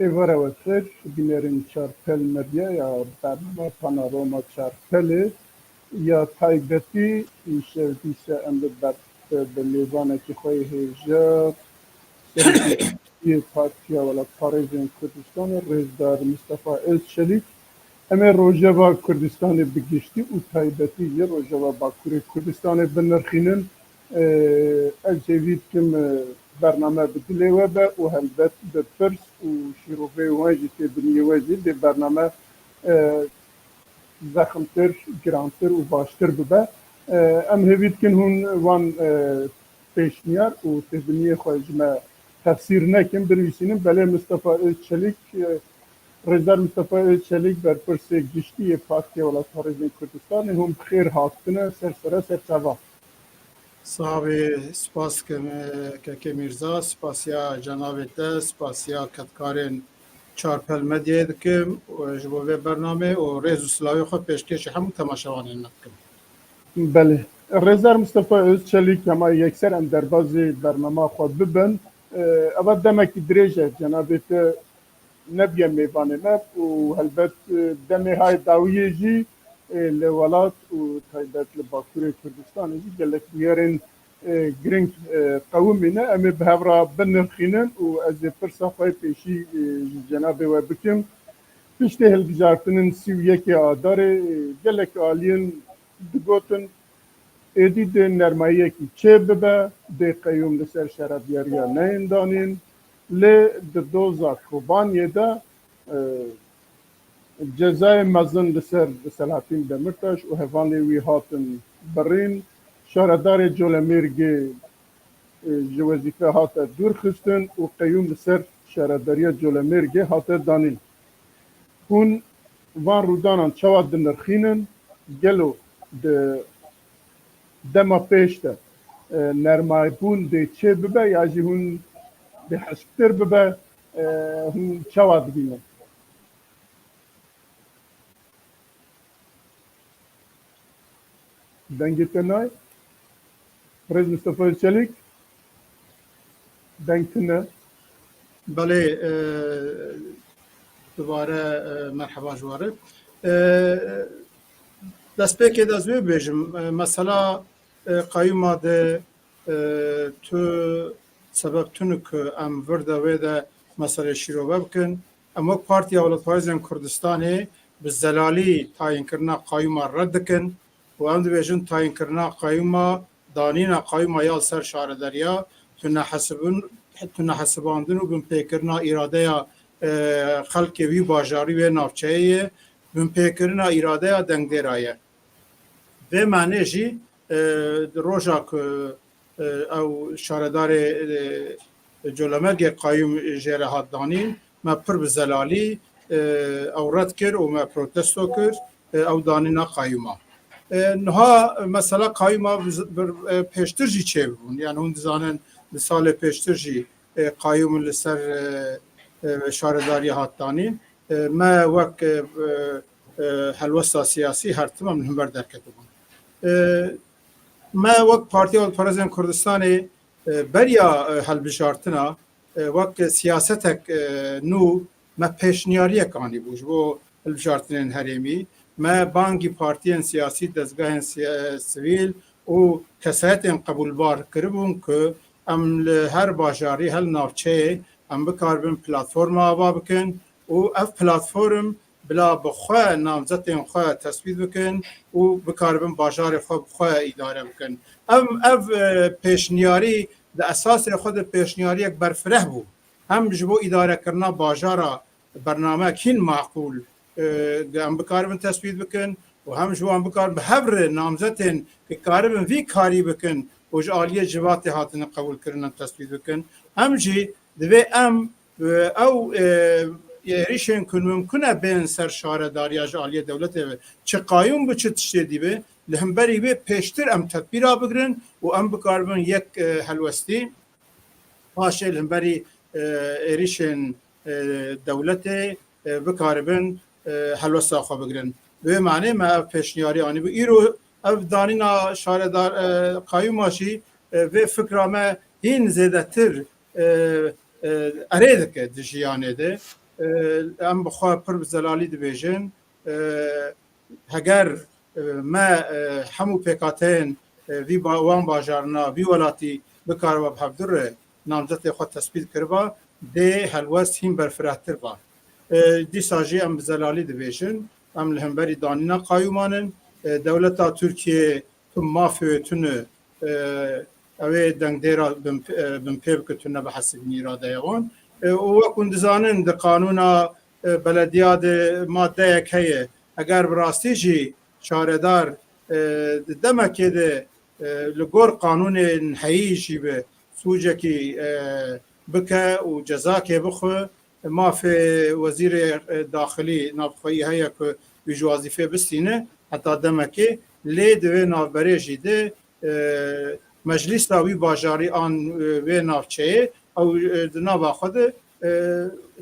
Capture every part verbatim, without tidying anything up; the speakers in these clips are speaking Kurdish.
Êvara we xêr, bînerên Çarpel Medya ya bernama Panorama Çarpelê ya taybetî, îşev dîse em bi ber-, bi mêvanekî xwe yê hêja, Serokê Partiya Welatparêzên Kurdistanê, Rêzdar Mistefa Özçelîk, em ê rojeva Kurdistanê bi giştî û taybetî jî rojeva Bakurê Kurdistanê binirxînin. Ee, ez hêvî dikim, e, bername bi dilê we be û helbet bi pirs û şîroveyê wan jî tê biniyê we jî dê bername, e, zexmtir, girantir û baştir bibe. E, em hêvî dikin hûn wan, e, pêşniyar û têbiniyê xwe ji me tefsîr nekin, binivîsînin. Belê Mistefa Özçelîk, e, Rêzdar Mistefa Özçelîk, berpirsê giştî yê Partiya Welatparêzên Kurdistanê, hûn bi xêr hatine ser sera ser çava. Sax bî, spas dikim, e, Kekê Mîrza, spasiya cenabê te, spasiya kedkarên Çarpel Medyayê dikim, e, ji bo vê bernamê û rêz û silavê xwe pêşkêşî hemû temaşevanên me dikim. Belê. Rêzdar Mistefa Özçelîk, hema yekser em derbazî bernama xwe bibin. E, eva demekî dirêj e, cenabê te nebiye mêvanê me û helbet, e, demê hay dawiyê jî, e, li welat û taybet li Bakurê Kurdistanê jî gelek bûyerên, e, giring, e, qewimîne. Em ê bi hev re binirxînin û ez ê pirsa xwe yê pêşî, e, ji cenabê we bikim. Piştê hilbijartinên sî û yekê Adarê, e, gelek aliyên digotin, êdî dê nermayiyekî çêbibe, dê qeyûm li ser şaredariya neyên danîn, lê di doza Kobaniyê de, e, cezayê mezin li ser Selahattin Demirtaş û hevalê wî hatin birîn. Şaredarê Colemêrgê, e, ji wezîfe hate dûrxistin û qeyûm li ser şaredariya Colemêrgê hate danîn. Hûn van rûdanan çawa dinirxînin? Gelo di dema pêş de, e, nermaybûn dê çê bibe ya jî hûn dê hişktir bibe, e, hûn çawa dibînin? Dengê te nayê? Birêz Mistefa Özçelîk? Deng tune. Belê, e, dubare, e, merheba ji we re. E, destpêkê de ez wê bêjim, e, mesela, e, qeyûma de, e, tu sebeb tune ku em vir de wê de meselê şîrove bikin. Em wek Partiya Welatparêzên Kurdistanê bi zelalî tayinkirina qeyûma red dikin û em dibêjin tayinkirina qeyûma, danîna qeyûma ya li ser şaredariya, tunehesibin-, tunehesibandin û binpêkirina îradeya, e, xelkê wî bajarî wê navçeyê ye, binpêkirina îradeya dengdêra ye. Vê manê jî, e, di roja ku, e, ew şaredarê, e, Colemêrgê qeyûm jê re hat danîn, me pir bi zelalî, e, ew red kir û me protesto kir, e, ew danîna qeyûma. E, niha mesela qeyûma bi z-, bir, e, pêştir jî çêbûn. Yani hûn dizanin di salê pêştir jî, e, qeyûm li ser, e, e, şaredariya hat danîn. E, me wek, e, e, e, helwesta siyasî her tim em li hember derketibûn. E, me wek Partiya Welatparêzên Kurdistanê, e, beriya, e, hilbijartina, e, wek siyasetek, e, nû me pêşniyariyek anîbû ji bo hilbijartinên herêmî. Me bangî partiyên siyasî, dezgehên siya-, sivîl û kesayetên qebûlbar kiribûn ku em li her bajarî, her navçeyê em bikaribin platforma ava bikin û ev platform bila bi xwe namzetên xwe tesbît bikin û bikaribin bajarê xwe bi xwe îdare bikin. Ev, ev, e, pêşniyarî di esasê xwe de pêşniyariyek berfireh bû. Hem ji bo îdarekirina bajara bernamek hîn maqûl, e, em bikaribin tesbît bikin û hem ji wan bikarin bi hev re namzetên ku karibin vî karî bikin û ji aliyê civatê hatine qebûlkirin em tesbît bikin. Hem jî divê em, e, ew, e, êrîşên ku mimkun e bên ser şaredariya ji aliyê dewletê ve, çi qayûm bi çi tiştê dî be, li hemberî wê pêştir em tedbîra bigirin û em bikaribin yek, e, helwestî paşê li hemberî, e, êrîşên, e, dewletê, e, bikaribin, e, helwesta xwe bigirin. Bi wê manê me ev pêşniyarî anîbû. Îro ev danîna şaredar, e, qayûma jî, e, vê fikra me hîn zêdetir, e, e, erê dike di jiyanê de. e, em bi xwe pir bi zelalî dibêjin, e, heger, e, me, e, hemû pêkhateyên, e, vî ba-, wan bajarina, vî welatî bikariba bi hevdu re namzetê xwe tespît kiriba, dê helwest hîn berfirehtir ba. E, dîsa jî em bi zelalî dibêjin, em li hemberî danîna qayûman in. E, dewleta Tirkiyê tu mafê wê tune, e, ew ê dengdêra bin, e, binpê bike, tu nebihesibînî îradeya wan. E, û wek hûn dizanin, di qanûna, e, belediya de maddeyek heye. Eger bi rastî jî şaredar, e, di demekê de, e, li gor qanûnên heyî jî bi sûcekî, e, bike û cezakê bixwe, mafê wezîrê, e, daxilî navxweyî heye ku wî ji wezîfê bistîne heta demekê, lê di vê navberê jî de, e, meclîsa wî bajarî an, e, wê navçeyê ew, e, di nava xwe de, e,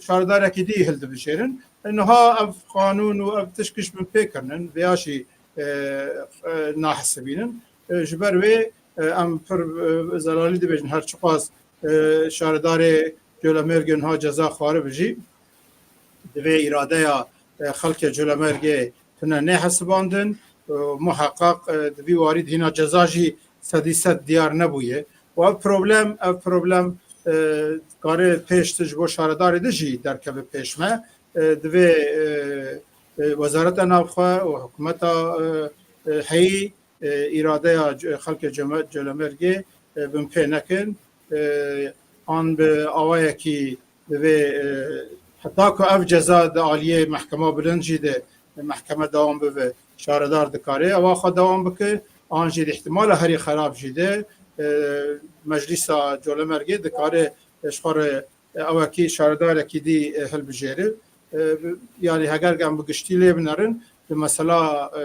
şaredarekî dî hildibijêrin. E, niha ev qanûn û ev tişt giş binpê kirinin, vêya jî, e, e, nahesibînin. E, ji ber wê, e, em pir, e, zelalî dibêjin, her çiqas, e, şaredarê Colemêrgê niha ceza xwaribî jî, divê îradeya, e, xelkê Colemêrgê tune nehesibandin. E, muheqeq, e, di vî warî de hîna ceza jî sedî sed diyar nebûye. Û ev problem, ev problem, e, kare pêş de ji bo şaredarê de jî derkeve pêş me. E, divê, e, e, Wezareta Navxwe û hikûmeta, e, e, heyî, e, îradeya c-, xelkê Ceme-, Colemêrgê, e, binpê nekin. E, an bi awayekî divê, e, heta ku ev ceza di aliyê mehkema bilind jî de, e, mehkeme dewam bibe, şaredar dikare ewa xwe dewam bike, an jî di îhtimala herî xerab jî de, e, Meclîsa Colemêrgê dikare, e, ji xwe re, e, ewekî şaredarekî dî, e, hilbijêre. E, bi-, yanî heger em bi giştî lê binerin, di mesela, e,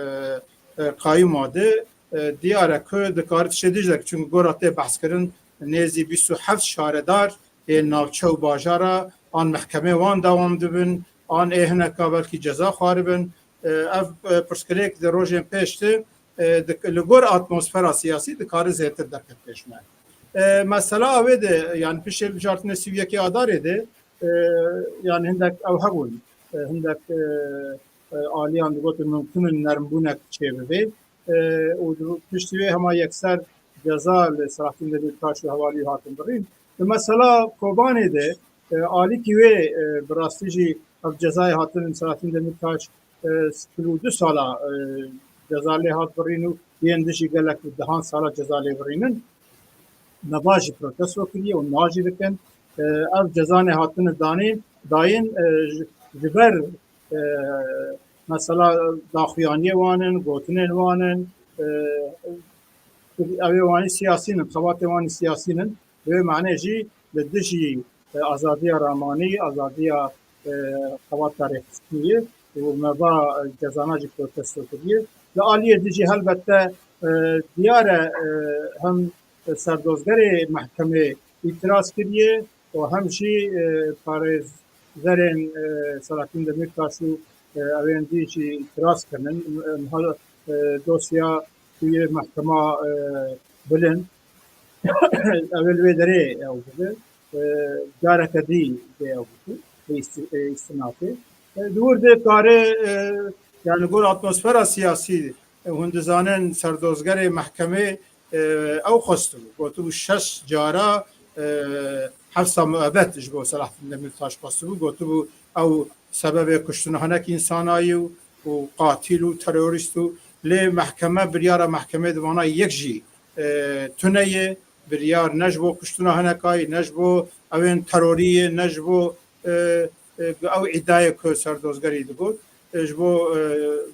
e, qayûma de, e, diyar e ku dikare tiştê dî jî derke. Çunku gora tê behskirin, nêzî bîst û heft şaredar ê navçe û bajara an mehkemê wan dewam dibin, an ê hineka belkî ceza xwaribin. E, ev, e, pirsgirêk di rojên pêş de, e, dik-, li gor atmosfera siyasî dikare zêdetir derket pêş me. E, mesela wê de, yani piştê hilbijartinê sî û yekê Adarê de, e, yani hindek ew hebûn, e, hindek, e, e, aliyan digotin mumkin in nermbûnek çêbibe. E, û di-, piştî wê hema yekser ceza li Selahattin Demirtaş û hevalî hatin birîn. Di mesela Kobanê de, e, alîkî wê, e, bi rastî jî ev cezayê hatin Selahattin Demirtaş, e, çil û du sala, e, ceza lê hat birîn û yên dijî gelek bi dehan sala ceza lê birînin. Neva jî protesto kiriye û niha jî dikin. E, ev cezanê hatine danîn, dayîn, e, ji, ji ber, e, mesela daxuyaniyê wan in, gotinên wan in, e, ew ê wanî siyasî nin, xebatê wanî siyasî nin. Bi wê manê jî li dijî, e, azadiya ramanî, azadiya, e, xebata rêxistiniyê û me va, e, cezana jî protesto kiriye. Li aliyê dijî helbette, e, diyar e, e, hem serdozgerê mehkemê îtiraz kiriye û hem jî, e, parêzerên, e, Selahattin Demirtaş û, e, ewên dî jî îtiraz kirin. E, niha, e, dosya tu yê mehkema, e, bilind. Ew ê li wê derê ew bibe. E, careke dî dê ew bibe. Bi îsti-, e, îstinafê. E, di wir de kare, e, yani gor atmosfera siyasî, e, hûn dizanin serdozgerê mehkemê, e, ew xwestibû. Gotibû şeş cara, e, hefsa muebet ji bo Selahattin Demirtaş xwestibû. Gotibû ew sebebê kuştina hinek însanayî û, û qatîl û terorîst û lê mehkeme biryara mehkemê di vana yek jî, e, tune ye. Biryar ne ji bo kuştina hinekayî, ne ji bo ewên terorî ye, ne ji bo, e, e, ew îdayê ku serdozgerî digot, e, ji bo, e,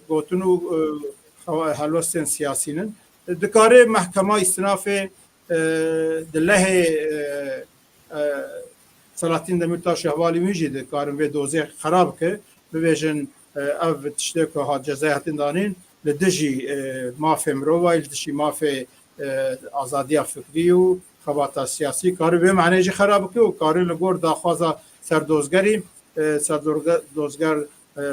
gotin û, e, xewa-, helwestên siyasî nin. E, dikare mehkema îstinafê, e, di lehê, e, e, Selahattin Demirtaş û hevalî wî jî dikarin vê dozê xerab ke, bibêjin, e, ev tiştê ku hat cezayê hatin danîn, li dijî, e, mafê mirovayî, li dijî mafê, e, azadiya fikrî û xebata siyasî kare vê maneyê jî xera bike û kare li gor daxwaza serdozgerî, e, serdozge-, dozger, e,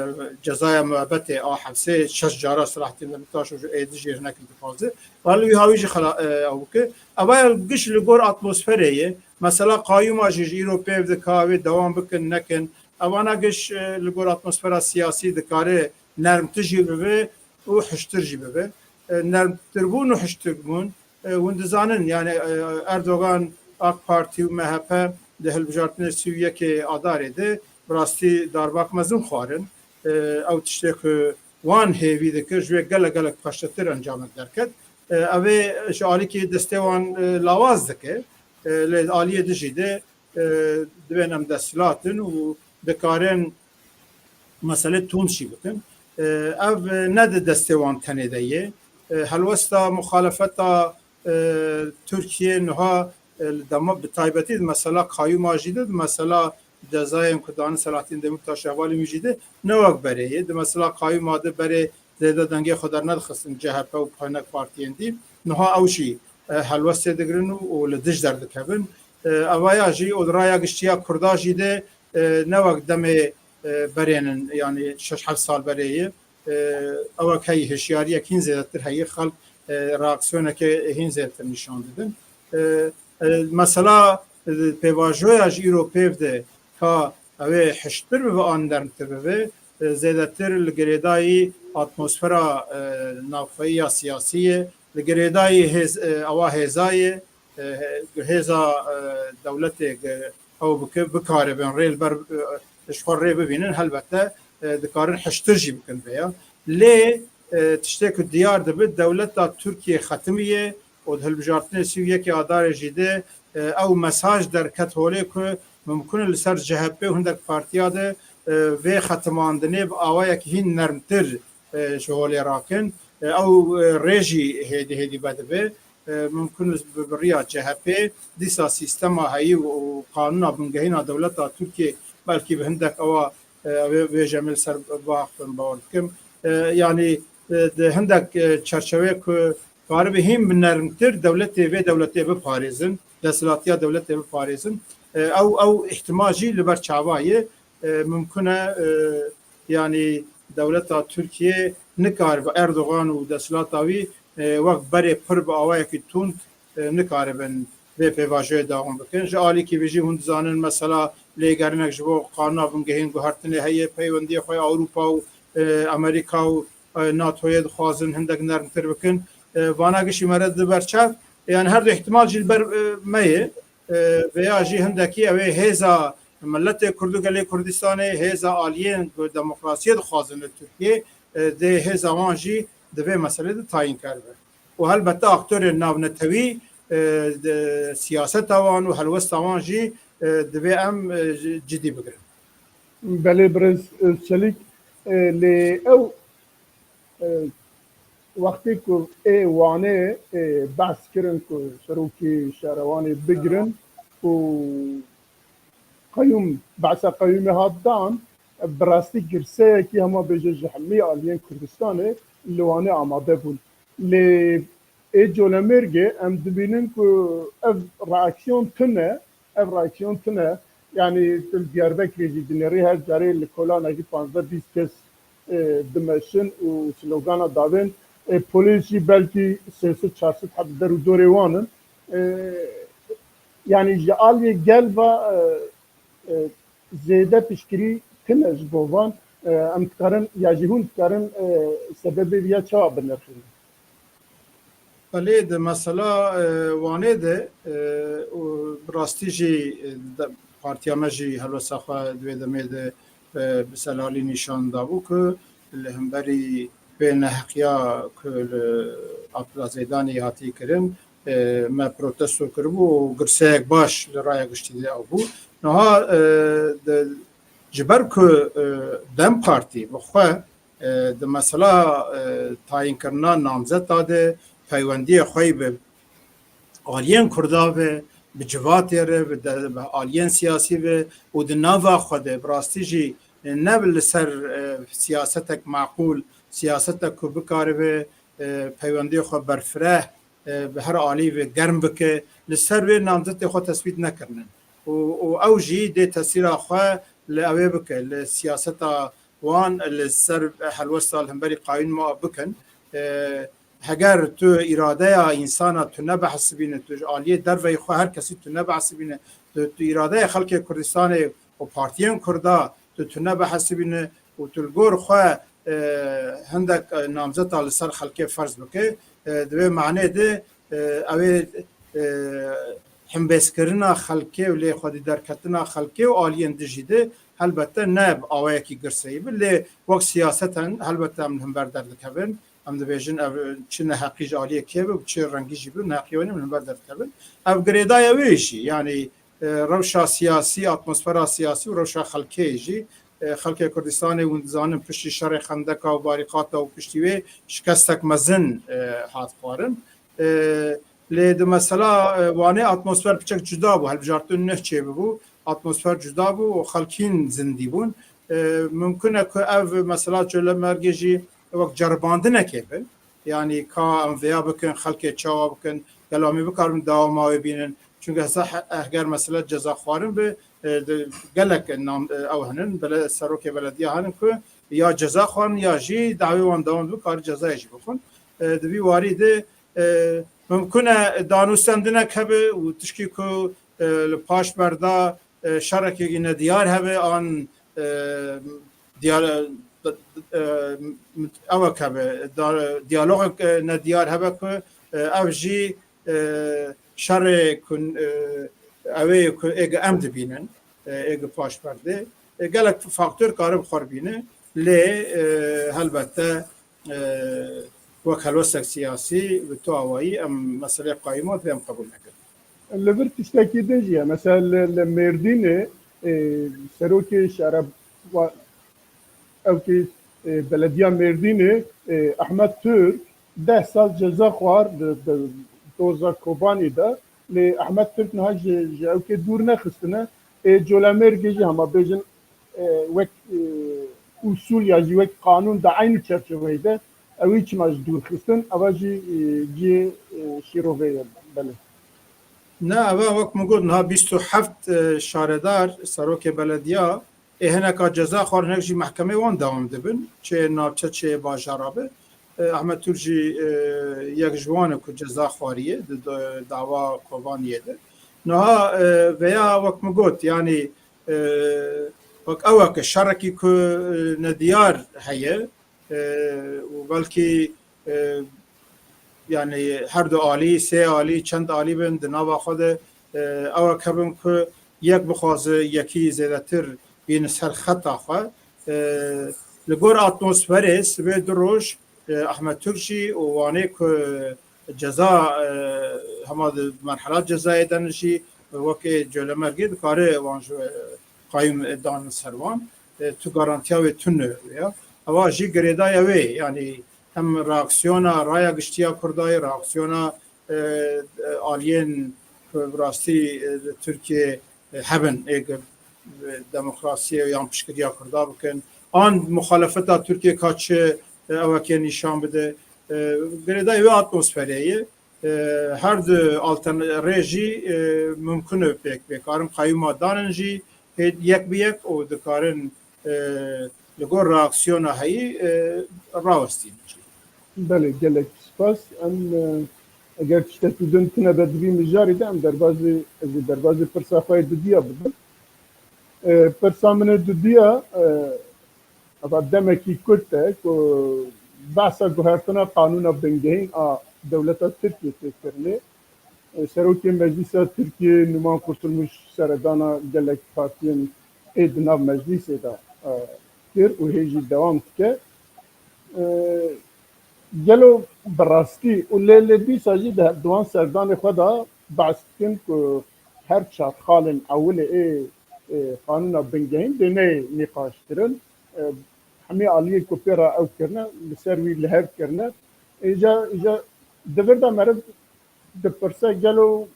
cezaya muebetê a hepsê şeş cara Selahattin Demirtaş û ji êdî jî hinek dixwaze. Wala wî hawî jî xela-, e, ew bike. Eva ya giş li gor atmosferê ye. Mesela qayûma jî ji îro pêv dika wê dewam bikin, nekin. Evana giş, e, li gor atmosfera siyasî dikare nermtir jî bibe û hiştir jî bibe. E, nermtirbûn û hiştirbûn, e, hûn dizanin, yani, e, Erdogan, AK Partî û M H P di hilbijartinê sî û yekê Adarê de bi rastî darbak mezin xwarin. E, ew tiştê ku wan hêvî dikir, ji wê gelek gelek paştetir encamê derket. E, ev ê ji alîkî destê wan, e, lawaz dike. E, lê aliyê dijî de, e, divên em desthilat in û dikarin mesele tund jî bikin. E, ev ne di destê wan tenê de ye. E, helwesta muxalefeta, e, Tirkiye niha, e, li dema-, bi taybetî di mesela qayûma jî de, di mesela cezayên ku dane Selahattin Demirtaş hevalên wî jî de ne wek berê ye. Di mesela qayûma de berê zêde dengê xwe dernedixistin C H P û panek partiyên dî. Niha ew jî, e, helwestê digirin û, û li dij derdikevin. E, evaya jî û di raya giştiya Kurda jî de, e, ne wek demê, e, berênin, yani şeş heft sal berê ye. E, ew wek heyî hişyariyek hîn zêdetir heyî, xelk, e, reaksiyoneke hîn zêdetir nîşan didin. E, e, mesela, e, pêvajoya ji îro pêv de ka ew ê hişttir bibe an nermtir bibe, e, zêdetir li girêdayî atmosfera, e, navxweyî ya siyasî ye, li girêdayî hêz, e, ewa hêza ye, e, hêza, e, dewletê ge-, ew bike, bikaribin rê li ber, e, ji xwe rê bibînin, helbete, e, dikarin hiştir jî bikin vêya. Lê, e, tiştê ku diyar dibe, dewleta Tirkiye xetimiye û di hilbijartinê sî û yekê Adarê jî de, e, ew mesaj derket holê ku mimkun e li ser C H P û hindek partiya de, e, vê xetimandinê bi awayekî hîn nermtir, e, ji holê rakin. E, ew, e, rê jî hêdî hêdî vedibe. E, mimkun e bi, bi riya C H P dîsa sîstema heyî û qanûna bingehîna dewleta Tirkiye belkî bi hindek ewa, e, vê, vê jemê li ser biaxivin, bawer dikim. E, yanî, e, di hindek, e, çerçeveyê ku karibe hîn bi nermtir dewletê, vê dewletê biparêzin, desthilatiya dewletê biparêzin. E, ew, ew îhtimal jî li ber çava ye. E, mimkun e, e, yanî dewleta Tirkiye nikaribe, Erdogan û desthilata wî, e, wek berê pir bi awayekî tund, e, nikaribin vê pêvajoyê dawam bikin. Ji alîkî vê jî hûn dizanin, mesela lêgerinek ji bo qanûna bingehîn guhertinê heye, peywendiyê xwe Ewropa û, e, Amerîka û, e, NATOyê dixwazin hindek nermtir bikin. E, vana gişî mere di ber çav, yani her du ihtimal jî li ber, e, me ye. E, veya jî hindekî ew ê hêza miletê Kurd û gelê Kurdistanê, hêza aliyên ku demokrasiyê dixwazin li Tirkiyê, e, dê hêza wan jî di vê meselê de tayînkar be. Û helbette aktorên navnetewî, e, di siyaseta wan û helwesta wan jî, e, divê em, e, ji-, cidî bigirin. Belê birêz Özçelik, e, lê ew, e, wextê ku ê Wanê, e, behs kirin ku serokê şarewanê bigirin û qeyûm, behsa qeyûmê hat dan, bi rastî girseyekî hema bêje ji hemî aliyên Kurdistanê li Wanê amade bûn. Lê ê Colemêrgê em dibînin ku ev reaksiyon tune, ev reaksiyon tune, yanî tu li Diyarbekirê jî dinêrî her carê li kolanekî panzdeh bîst kes, e, dimeşin û slogana davên, e, polîs jî belkî sê sed çar sed heb der û dorê wan in. E, yanî ji aliyê gel ve, e, e, zêde piştgirî tune ji bo van, e, em dikarin, ya jî hûn dikarin, e, sebebê vî ya çawa binirxînin? Belê, di mesela, e, Wanê de, e, û bi rastî jî, e, de, partiya me jî helwesta xwe di vê demê de, e, bi selalî nîşan dabû ku li hemberî vê neheqiya ku li Abdullah Zeydanî hatî kirin, e, me protesto kiribû û girseyek baş li raya giştî de ew bû. Niha, e, di, ji ber ku, e, DEM Partî bi xwe, e, di mesela, e, tayînkirina namzeta de peywendiyê xwe yî bi aliyên Kurda ve, bi civatê re, bi de-, bi aliyên siyasî ve û di nava xwe de bi rastî jî, e, ne li ser, e, siyasetek maqûl, siyasetek ku bikaribe, e, peywendiyê xwe berfireh, e, bi her alî ve germ bike, li ser wê namzetê xwe tesbît nekirinin. Û, û ew jî dê tesîra xwe li ew ê bike, li siyaseta wan li ser helwesta li hemberî qayûn ma bikin. E, heger tu îradeya însana tu nebehsibîne, tu ji aliyê derveyî xwe her kesî tu nebehsibîne, tu, tu îradeya xelkê Kurdistanê û partiyên Kurda tu tune bihesibîne û tu li gor xwe, e, hindek, e, namzeta li ser xelkê ferz bike, e, di vê manê de, e, ew ê, e, hembêzkirina xelkê û lê xwedî derketina xelkê û aliyên dijî de helbette ne bi awayekî girseyî bi, lê wek siyaseten helbette em li hember derdikevin. Em dibêjin ev çi neheqî ji aliyê kê bi, çi rengî jî bi, neheqî wan em li hember derdikevin. Ev girêdayî wê jî, yanî, e, rewşa siyasî, atmosfera siyasî û rewşa xelkê jî, e, xelkê Kurdistanê hûn dizanin piştî şerê xendeka û barîqata û piştî wê şikestek mezin, e, hat xwarin. E, lê di mesela, e, Wanê atmosfer piçek cuda bû, hilbijartin nuh çêbibû, atmosfer cuda bû û xelkîn zindî bûn. E, mimkun e ku ev mesela Colemêrgê jî wek ceribandinekê be. Yanî ka em vêya bikin, xelkê çawa bikin, gelo em ê bikaribin dewama wê bînin. Çunke hesa he-, heger mesele ceza xwarin be, e, di, gelek nam, e, ew hene, bele-, serokê belediya hene ku ya ceza xwarin ya jî dawê wan dewam dibe, kare cezayê jî bixwin. E, di vî warî de, e, mimkun e danûstendinek hebe û tişkî ku, e, li paş berda, e, şerekê nediyar hebe an, e, diyal-, e, ew e hebe, da-, diyalogek, e, nediyar hebe ku, e, ev jî, e, şerê ku, e, ew ê ku êge em dibînin, e, êge paş berdê. E, gelek faktor kare bi xwe re bîne, lê, e, helbette, e, wek helwestek siyasî bi tu awayî em meseleyê qayûma divê em qebûl nekin. Li vir tiştekî din jî ye. Mesela li, li Mêrdînê, e, serokê şere wa-, ew kê, e, belediya Mêrdînê, e, Ehmed Türk deh sal ceza xwar di, di doza Kobanî de. Lê Ehmed Türk niha ji, ji ew kê dûr nexistine. Ê Colemêrgê jî hema bêjin, e, wek, e, usul ya jî wek qanûn di eynî çerçeveyê de ew ê çima ji dûr xistin, eva jî, e, cihê, e, şîrovê ye, belê. Ne, eva wek min got, niha bîst û heft, e, şaredar, serokê belediya, ê hineka ceza xwarin, hinek jî mehkemê wan dewam dibin, çê navçe, çê bajara be. E, Ahmet Türk jî, e, yek ji wan e ku ceza xwariye di, di dawa Kobaniyê de. Niha, e, veya wek min got, yanî, e, wek ew e ke şerekî ku, e, nediyar heye, e, û belkî, e, yanî her du alî, sê alî, çend alî bin di nava xwe de, e, ew e kevin ku yek bixwaze yekî zêdetir bîne ser xeta xwe. E, li gor atmosferê sibê du roj, e, Ahmet Türk jî û Wanê ku ceza, e, hema di merhela cezayê de ne jî, wekê Colemêrgê dikare wan ji, e, qayûm dan ser wan. E, tu garantiya wê tune ya. Ewa jî girêdayî wê, yanî hem reaksiyona raya giştî ya Kurda ye, reaksiyona, e, e, aliyên ku bi rastî, e, li Tirkiyê, e, hebin, ê, e, demokrasiyê yan piştgiriya Kurda bikin. An muxalefeta Tirkiyê ka çi, e, ewekê nîşan bide. E, girêdayî wê atmosferê ye. E, her du altern-, rê jî, e, mimkun e pêk bê. Karin qayûma danin jî hê yek bi yek û dikarin, e, li gor reaksiyona heyî, e, rawestînin jî. Belê, gelek spas. Em, e, eger tiştekî din tune be di vî mijarî de, em derbazî, ez ê derbazî pirsa xwe yê dudiya bibim. E, pirsa min ê dudiya, e, eva demekî kurt e ku behsa guhertina qanûna bingehîn a dewleta Tirkiyê tê kirinê. E, Serokê Meclîsa Tirkiyê Numan Kurtulmuş seredana gelek partiyên ê di nav meclîsê de, e, kir û hê jî dewam dike. E, gelo bi rastî û lê, lê dîsa jî di, di wan serdanê xwe de behs dikin ku her çar xalên ewilê ê, ê qanûna bingehîn dê neyê nîqaşkirin. E, hemî aliyê ku pê re ew kirine, li ser wî li hev kirine. Îca, îca di vir de meriv dipirse, gelo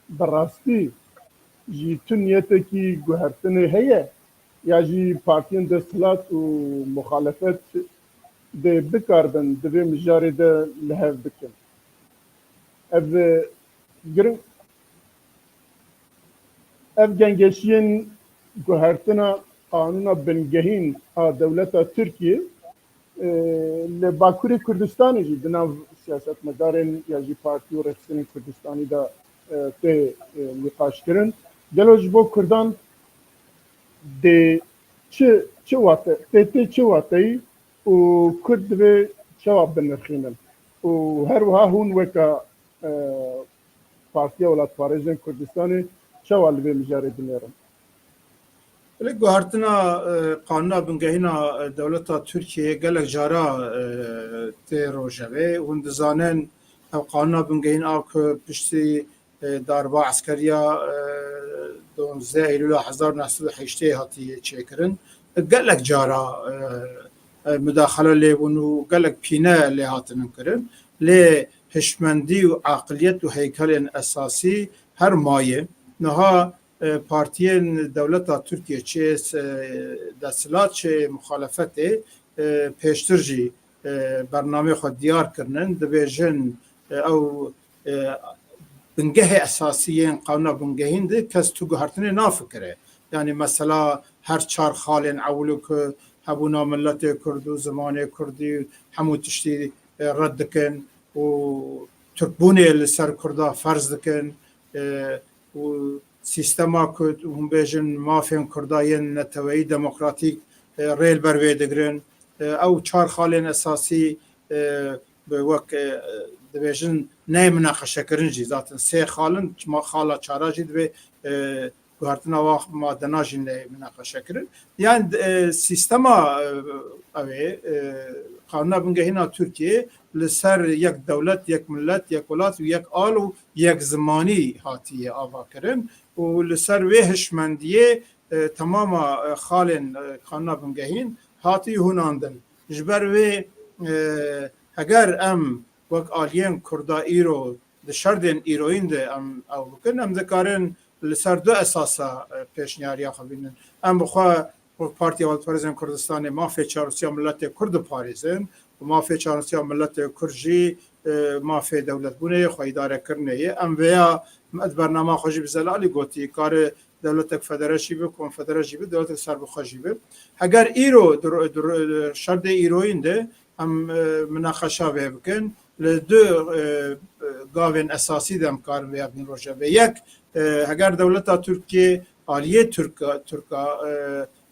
bi rastî jî tu niyetekî guhertinê heye ya jî partiyên desthilat û muxalefet dê bikaribin di vê mijarê de li hev bikin? Ev, e, giring, ev gengeşiyên guhertina qanûna bingehîn a dewleta Tirkiyê, e, li Bakurê Kurdistanê jî di nav siyasetmedarên ya jî partî û rêxistinên Kurdistanî de, e, tê, e, nîqaşkirin. Gelo ji bo Kurdan dê çi, çi wate, tê, tê çi wateyî û Kurd divê çawa binirxînin? Û her wiha hûn weke, e, Partiya Welatparêzên Kurdistanê çawa li vê mijarê dinêrin? Li guhertina, e, qanûna bingehîna, e, dewleta Tirkiyeyê gelek cara, e, tê rojevê. Hûn dizanin ev qanûna bingehîn a ku piştî, e, darba eskeriya, e, duwazdeh Eylûla hezar û neh sed û heştê hatiye çêkirin. Gelek cara, e, e, mudaxele lê bûn û gelek pîne lê hatinin kirin. Lê hişmendî û aqiliyet û heykelên esasî her maye. Niha, e, partiyên dewleta Tirkiye çê, e, desthilat çê muxalefetê, e, pêştir jî, e, bernameyê xwe diyar kirinin, dibêjin, e, ew, e, bingehê esasî yên qanûna bingehîn de kes tu guhertinê nafikire. Yanî mesela her çar xalên ewil ku hebûna miletê Kurd û zimanê Kurdî hemû tiştî, e, red dikin û Tirkbûnê li ser Kurda ferz dikin, e, û sîstema ku hûn bêjin mafên Kurda yên neteweyî demokratîk, e, rê li ber wê digirin. E, ew çar xalên esasî, e, bi wek, e, dibêjin neyê minaqeşekirin jî. Zaten sê xal in, çima xala çara jî divê, e, guhertina wa madena jî neyê minaqeşekirin. Yan, e, sîstema, e, ew ê, e, qanûna bingehîna Tirkiyê li ser yek dewlet, yek milet, yek welat û yek al û yek zimanî hatiye avakirin û li ser wê hişmendiyê, e, temama, e, xalên, e, qanûna bingehîn hatiye hûnandin. Ji ber wê, e, heger em wek aliyên Kurda îro di şerdên îroyîn de em ew bikin, em dikarin li ser du esasa, e, pêşniyariya xwe bînin. Em bi xwe wek Partiya Welatparêzên Kurdistanê mafê çarnûsiya miletê Kurd diparêzin û mafê çarnûsiya miletê Kurd jî, e, mafê dewletbûnê ye, xwe îdarekirinê ye. Em vêya me di bernama xwe jî bi zelalî gotî, kare dewletek federe jî bi, konfedere jî bi, dewletek serbixwe jî bi. Heger îro di ro-, di ro-, şerdê îroyîn de em, e, minaqeşa vê bikin, li du, e, e, gavên esasî de em karin vêya bîn rojevê. Yek, e, heger dewleta Tirkiyê aliyê Tirka, Tirka, e,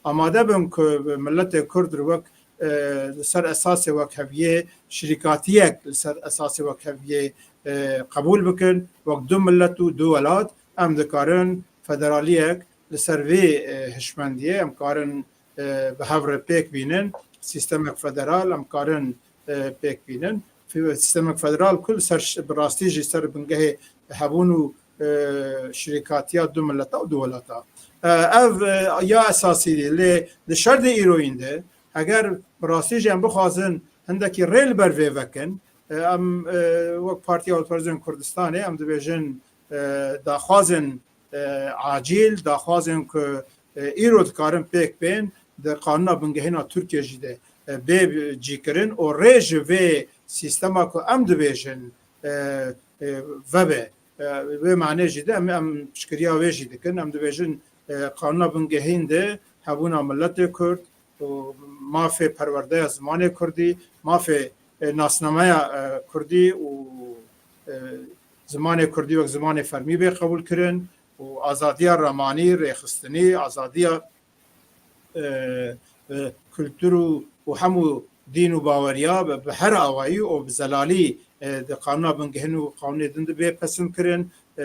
amade bin ku bi miletê Kurd re wek, e, li ser esasê wekheviyê, şirîkatiyek li ser esasê wekheviyê, e, qebûl bikin, wek du milet û du welat, em dikarin federaliyek li ser vê, e, hişmendiyê, em karin, e, bi hev re pêk bînin, sîstemek federal em karin, e, pêk bînin. Fi-, sîstemek federal ku li ser ş-, bi rastî jî ser bingehê hebûn û, e, şirîkatiya du mileta û du welata. E, ev, e, ya esasî lê di şerdê îroyîn de, heger bi rastî jî em bixwazin hindekî rê li ber vê vekin, e, em, e, wek Partiya Welatparêzên Kurdistanê em dibêjin, e, daxwazên, e, acîl, daxwazên ku, e, îro dikarin pêk bên, di qanûna bingehîna Tirkiye jî de, e, bê cîkirin û rê ji vê sîstema ku em dibêjin, e, e, vebe. E, wê manê jî de em, em piştgiriya wê jî dikin. Em dibêjin, e, qanûna bingehîn de hebûna miletê Kurd û mafê perwerdeya zimanê Kurdî, mafê, e, nasnameya, e, Kurdî û, e, zimanê Kurdî wek zimanê fermî bê qebûlkirin û azadiya ramanî, rêxistinî, azadiya, e, e, kultur û, û hemû dîn û baweriya bi, bi her awayî û bi zelalî, e, di qanûna bingehîn û qanûnê din de bê pesindkirin. E,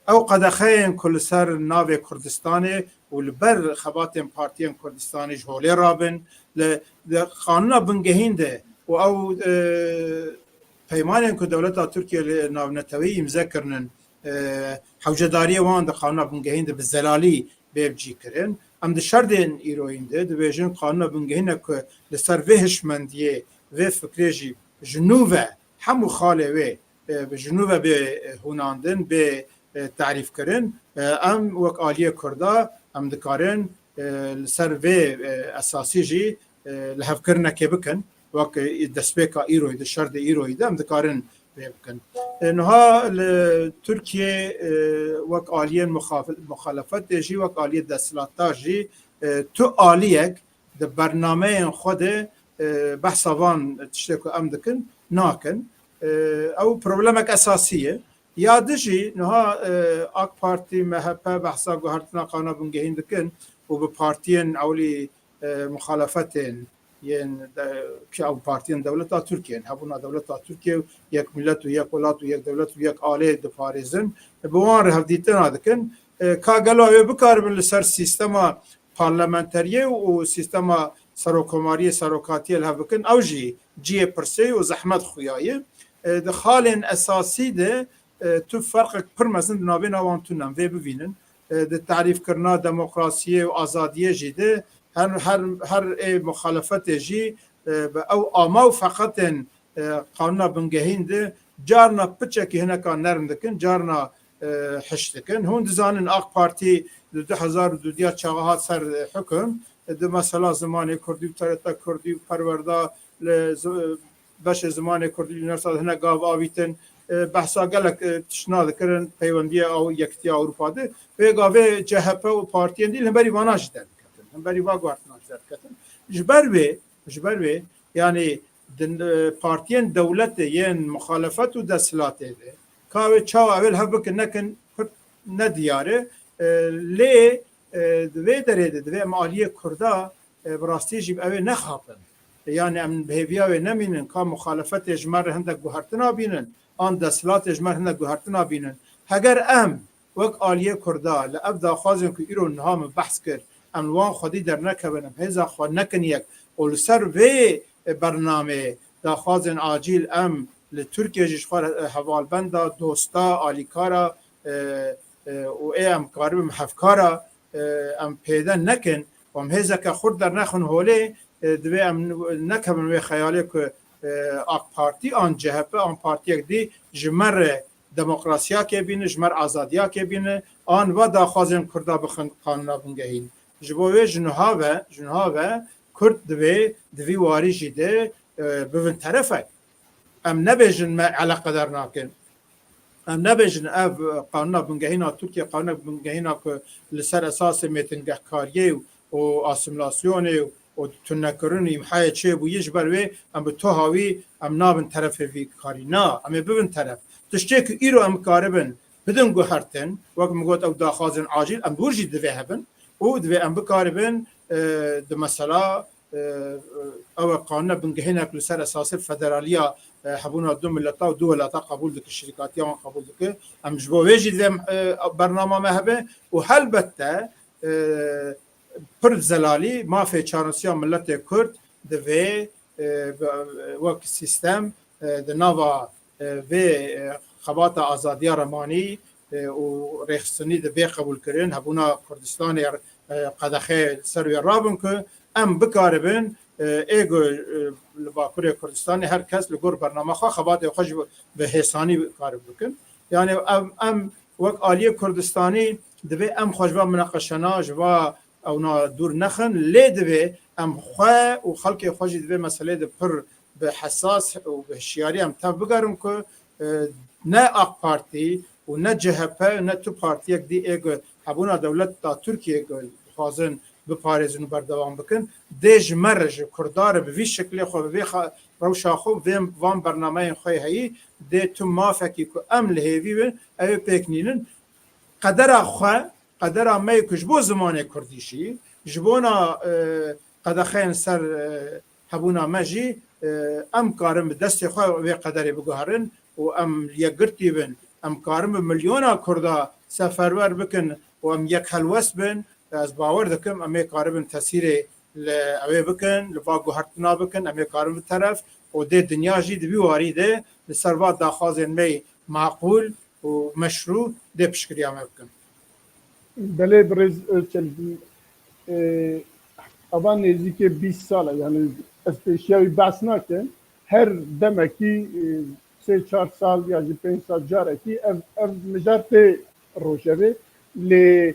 ew qedexeyên ku li ser navê Kurdistanê û li ber xebatên partiyên Kurdistanê ji holê rabin. Li, li qanûna bingehîn de û ew, e, peymanên ku dewleta Tirkiye li navneteweyî îmze kirinin, e, hewcedariyê wan di qanûna bingehîn de bi zelalî bê cîkirin. Em di şerdên îroyîn de dibêjin qanûna bingehîne ku li ser vê hişmendiyê, vê fikrê jî ji nû ve hemû xalê wê, e, ji nû ve bê, e, hûnandin, bê, e, tarîfkirin. E, em wek aliyê Kurda em dikarin, e, li ser vê, e, esasî jî, e, lihevkirinekê bikin. Wek, e, destpêka îroyî de, şerdê îroyî de em dikarin vê bikin. E, niha li Tirkiye, e, wek aliyên muxaf-, muxalefetê jî, wek aliyê desthilatdar jî, e, tu aliyek di bernameyên xwe de, e, behsa van tiştê ku em dikin, nakin. E, ew problemek esasî ye. Ya dijî niha, e, AK Partî, MHP behsa guhertina qanûna bingehîn dikin û bi partiyên ewlî, e, muxalefetên yên de, ew partiyên dewleta Tirkiyê, hebûna dewleta Tirkiyê û yek milet û yek welat û yek dewlet û yek alê diparêzin, bi wan re hevdîtina dikin. E, ka gelo ew ê bikaribin li ser sîstema parlamenteriyê û sîstema serokomariyê, serokatiyê li hev bikin, ew jî cihê pirsê û zehmet xuya ye. E, di xalên esasî de, e, tu ferqek pir mezin di navbêna wan tune, em vê bivînin. E, di tarîfkirina demokrasiyê û azadiyê jî de her, her, her ê muxalefetê jî, e, bi ew ama û feqetên, e, qanûna bingehîn de carna piçekî hineka nerm dikin, carna, e, hiş dikin. Hûn dizanin AK Partî di du hezar û dudiya çaxa hat ser, e, hukum, e, di mesela zimanê kurdî û tereta kurdî û perwerda li zi-, beşê zimanê kurdî li üniversiteyê hinek gav avîtin, e, behsa gelek, e, tiştna dikirin, peywendiya Ew-, Yekitiya Ewropa de. Vê gavê C H P û partiyên dî li hemberî vana jî derdiketin. Hemberî va guhertina jî derdiketin. Ji ber wê, ji ber wê, yanî din, e, partiyên dewletê yên muxalefet û desthilatê de, ka wê çawa ew ê li hev bikin nekin, pir nediyar e. E, lê, e, di vê derê de divê em aliyê Kurda, e, bi rastî jî ew ê nexapin. Yanî em bi hêviya wê nemînin, ka muxalefetê ji me re hindek guhertina bînin, an desthilatê ji me re hindek guhertina bînin. Heger em wek aliyê Kurda li ev daxwazên ku îro niha min behs kir, em li wan xwedî dernekevin, em hêza xwe nekin yek û li ser vê bernameyê daxwazên acîl em li Tirkiye jî ji xwe re hevalbenda, dosta, alîkara, e, e, û ê em karibin hevkara, e, em pêde nekin û em hêzeke xurt dernexin holê, e, divê em nekevin wê xeyalê ku, e, AK Partî an C H P an partiyek dî ji me re demokrasiyakê bîne, ji me re azadiyakê bîne, an va daxwazên Kurda bixin qanûna bingehîn. Ji bo wê ji niha ve, ji niha ve Kurd divê di vî warî jî de, e, bibin terefek. Em nebêjin me eleqedar nakin. Em nebêjin ev, e, qanûna bingehîna Tirkiye, qanûna bingehîna ku li ser esasê mêtingehkariyê û asîmîlasyonê û tunekirin û îmhayê çêbûyî, ji ber wê em bi toha wî em nabin terefê vî karî. Na, em ê bibin teref. Tiştê ku îro em karibin bidin guhertin, wek min got, ew daxwazên acîl, em bi wir jî divê hebin û divê em bikaribin, e, di mesela, e, ew e qanûna bingehînek li ser esasê federaliya, e, hebûna du mileta û du welata qebûl dike, şirîkatiya wan qebûl dike. Em ji bo wê jî divê em, e, bernama me hebe û helbette, e, pir zelalî mafê çarnasiya miletê Kurd divê, e, bi, wek sîstem, e, di nava, e, vê, e, xebata azadiya remanî, e, û rêxistinî de bê qebûlkirin, hebûna Kurdistanê, e, qedexê ser wê rabin ku em bikaribin, e, ê ku, e, li Bakurê Kurdistanê her kes li gor bernama xwe xebatê xwe jî bi hêsanî karib bikin. Yanî em, em wek aliyê Kurdistanî divê em xwe ji va minaqeşana, ji va ewna dûr nexin, lê divê em xwe û xelkê xwe jî di vê meselê de pir bi hesas û bi hişyarî em tev bigerin ku, e, ne AK Partî û ne C H P, ne tu partiyek dî ê ku hebûna dewleta Tirkiyê ku dixwazin biparêzin û berdewam bikin, dê ji me re, ji Kurda re bi vî şeklê xwe, bi vê xa-, rewşa xwe, vê van bernameyên xwe heyî, dê tu mafekî ku em li hêvî bin, ew ê pêk nînin. Qedera xwe, qedera me yê ku ji bo zimanê kurdî jî, ji bona, e, qedexeyên ser, e, hebûna me jî, e, em karin bi destê xwe vê qederê biguherin û em yekgirtî bin. Em karin bi milyona Kurda seferber bikin û em yek helwest bin. Ez bawer dikim, em ê karibin tesîrê li ew ê bikin, li va guhertina bikin, em ê karin bi teref û dê dinya jî di vî warî de li ser va daxwazên me yê maqûl û meşrû dê piştgiriya me bikin. Belê birêz Özçel, e, ava nêzîkê bîst sal e, yani ez pêşiya wî behs nakim. Her demekî, e, sê çar sal ya jî pênc sal carekî ev, ev mijar tê rojevê. Lê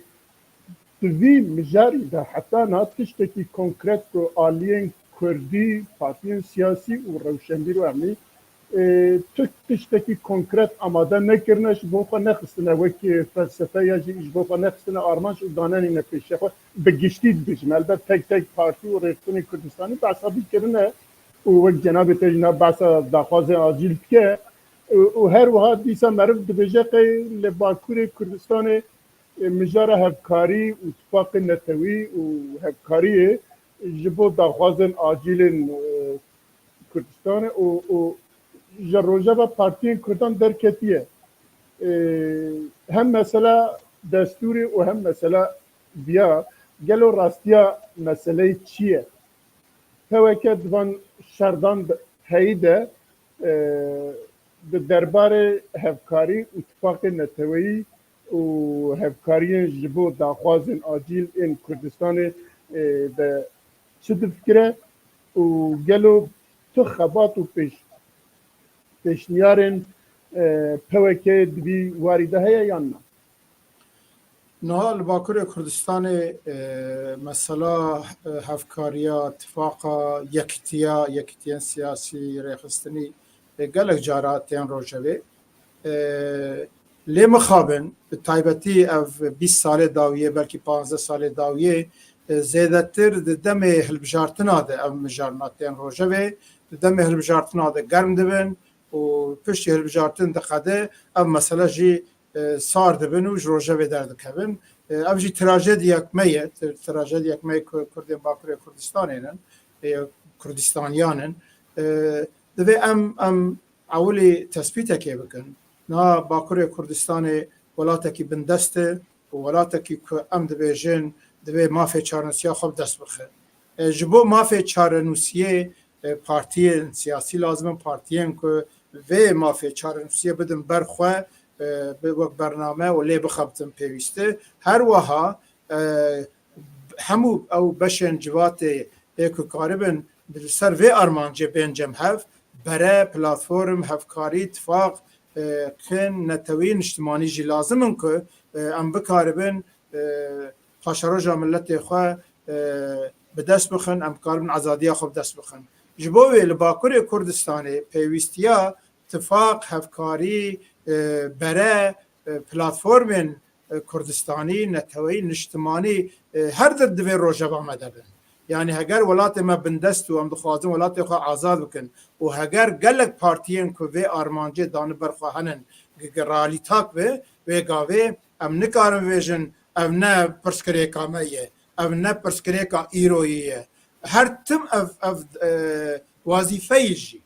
di vî mijarî de heta niha tiştekî konkret ku aliyên kurdî, partiyên siyasî û rewşenbîr û emnî, e, tu tiştekî konkret amade nekirine, ji bo xwe nexistine wek felsefe ya jî ji bo xwe nexistine armanc û danenîne pêşiya xwe. Bi giştî dibêjim, elbet tek tek partî û rêxistinên Kurdistanî behsa vî kirine û wek cenabê te jî niha behsa daxwazên acîl dike û, û her wiha dîsa meriv dibêje qey li Bakurê Kurdistanê Mijara hevkarî û tifaqên netewî û hevkariyê ji bo daxwazên acîlên, e, Kurdistanê û, û ji rojeva partiyên Kurdan derketiye. E, hem mesela destûrê û hem mesela viya, gelo rastiya meseleyê çi ye? P W K di van şerdan de, heyî de, e, di derbarê hevkarî û tifaqê neteweyî û hevkariyên ji bo daxwazên acîl ên Kurdistanê, e, de çi difikire û gelo tu xebat û pêş-, pêşniyarên, e, P W K di vî warî de heye yan na? Niha li Bakurê Kurdistanê, e, mesela, e, hevkariya, tifaqa, yekitiya, yekitiyên siyasî, rêxistinî, e, gelek cara tên rojevê. E, lê mixabin, bi taybetî ev bîst salê dawiyê, belkî panzdeh salê dawiyê, e, zêdetir di demê hilbijartina de ev mijarna tên rojevê, di demê hilbijartina de germ dibin û piştî hilbijartin diqede, ev mesele jî, e, sar dibin û ji rojevê derdikevin. E, ev jî trajediyek me ye, tra-, trajediyek me ye ku Kurdên Bakurê Kurdistanê nin, e, Kurdistaniyan in. E, divê em, em ewilî tespîtekê bikin. Niha Bakurê Kurdistanê welatekî bindest e û welatekî ku em dibêjin divê mafê çarenûsiya xwe bi dest bixe. E, ji bo mafê çarenûsiyê, e, partiyên siyasî lazim in, partiyên ku vê mafê çarenûsiyê bidin ber xwe, e, bi wek bername û lê bixebitin pêwîst e. Her wiha, e, hemû ew beşên civatê ê ku karibin li ser vê armancê bên cem hev, bere, platform, hevkarî, tifaq, e, qên netewî, niştimanî jî lazim in ku, e, em bikaribin, e, paşeroja miletê xwe, e, bi dest bixin, em bikaribin azadiya xwe bi dest bixin. Ji bo wê li Bakurê Kurdistanê pêwîstiya tifaq, hevkarî, e, bere, e, platformên, e, Kurdistanî, neteweyî, niştimanî, e, her di, di vê rojeva me de bin. Yanî heger welatê me bindest û em dixwazin welatê xwe azad bikin û heger gelek partiyên ku vê armancê dane ber xwe henin, gi-, gi-, realîtak be, wê gavê em nikarin bêjin ev ne pirsgirêka me ye, ev ne pirsgirêka îroyî ye. Her tim ev, ev, e, wazîfeyê jî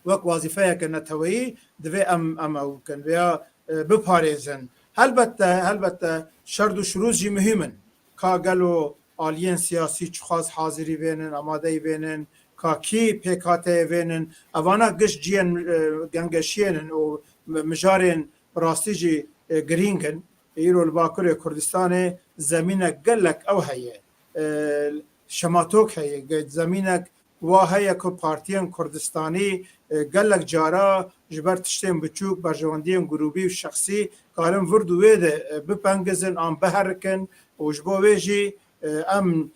wek wazîfeyeke neteweyî divê em, em ew bikin, vêya, e, biparêzin. Helbette, helbette şerd û şirûz jî muhîm in. Ka gelo aliyên siyasî çiqas hazirî vênin, amadeyî vênin, ka kî pêk hateye vênin, evana giş ciyên, e, gengeşiyên in û mi-, mijarên bi rastî jî, e, girîng in. Îro li Bakurê Kurdistanê zemînek gelek ew heye. E, şematok heye. Ge-, zemînek wa heye ku partiyên Kurdistanî, e, gelek cara ji ber tiştên biçûk, berjewendiyên grûbî û şexsî karin vir di wê de, e, bipengizin an biherikin û ji bo wê jî, e, em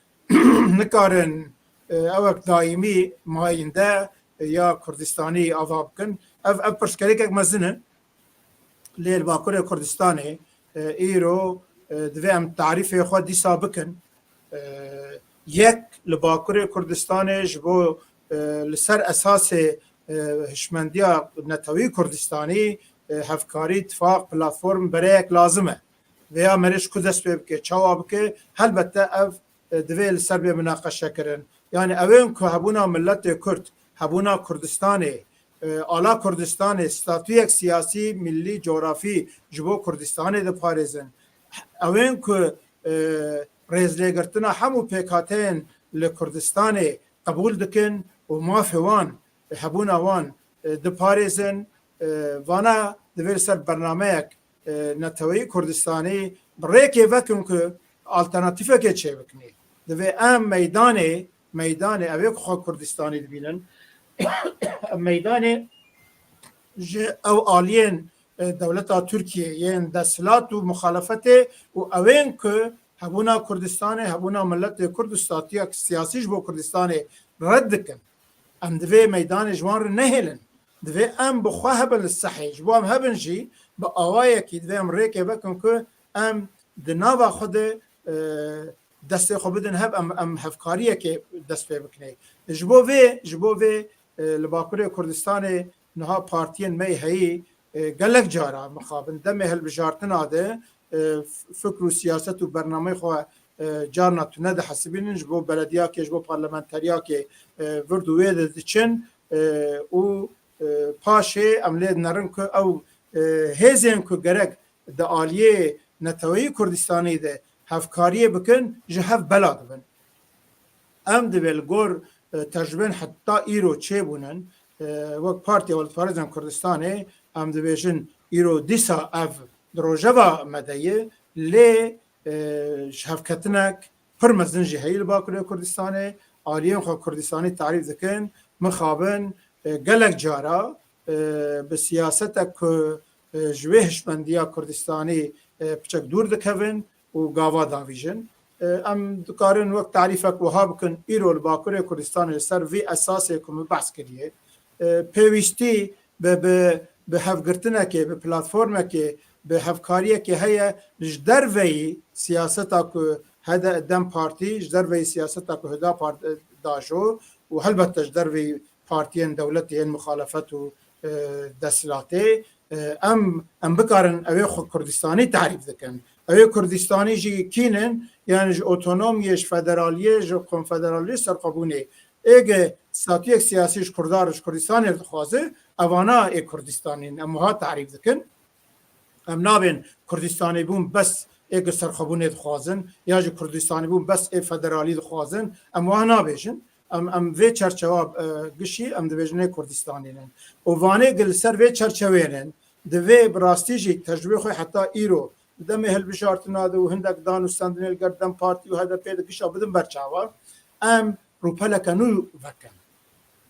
nikarin, e, ewek daîmî mayînde, e, ya Kurdistanî ava bikin. Ev, ev pirsgirêkek mezin e. Lê li Bakurê Kurdistanê, e, îro, e, divê em tarîfê xwe dîsa bikin. E, yek, li Bakurê Kurdistanê ji bo, e, li ser esasê, e, hişmendiya netewî Kurdistanî, e, hevkarî, tifaq, platform, bereyek lazim e. Vêya merê ji ku dest pê bike, çawa bike, helbette ev e, divê li ser bê minaqeşe kirin. Yanî ewên ku hebûna miletê Kurd, hebûna Kurdistanê, e, ala Kurdistanê, statuyek siyasî, millî, cografî ji bo Kurdistanê diparêzin. Ewên ku, e, rêzlêgirtina hemû pêkhateyên li Kurdistanê qebûl dikin û mafê wan, hebûna wan, e, diparêzin, e, vana divê li ser bernameyek, e, neteweyî Kurdistanî bi rêkê vekin ku alternatîfekê çêbikinê. Divê em meydanê, meydanê, ev ê ku xwe Kurdistanî dibînin, em meydanê ji ew aliyên, e, dewleta Tirkiyê yên desthilat û muxalefetê û ewên ku hebûna Kurdistanê, hebûna miletê Kurd û statuya siyasî ji bo Kurdistanê red dikin. Em divê meydanê ji wan re nehêlin. Divê em bi xwe hebin li sehê. Ji bo em hebin jî bi awayekî divê em rêkê vekin ku em di nava xwe de, e, destê xwe bidin hev, em, em hevkariyekê dest pê bikinê. Ji bo vê, ji bo vê, e, li Bakurê Kurdistanê niha partiyên me yê heyî, e, gelek cara mixabin demê hilbijartina de, fikr û siyaset û bernameyê xwe, e, carna tune dihesibînin, ji bo belediyakê, ji bo parlamenteriyakê, e, vir û wê de diçin, e, û, e, paşê em lê dinerin ku ew, e, hêzên ku gerek di aliyê neteweyî Kurdistanê de hevkariyê bikin, ji hev bela dibin. Em divê li gor, e, tecrûbên heta îro çêbûnin, e, wek Partiya Welatparêzan Kurdistanê, em dibêjin îro dîsa ev di rojeva me de ye, lê, e, ji hevketinek pir mezin jî heyî li Bakurê Kurdistanê, aliyên xwe Kurdistanî tarîf dikin, mixabin, e, gelek cara, e, bi siyasetek ku, e, ji wê hişmendiya Kurdistanî, e, piçek dûr dikevin û gava davîjin. E, em dikarin wek tarîfek wiha bikin, îro li Bakurê Kurdistanê li ser vî esasê ku min behs kiriye, e, pêwîstî bi, bi, bi hevgirtinekê, bi platformekê, bi hevkariyekê heye ji derveyî siyaseta ku hede DEM Partî, ji derveyî siyaseta ku Huda Part-, dajo û helbette ji derveyî partiyên dewletê yên muxalefet û, e, desthilatê, e, em, em bikarin ew ê xwe Kurdistanî tarîf dikin. Ew ê Kurdistanî jî kînin, yani ji otonomiyê, ji federaliyê, ji konfederaliyê serxwebûnê. Êge statuyek siyasî ji Kurda re, ji Kurdistanê re dixwaze, evana ê Kurdistanî ne, em wiha tarîf dikin. Em nabên Kurdistanê bûn bes ê gi serxwebûnê dixwazin, ya jî Kurdistanê bûn bes ê federalî dixwazin. Em wiha nabêjin. Em, em vê çerçewa, e, gişî em dibêjin ê Kurdistanî ne. Û vanê gi li ser vê çerçewê ne, divê bi rastî jî tecrûbê xwe heta îro di demê hilbijartina de û hindek dan û stendinê li gel DEM Partî û HDPê de gişa bidin ber çavan. Em rûpeleke nû vekin.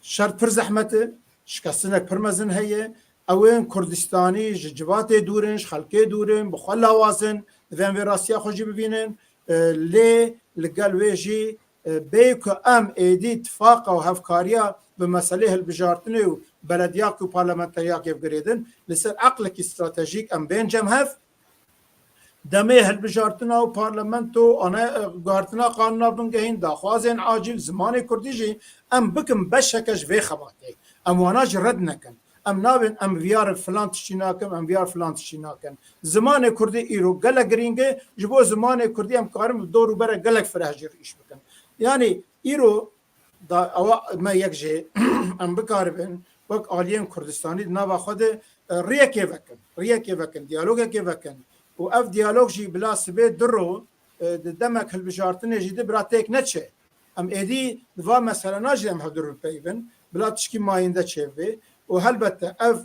Şert pir zehmet e, şikestinek pir mezin heye. Ew ên Kurdistanî ji civatê dûr in, ji xelkê dûr in, bi xwe lawaz in, divê em vê rastiya xwe jî bibînin. E, lê li gel wê jî, e, bê ku em êdî tifaqa û hevkariya bi meselê hilbijartinê û belediyakê û parlamenteriyakê bigirêdin, li ser eqlekî stratejîk em bên cem hev. Demê hilbijartina û parlamento, ana, e, guhertina qanûna bingehîn, daxwazên acîl, zimanê kurdî jî em bikin beşeke ji vê xebatê. Em wana jî red nekin. Em nabên, em viyar filan tiştî nakin, em viyar filan tiştî nakin. Zimanê kurdî îro gelek girîng e, ji bo zimanê kurdî em karin bi dor û berek gelek fireh jî îş bikin. Yanî îro da, ewa me yek jê em bikaribin wek aliyên Kurdistanî di nava xwe de, e, riyekê vekin, riyekê vekin, diyalogekê vekin û ev diyalog jî bila sibê du ro, e, di demek hilbijartinê jî di bila têk neçe. Em êdî di va meselena jî em hevdûr bipeyivin, bila tişkî mayînde çêbibê û helbette ev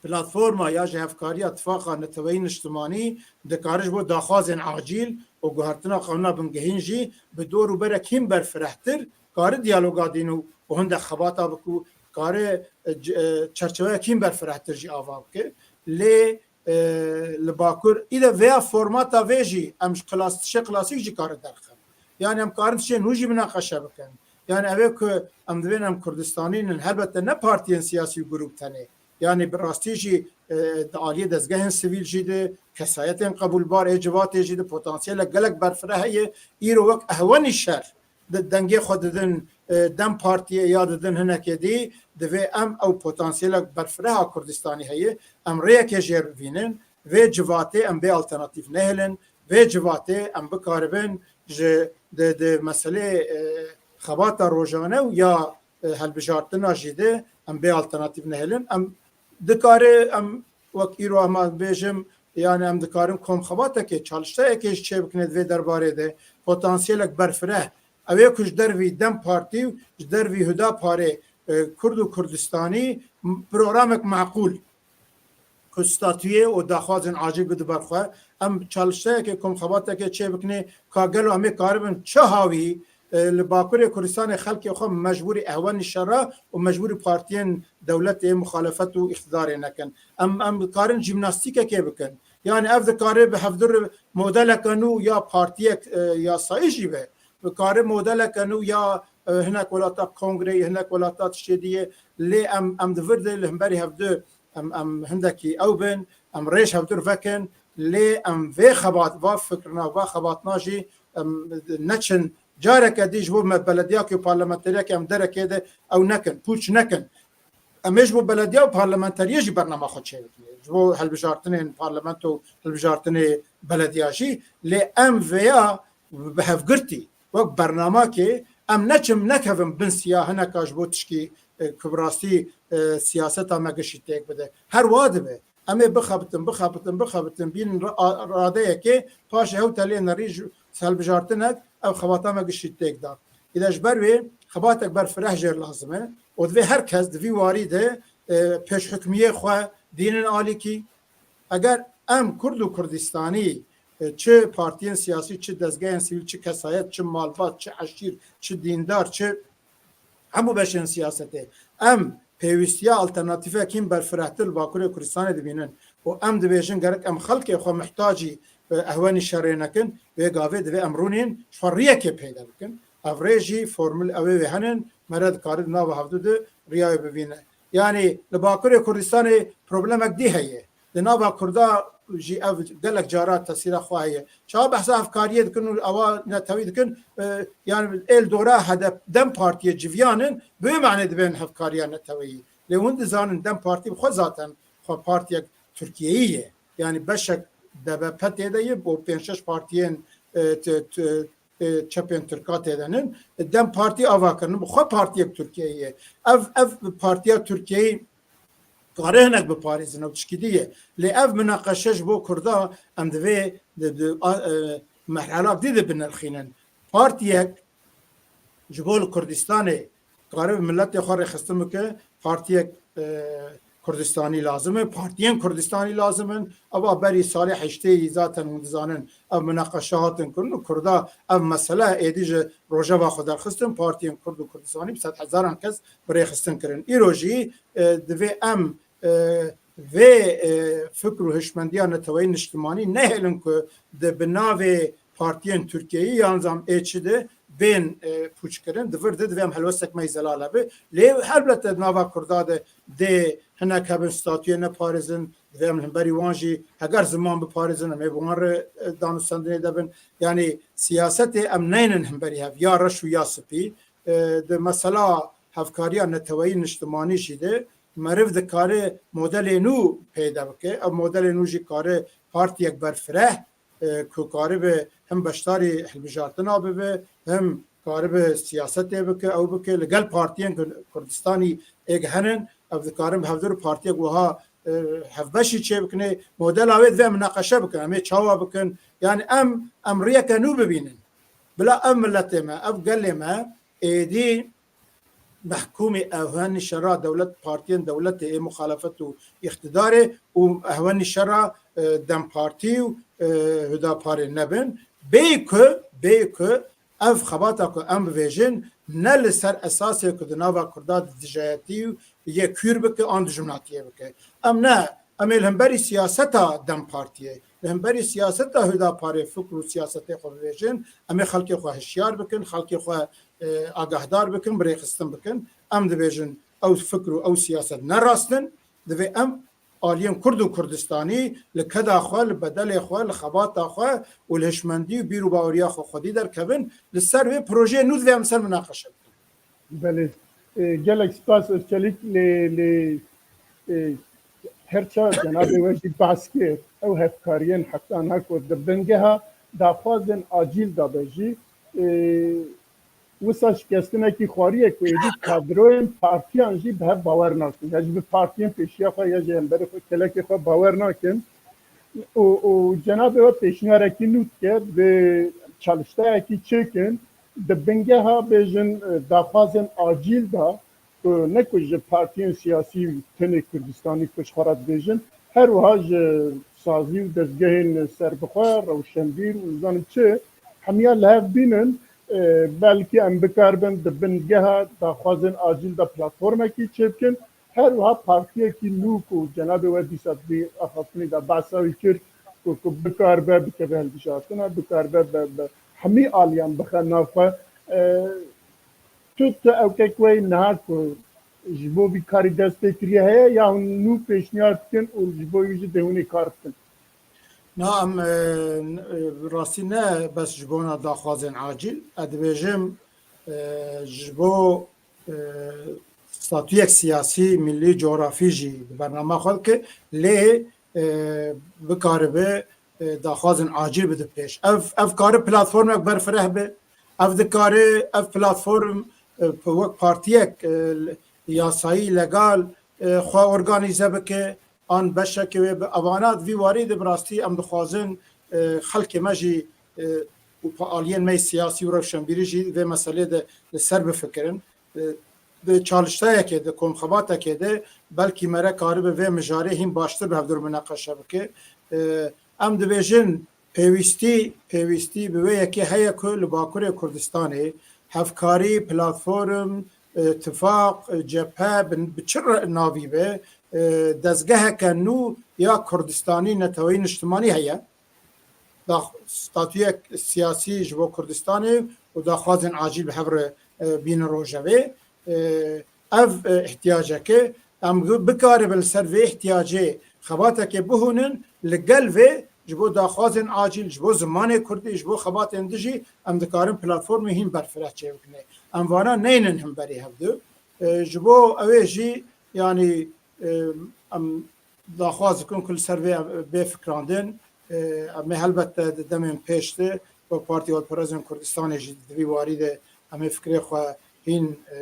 platforma ya ji hevkariya Tifaqa Neteweyî Niştimanî dikare ji bo daxwazên acîl û guhertina qanûna bingehîn jî bi dor û berek hîn berfirehtir kare diyaloga dîn û, û hindek xebata bike û kare, e, c-, e, çerçeveyek hîn berfirehtir jî ava bike. Lê, e, li Bakur, îde vêya formata vê jî em ji klas-, tişê klasîk jî kare derxin. Yani em karin tişên nû jî minaqeşe bikin. Yani ev ê ku em divên em Kurdistanî nin, helbette ne partiyên siyasî û grûp tenê. Yani bi rastî jî, e, di aliyê dezgehên sivîl jî de, kesayetên qebûlbar ê civatê jî de potansiyelek gelek berfireh heye. Îro wek ehwenî şer di dengê xwe didin, e, DEM Partiyê ya didin hinekê dî, divê em ew potansiyelek berfireha Kurdistanî heye, em rêyekê jê bivînin, vê civatê em bê alternatîf nehêlin, vê civatê em bikaribin ji di, di meselê, e, xebata rojane û ya, e, helbijartina jî de em bê alternatîf nehêlin. Em dikare, em wek îro em bêjim, yani em dikarin komxebatekê, çalıştayekê jî çêbikine di vê derbarê de, potansiyelek berfireh. Ew ê ku ji dervî DEM Partî û ji dervî Huda Parê, e, Kurd û Kurdistanî m-, programek meqûl ku statuyê û daxwazên acîl bide ber xwe. Em çalıştayekê, komxebatekê çêbikine ka gelo em ê karibin çi hawî, e, li Bakurê Kurdistanê xelkê xwe mecbûrî ehwenî şera û mecbûrî partiyên dewletê muxalefet û îqtidarê nekin. Em, em dikarin jîmnastîkekê bikin. Yani ev dikare bi hevdûr modeleke nû ya partiyek, e, yasayî jî be. Dikare modeleke nû ya, e, hinek welata kongreyê, hinek welata tiştê dî ye. Lê em, em di vir de li hemberî hevdu em, em hindekî ew bin, em rêj hevdûr vekin, lê em vê xebat, va fikirina, va xebatina jî em neçin careke dî ji bo me belediyakê û parlamenteriyekê em derekê de ew nekin, pûç nekin. Em ê ji bo belediya û parlamenteriyê jî bernama xwe çêbikin. Ji bo hilbijartinên parlamento û hilbijartinê belediya jî, lê em vêya bi hevgirtî wek bernamakê em neçim nekevin bin siya hineka ji bo tişkî, e, ku bi rastî, e, siyaseta me gişî têk bide. Her wa dibe. Em ê bixebitin, bixebitin, bixebitin, bînin ra-, a-, radeyekê, paşê hew telê nerî ji hilbijartinek ev xebata me gişî têk da. Îde ji ber wê xebatek berfireh jêr lazim e û divê her kes di vî warî de, e, pêşhukmiyê xwe dînin alîkî. Eger em Kurd û Kurdistanî, e, çi partiyên siyasî, çi dezgehên sivîl, çi kesayet, çi malbat, çi eşîr, çi dîndar, çi hemû beşên siyasetê, em pêwîstiya alternatîfekî berfirehtir li Bakurê Kurdistanê dibînin û em dibêjin gerek em xelkê xwe mihtacî, e, ehwenî şerê nekin, wê gavê divê em rûnên ji xwe riyekê peyde bikin. Ev rê jî formul ew ê wê henin, mere dikare di nava hevdu de riya wê bivîne. Yanî li Bakurê Kurdistanê problemek dî heye. Di nava Kurda jî ev gelek cara tesîra xwe heye. Çawa behsa hevkariyê dikin û ewa netewî dikin, e, yani êl dora H D P, DEM Partiyê civiyan in, bi wê manê dibên hevkariya neteweyî. Lê hûn dizanin DEM Partî bi xwe zaten xwe partiyek Tirkiyeyî ye. Yani beşek D B P tê de ye, bo pênc şeş partiyên, e, t-, t-, e, çepên Tirka tê de nin. DEM Partî ava kirin, bi xwe partiyek Tirkiyeyî ye. Ev, ev partiya Tirkiyeyî kare hinek biparêzin, ew tişkî dî ye. Lê ev minaqeşe ji bo Kurda em divê di, di, a, e, merhela dî de binirxînin. Partiyek ji bo li Kurdistanê kare bi miletê xwe rêxistin bike, partiyek, e, Kurdistanî lazim e, partiyên Kurdistanî lazim in. Eva berî salê heştê yî zaten hûn dizanin ev minaqeşe hatin kirin û Kurda ev mesele êdî ji rojeva xwe derxistin, partiyên Kurd û Kurdistanî bi sed hezaran kes bi rêxistin kirin. Îro jî, e, divê em, e, vê, e, fikr û hişmendiya neteweyî niştimanî nehêlin ku di bi navê partiyên Tirkiyeyî yan zam ê çi de bên, e, pûçkirin, di vir de divê em helwestek me yî zelal hebe. Lê helbet di nava Kurda de dê hinek hebin statuyê neparêzin, divê em li hemberî wan jî heger ziman biparêzin, em ê bi wan re, e, danûstendinê de bin. Yanî siyasetê em neynin hemberî hev, ya reş û ya spî. E, di mesela hevkariya neteweyî niştimanî jî de meriv dikare modelê nû peyda bike. Ev modelê nû jî kare partiyek berfireh, e, ku karibe him beşdarî hilbijartina bibe, him karibe siyasetê bike, ew bike, li gel partiyên Kur-, Kurdistanî êk henin, ev dikarin bi hevdûr partiyek wiha, e, hevbeşî çêbikine, modela wê divê em minaqeşe bikin, em ê çawa bikin? Yani em, em riyeke nû bibînin. Bila ev miletê me, ev gelê me êdî mehkûmî ehwenî şera dewlet, partiyên dewletê ê muxalefet û îqtidarê û ehwenî şera, e, DEM Partî û, e, Hudaparê nebin. Bê ku, bê ku ev xebata ku em bivêjin ne li ser esasê ku di nava Kurda di dijayetî û yê kûr bike an dijminatiyê bike. Em ne, em ê li hemberî siyaseta DEM Partiyê, li hemberî siyaseta Hudaparê fikr û siyasetê xwe bivêjin, em ê xelkê xwe hişyar bikin, xelkê xwe, e, agahdar bikin, bi rêxistin bikin. Em dibêjin ew fikr û ew siyaset ne rast in, divê em aliyên Kurd û Kurdistanî li keda xwe, li bedelê xwe, li xebata xwe û li hişmendî û bîr û baweriya xwe xwedî derkevin, li ser vê projeyê nû divê em ser minaqeşe bikin. Belê. E, gelek spas Özçelik, lê, lê, e, her çar cenabê we jî behs kir, ew hevkariyên heta na ku di bingeha daxwazên acîl de be jî, e, wisa şikestinekî xwarî ye ku êdî kadroyên partiyan jî bi hev bawer nakin. Ya jî bi partiyên pêşiya xwe ya jî hemberê xwe, kelekê xwe bawer nakin. Û, û cenabê we pêşniyarek nû dike, divê çalıştayekî çêkin, di bingeha bêjin, e, daxwazên acîl de, ku ne ku ji partiyên siyasî tenê Kurdistanî ku ji xwe re dibêjin, her wiha ji sazî û dezgehên serbixwe, rewşenbîr û nizanim çi, hemiya li hev bînin, e, belkî em bikaribin di bingeha daxwazên acîl de platformekî çêbikin. Her wiha partiyekî nû ku cenabê we dîsa di vî axaftinê de behsa wî kir, ku, ku bikaribe bikeve hilbijartina, bikaribe bi, bi hemî aliyan bixe nav xwe. E, tu, tu ewkek we niha ku ji bo vî karî dest pê kiriye heye ya hûn nû pêşniyar dikin û ji bo wî jî dê hûn ê kar bikin? Na, em, e, n-, e, rastî ne bes ji bona daxwazên acîl. Ez dibêjim, e, ji bo, e, statuyek siyasî, milî, coğrafî jî di bernama xwe dike, lê, e, bikaribe, e, daxwazên acîl bide pêş. Ev, ev kare platformek berfireh be. Ev dikare, ev platform, e, wek partiyek, e, yasayî, legal, e, xwe organîze bike, an beşekê wê bi. Evana di vî warî de bi rastî em dixwazin, e, xelkê me jî, e, û pa-, aliyên me yê siyasî û rewşenbîrî jî vê meselê de li ser bifikirin. E, di çalıştayekê de, komxebatekê de belkî mere karibe vê mijarê hîn baştir bi hevdûr mineqeşe bike. E, em dibêjin pêwîstî, pêwîstî bi wê yekê heye ku li Bakurê Kurdistanê hevkarî, platform, e, tifaq, e, cephe, bi, bi çi re-, navî be, e, dezgeheke nû ya Kurdistanî neteweyî niştimanî heye. Da statuyek siyasî ji bo Kurdistanê û daxwazên acîl bi hev re, e, bînin rojevê. E, ev, e, ihtiyaceke em bi-, bikaribin li ser vê ihtiyacê xebatekê bihûnin, li gel vê ji bo daxwazên acîl, ji bo zimanê kurdî, ji bo xebatên din jî em dikarin platformê hîn berfireh çêbikine. Em vana neynin himberî hevdu. E, ji bo ew ê jî, yanî, e, em daxwaz dikin ku li ser vê bê fikrandin. E, em ê helbet di demên pêş de wek Partiya Xwedparêzên Kurdistanê jî di vî warî de em ê fikrê xwe hîn, e,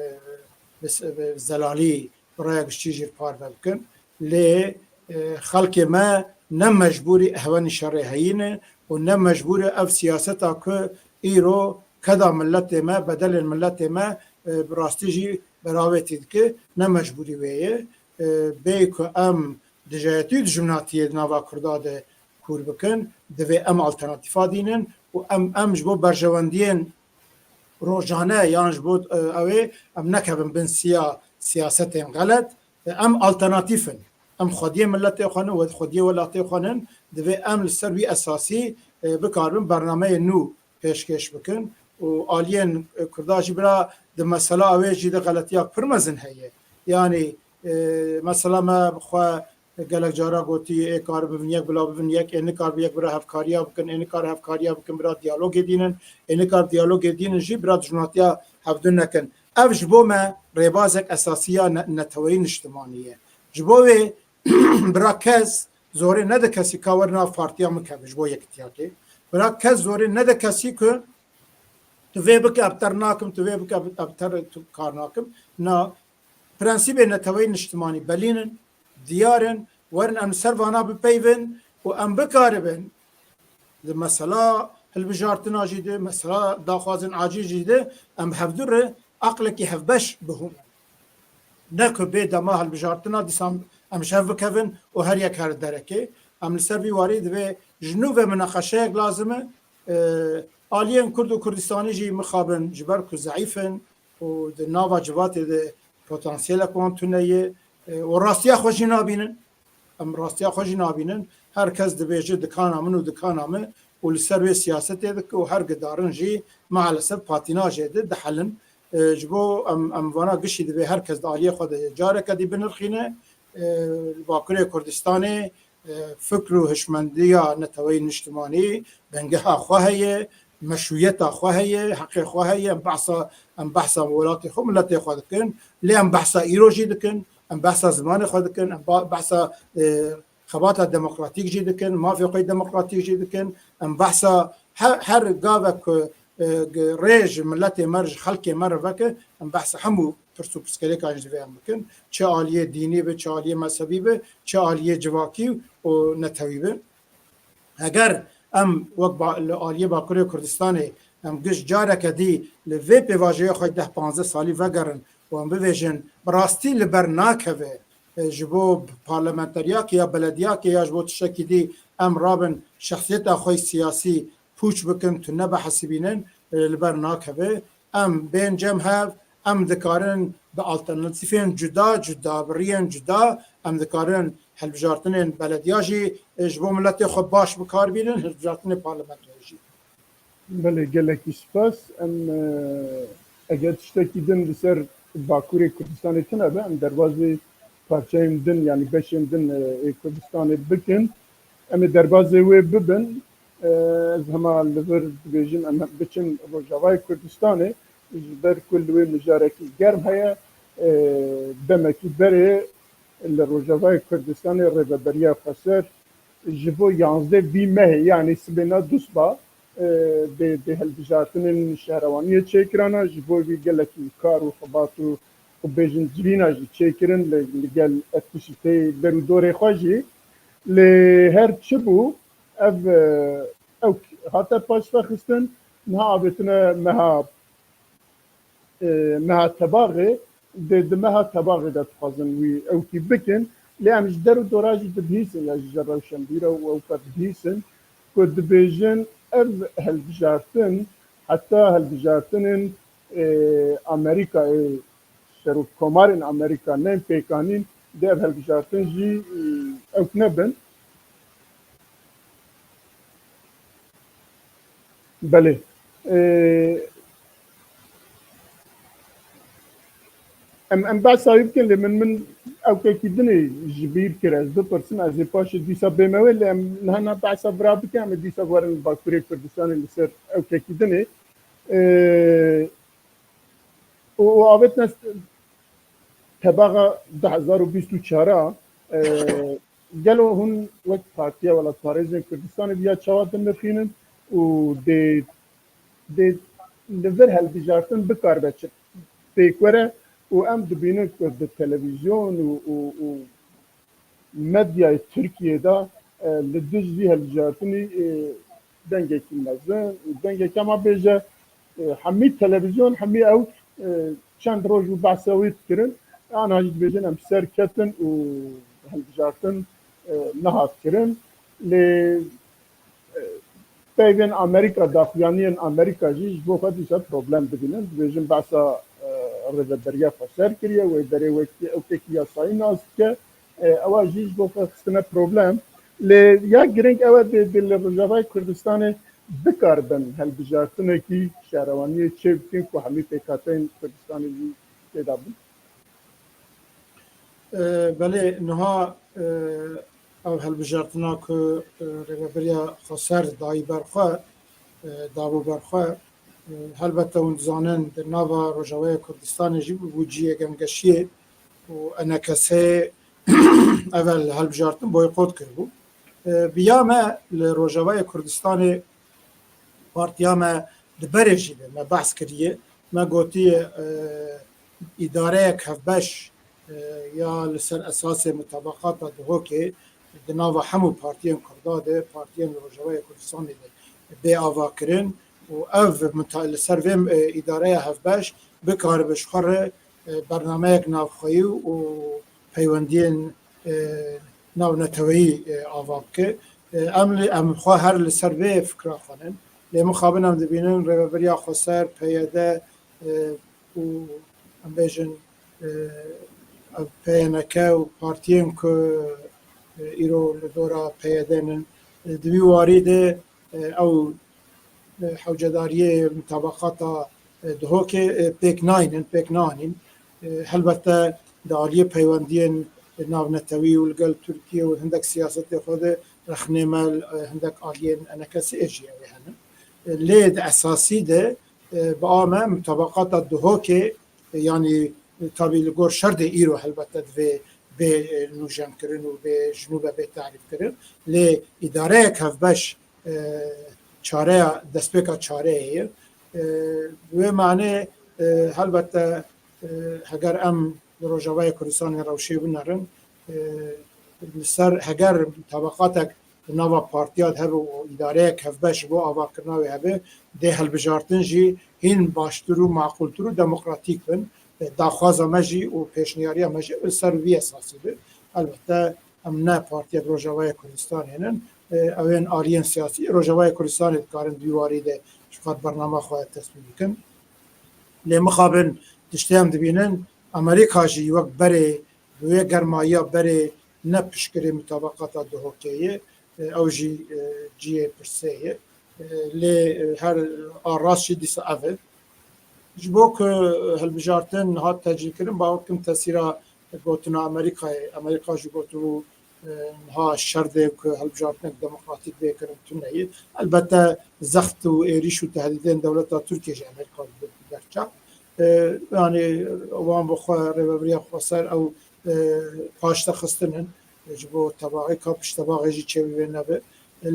bi s-, bi zelalî, bi raya giştî jî parve bikin. Lê, e, xelkê me ne mecbûrî ehwenî şerê heyî ne û ne mecbûrî ev siyaseta ku îro keda miletê me, bedelên miletê me, e, bi rastî jî beravêtî dike, ne mecbûrî wê ye. E, bêyî ku em dijayetî û dijminatiyê di nava Kurda de kûr bikin, divê em alternatîfa dînin û em, em ji bo berjewendiyên rojane yan ji bo, e, ew ê em nekevin bin siya siyasetên xelet. E, em alternatîf in. Em xwediyê miletê xwe ne, we-, xwediyê welatê xwe nin. Divê em li ser wî esasî, e, bikaribin bernameyê nû pêşkêş bikin û aliyên, e, Kurda jî bira di mesela ew ê jî de xeletiya pir mezin heye. Yanî, e, mesela me bi xwe gelek cara gotî, ê kar bibin yek bila bibin yek, ê nikar bi yek bira hevkariya bikin, ê nikar hevkariya bikin bira diyalogê dînin, ê nikar diyalogê dînin jî bira dijminatiya hevdû nekin. Ev ji bo me rêbazek esasî ya ne-, neteweyî niştimanî ye. Ji bo wê bira kes zorê nede kesî ka were nav partiya min keve ji bo yekitiyakê. Bira kes zorê nede kesî ku tu vê bike, ev ter nakim, tu vê bike, ev ter tu kar nakim. Na, prensîbê neteweyî niştimanî belîn in, diyar in, werin em li ser vana bipeyvin û em bikaribin di mesela hilbijartina jî de, mesela daxwazên acîl jî de em hevdu re aqlekî hevbeş bihûnin. Ne ku bê dema hilbijartina dîsan em ji hev bikevin û her yek her derekê. Em li ser vî warî divê ji nû ve mineqeşeyek lazim e. E, aliyên Kurd û Kurdistanî jî mixabin ji ber ku zeîf in û di nava civatê de potansiyelek wan tune ye, e, û rastiya xwe jî nabînin. Em rastiya xwe jî nabînin. Her kes dibêje dikana min û dikana min û li ser wê siyasetê dike û her gidarin jî maalesef patînajê de dihelin. E, ji bo em, em vana gişî divê her kes di aliyê xwe de careke dî binirxîne. E, li Bakurê Kurdistanê, e, fikr û hişmendiya neteweyî niştimanî bingeha xwe heye, meşrûyeta xwe heye, heqê xwe heye. Em behsa, em behsa welatê xwe, miletê xwe dikin. Lê em behsa îro jî dikin. Em behsa zimanê xwe dikin. Em ba-, behsa, e, xebata demokratîk jî dikin, mafê xwe demokratîk jî dikin. Em behsa her, her gavek ku, e, g-, rê ji miletê me re, ji xelkê me re veke, em behsa hemû pirs û pirsgirêkan ji divê em bikin. Çi aliyê dînî be, çi aliyê mezhebî be, çi aliyê civakî û netewî be. Eger em wek ba-, li aliyê Bakurê Kurdistanê em giş careke dî li vê pêvajoya xwe deh panzdeh salî vegerin û em bibêjin, bi rastî li ber nakeve, e, ji bo parlamenteriyakê ya belediyakê ya ji bo tiştekî dî em rabin şexsiyeta xwe siyasî pûç bikin, tune bihesibînin, e, li ber nakeve. Em bên cem hev, em dikarin bi alternatîfên cuda cuda, bi riyên cuda, em dikarin hilbijartinên belediya jî, e, ji bo miletê xwe baş bi kar bînin, hilbijartinê parlamentoyê jî. Belê, gelekî spas. Em, e, eger tiştekî din li ser Bakurê Kurdistanê tune be, em derbazê parçeyên din, yanî beşên din, e, ê Kurdistanê bikin. Em ê derbazê wê bibin. E, ez hema li vir dibêjim, em biçin Rojavayê Kurdistanê, ji ber ku li wê mijarekî germ heye. e, demekî berê li Rojavayê Kurdistanê Rêveberiya Xweser ji bo yanzdeh vî mehê, yanî sibêna dusba, e, dê, dê hilbijartinên şehrewaniyê çêkirana, ji bo vî gelekî kar û xebat û, xwe bêjin, cirîna jî çêkirin li, li gel etkişîteyê der û dorê xwe jî. Lê her çi bû, ev, e, ew hate paşvexistin, niha avêtine meha, e, meha tebaxê, di, di meha tebaxê de dixwazin wî ewkî bikin. Lê em ji der û dora jî dibihîsin, ya jî ji rewşenbîra û ewka dibihîsin ku dibêjin ev hilbijartin heta hilbijartinên, e, Amerîka, e, serokkomarên Amerîka nên pêkanîn, dê ev hilbijartin jî, e, ewk nebin. Belê. Ee, em, em behsa wî bikin, lê min, min ewkekî dinê ji bîr kir. Ez bipirsim, ez ê paşê dîsa bême wê, lê em niha behsa vira bikin, em ê dîsa werin Bakurê Kurdistanê li ser ewkekî dinê. Ee, û, û avêtine tebaxa du hezar û bîst û çar a, e, gelo hûn wek Partiya Welatparêzên Kurdistanê viya çawa dinirxînin û dê, dê li vir hilbijartin bikaribe çi pêk were û em dibînin ku di televîzyon û, û, û medyayê Tirkiyê de, e, li dij vî hilbijartinî, e, dengekî mezin û dengekî, ema bêje, e, hemî televîzyon, hemî ew, e, çend roj û behsa wî dikirin. Ana jî dibêjin em ser ketin û hilbijartin, e, nehat kirin. Lê, e, peyvên Amerîka, daxuyaniyên Amerîka jî ji bo xwe dîsa problem dibînin. Dibêjin behsa, e, rêveberiya xweser kiriye, wê berê wekî ewkekî yasayî nas dike. E, ewa jî ji bo xwe xistine problem. Lê ya girîng ew e, dê, dê li Rojavayê Kurdistanê bikaribin hilbijartinekî şehrewaniyê çê bikin ku hemî pêkhateyên Kurdistanê jî tê de bin. E, belê, niha, e, ev hilbijartina ku, e, Rêveberiya Xweser dayî ber xwe, e, dabû ber xwe, e, helbete hûn dizanin di nava Rojavayê Kurdistanê jî bû cihê gengeşiyê û E N K S'ê ev hilbijartin boykot kiribû. E, viya me li Rojavayê Kurdistanê partiya me di berê jî de me behs kiriye. Me gotiye, e, îdareyek hevbeş, e, ya li ser esasê mutabaqata Duhokê di nava hemû partiyên Kurda de, partiyên li Rojavayê Kurdistanê de bê avakirin û ev muta-, li ser vê, e, îdareya hevbeş bikaribe ji xwe re, e, bernameyek navxweyî û peywendiyên, e, navneteweyî, e, ava bike. E, em li, em xwe her li ser vê fikra xwe nin. Lê mixabin em dibînin Rêveberiya Xweser, P Y D, e, û em bêjin, e, ev P Y N K û partiyên ku, e, îro li dora P Y D nin, e, di vî warî de, e, ew, e, hewcedariyê mutabaqata, e, Duhokê, e, pêk naynin, pêk nanîn. E, helbette di aliyê peywendiyên navnetewî û li gel Tirkiye û hindek siyasetê xwe de rexnê me, e, hindek aliyên E N K S'ê jî ew ê hene. E, lê di esasî de, e, bi a me mutabaqata Duhokê, e, yanî, e, tabî li gor şerdê îro helbette divê bê, e, nûjenkirin û bê ji nû ve bê tarîfkirin. Lê îdareyek hevbeş, e, çareya, destpêka çareyê ye. E, bi wê manê, e, helbette, e, heger em li Rojavayê Kurdistanê rewşê binerin, e, li ser heger tabaqatek di nava partiya de hebe û îdareyek hevbeş ji bo avakirina wê hebe, dê hilbijartin jî hîn baştir û maqûltir û demokratîk bin. E, daxwaza me jî û pêşniyariya me jî li ser vî esasî be. Elbette em ne partiyek Rojavayê Kurdistanê nin. E, ew ên aliyên siyasî Rojavayê Kurdistanê dikarin di vî warî de ji xwe bernama xwe tesmîm bikin. Lê mixabin tiştê em dibînin, Amerîka jî wek berê, bi wê germayiya berê ne piştgirê mutabaqata Duhokê ye. E, ew jî, e, cihê pirsê ye. E, lê, e, her a rast jî dîsa ev e. Ji bo ku, e, hilbijartin hat tecrîkirin, bawer kim tesîra gotina Amerîkayê. Amerîka jî gotibû, e, niha şer de ku hilbijartinek demokratîk bê kirin tune ye. Elbette zext û êrîş û tehdîdên dewleta Tirkiye jî Amerîka dide ber çav. e, yani wan bi xwe rêvebiriya xweser ew, e, paştexistin in. Ji bo tebaxê ka piştebaxê jî çêbî wê nebe.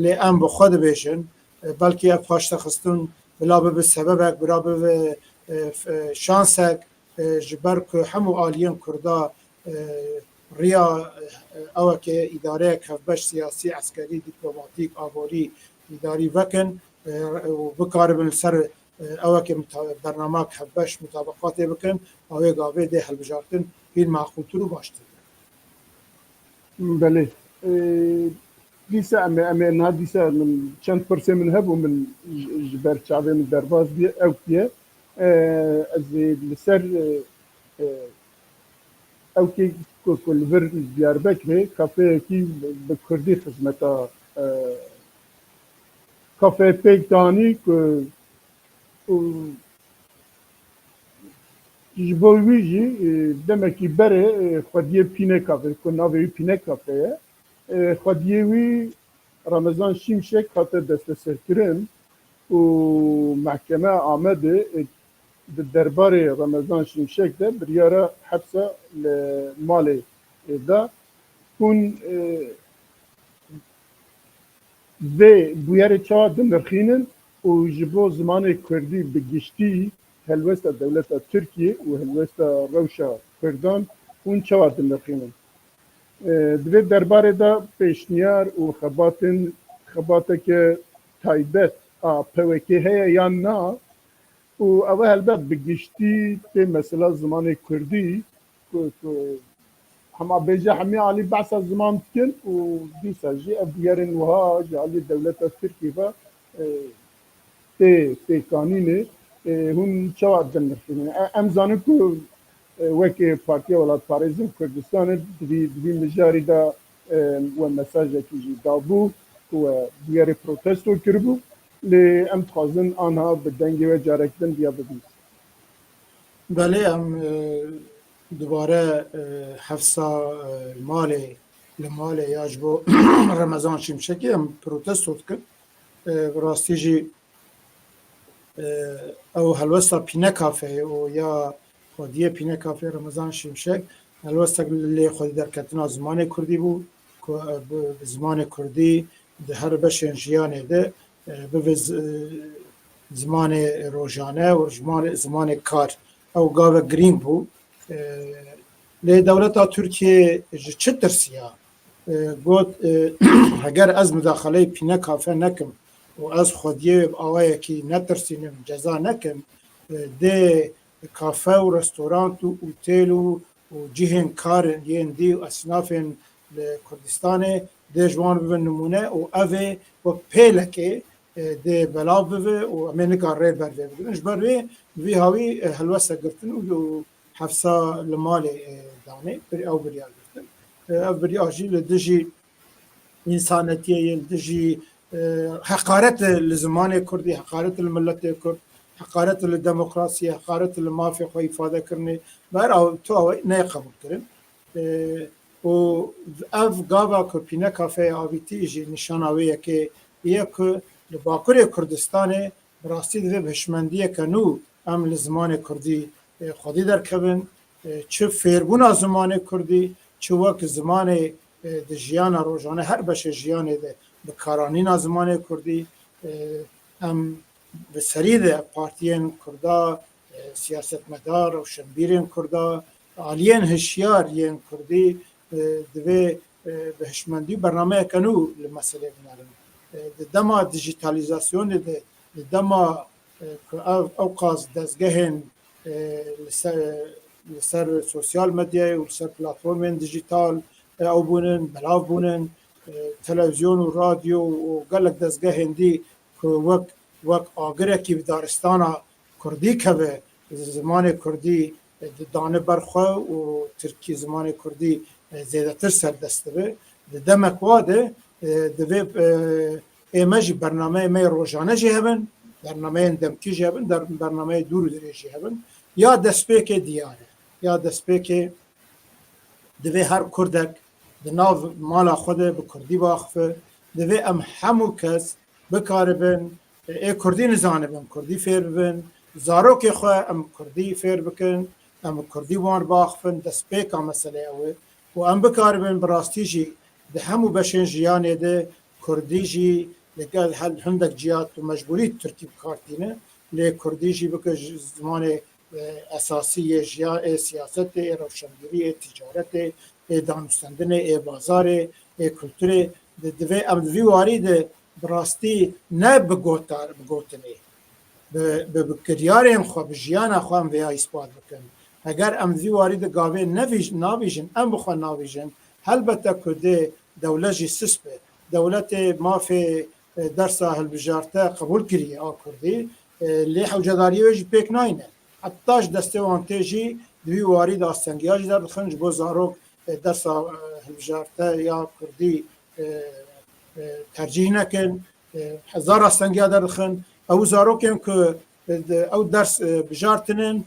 Lê em bi xwe dibêjin, e, belkî ev paştexistin bila bibe sebebek, bila bibe, e, f-, e, şansek, e, ji ber ku hemû aliyên Kurda, e, riya, e, eweke îdareyek hevbeş siyasî, eskerî, dîplomatîk, aborî, îdarî vekin, e, û bikaribin li ser, e, eweke muta-, bernamak hevbeş mutabeqatê bikin, a wê gavê dê hilbijartin hîn maqûltir û baştir. Belê. Ee, dîsa em ê, em ê niha dîsa min çend pirsê min hebû, min ji, ji ber çavê min derbas bîye, ew kiye. Ee, ez ê li ser, e, e, ew kê ku, ku li vir Diyarbekirê kafeyekî bi kurdî xizmeta, e, kafeyê pêk danî ku, ku ji bo wî jî, e, demekî berê, e, xwediyê Pînekafê, ku navê wî Pînekafe ye, e, xwediyê wî Remezan Şimşek hate desteserkirin û mehkeme Amedê, e, di derbarê Remezan Şimşek de biryara hepsa li malê, e, da. Hûn, e, vê bûyerê çawa dinirxînin û ji bo zimanê kurdî bi giştî, helwesta dewleta Tirkiyê û helwesta rewşa kurdan hûn çawa dinirxînin? E, di vê derbarê de pêşniyar û xebatên, xebateke taybet a P Y K heye yan na? Û ew helbet bi giştî tê mesela zimanê kurdî ku, ku hema bêje hemî alî behsa ziman dikin û dîsa jî ev bûyerên wiha ji alî dewleta Tirkiyê ve, e, tê pêkanînê, e, hûn çawa dinirxînin? E, em zanin ku, e, wekî Partiya Welatparêzên Kurdistanê di vî, di vî mijarî de, e, we mesajekî jî dabû ku we bûyerê protesto kiribû. Lê em dixwazin anha bi dengê we carek din viya bibînin. Belê, em, e, dubare, e, hefsa, e, malê, li malê ya ji bo Remezan Şimşekî em protesto dikin. E, bi rastî jî, e, ew helwesta Pînekafeyê û ya xwediyê Pînekafeyê Remezan Şimşek helwestek lê xwedî derketina zimanê kurdî bû ku, e, bi, bi zimanê kurdî di her beşên jiyanê de, e, bibe z-, e, zimanê rojane û zimanê, zimanê kar. Ew gavek girîng bû. E, lê dewleta Tirkiyê ji çi tirsiya? E, got, e, heger ez mudaxaleyê Pînekafe nekim û ez xwediyê bi awayekî netirsînim, ceza nekim, e, dê kafe û restorant û otêl û û cihên kar yên dî û esnafên li Kurdistanê dê ji wan bibin nimûne û ev ê wek pêlekê, e, dê belav bibe û em ê nika rê ber vê bigirin. Ji ber wê bi vî hawî, e, helweste girtin û, û hefsa li malê, e, danê, bir-, ew biryar girtin. E, ev biryar jî li dijî însanetiyê ye, li dijî, e, heqaret li zimanê kurdî, heqaret li miletê kurd, heqaret li demokrasiyê, heqaret li mafê xwe îfade kirinê, bi her aw-, tu awayî neyê qebûlkirin. E, û ev gava ku Pînekafeyê avîtî jî nîşana wê yekê ye ku li Bakurê Kurdistanê bi rastî divê bi hişmendiyeke nû em li zimanê kurdî, e, xwedî derkevin, e, çi fêrbûna zimanê kurdî, çi wek zimanê, e, di jiyana rojane her beşê jiyanê de bikaranîna zimanê kurdî, e, em bi serî de partiyên kurda, e, siyasetmedar, rewşenbîrên kurda, aliyên hişyar yên kurdî, e, divê, e, bi hişmendî bernameyeke nû li meselê binerin. E, di dema dijîtalîzasyonê de, di dema, e, ku ev, ew qas dezgehên, e, li ser, li ser sosyal medyayê û li ser platformên dijîtal, e, ew bûnin, belav bûnin, e, televîzyon û radyo û gelek dezgehên dî ku wek, wek agirekî bi daristana kurdî keve, zimanê kurdî, e, didane ber xwe û tirkî zimanê kurdî, e, zêdetir serdest dibe. Di demek wa de, e, divê, e, ê me jî bernameyê me yê rojane jî hebin, bernameyên demkî jî hebin, der-, bernameyê dûr û dirêj jî hebin. Ya destpêkê diyar e. Ya destpêkê divê her kurdek di nav mala xwe de bi kurdî biaxife. Divê em hemû kes bikaribin, ê kurdî nizanibin, kurdî fêr bibin, Zarokê xwe em kurdî fêr bikin, em kurdî wan biaxifin, destpêka meselê ew e. Û em bikaribin bi rastî jî di hemû beşên jiyanê de kurdî jî li gel hel-, hindek ciya tu mecbûrî tirkî bi kar tîne, lê kurdî jî bike ji zimanê, e, esasî yê jiya-, ê siyasetê, ê rewşenbîrî, ê ticaretê, ê danûstendinê, ê bazarê, ê kulturê. Di, divê em di vî warî de bi rastî ne bi gotar, bi gotinê, bi, bi, bi kiryarên xwe, bi jiyana xwe em vêya îspat bikin. Heger em di vî warî de gavê nevîj-, navîjin, em bi xwe navîjin, helbete ku dê dewlet jî sis be. Dewletê mafê, e, dersa hilbijarte qebûl kiriye a kurdî, e, lê hewcedariyê wê jî pêk nayne. Heta ji destê wan tê jî di vî warî de astengiya jî derdixin, ji bo zarok, e, dersa, e, hilbijarte ya kurdî, e, e, tercîh nekin. E, hezar astengiya derdixin. Ew zarokên ku, e, ew ders, e, bijartinin,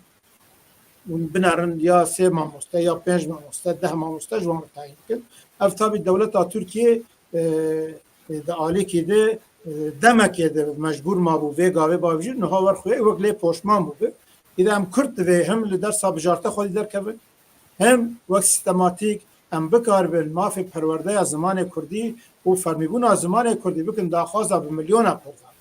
hûn binerin ya sê mamoste, ya pênc mamoste, deh mamoste ji wan re tayîn dikin. Ev tabî dewleta Tirkiyê, e, e, di alîkî de, e, demekê de mecbûr mabû vê gavê bavêjî, niha wer xwe wek lê poşman bûbe. Îde em kurd divê him li dersa bijarte xwedî derkevin, hem wek sîstematîk em bikaribin mafê perwerdeya zimanê kurdî û fermîbûna zimanê kurdî bikin daxwaza bi milyona kurdan.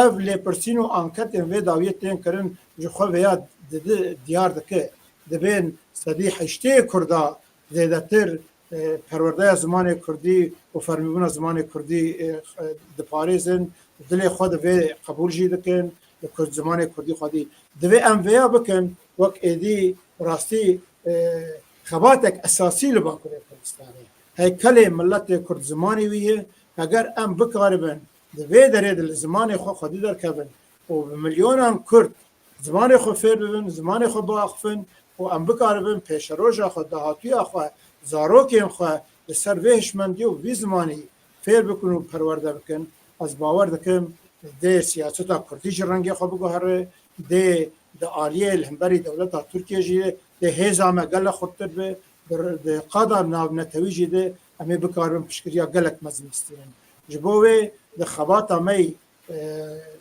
Ev lêpirsîn û anketên vê dawiyê tên kirin ji xwe vêya didi-, diyar dike. Dibên sedî heştê kurda zêdetir, e, perwerdeya zimanê kurdî û fermîbûna zimanê kurdî, e, e, diparêzin, dilê xwe di vê qebûl jî dikin, li kurd zimanê kurdî xwedî. Divê em vêya bikin, wek êdî rastî, e, xebatek esasî li Bakurê Kurdistanê. Heykelê miletê kurd zimanê wî ye, heger em bikaribin di vê derê de li zimanê xwe xwedî derkevin û bi milyonan kurd zimanê xwe fêr bibin, zimanê xwe biaxifin û em bikaribin pêşeroja xwe, dahatûya xwe, zarokên xwe li ser vê hişmendî û vî zimanî fêr bikin û perwerde bikin. Ez bawer dikim dê siyaseta kurdî jî rengê xwe biguhere, dê di aliyê li hemberî dewleta Tirkiye jî dê hêza me gelek xurttir be, di, di qada navnetewî jî de em ê bikaribin piştgiriya gelek mezin bistînin. Ji bo wê di xebata me yî e,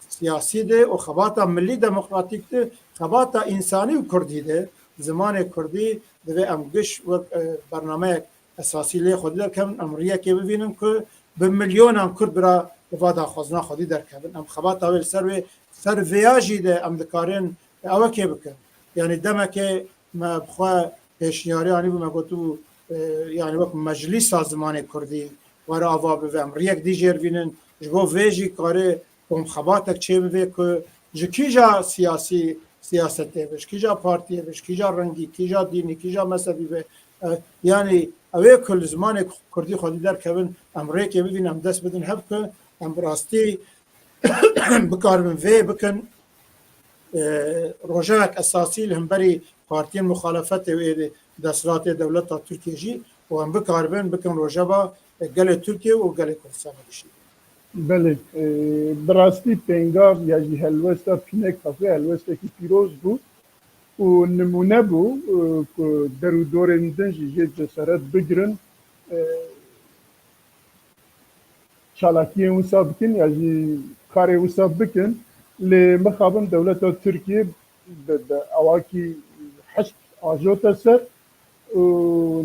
siyasî de û xebata milî demokratîk de, xebata însanî û kurdî de, zimanê kurdî divê em giş wek, e, bernameyek esasî lê xwedî derkevin, em riyekê bivînin ku bi milyonan kurd bira bi va daxwazina xwedî derkevin. Em xebata wê li ser wê, ser vêya jî de em dikarin ewekê bikin. Yanî demekê me bi xwe pêşniyarî anîbû, me gotibû, e, yanî wek meclîsa zimanê kurdî were ava bibe, em riyek dî jêr vînin, ji bo vê jî kare komxebatek çêbibe ku ji kîja siyasî, siyasetê be, ji kîja partiyê be, ji kîja rengî, kîja dînî, kîja mezhebî be, e, yanî ew ê ku li zimanê kurdî xwedî derkevin, em rêkê bibînin, em dest bidin hev ku em bi rastî bikaribin vê bikin, e, rojevek esasî li hemberî partiyên muxalefetê û êdî desthilatê dewleta Tirkiye jî û em bikaribin bikin rojeva, e, gelê Tirkiye û gelê Kurdistanê gişî. Belê, e, bi rastî pêngav ya jî helwesta Pînek Kafê helwestekî pîroz bû û nimûne bû, e, ku der û dorên din jî jê cesaret bigirin. E, çalakiyên wisa bikin ya jî karê wisa bikin. Lê mixabin dewleta Tirkiyê bi, bi awakî hişk ajote ser û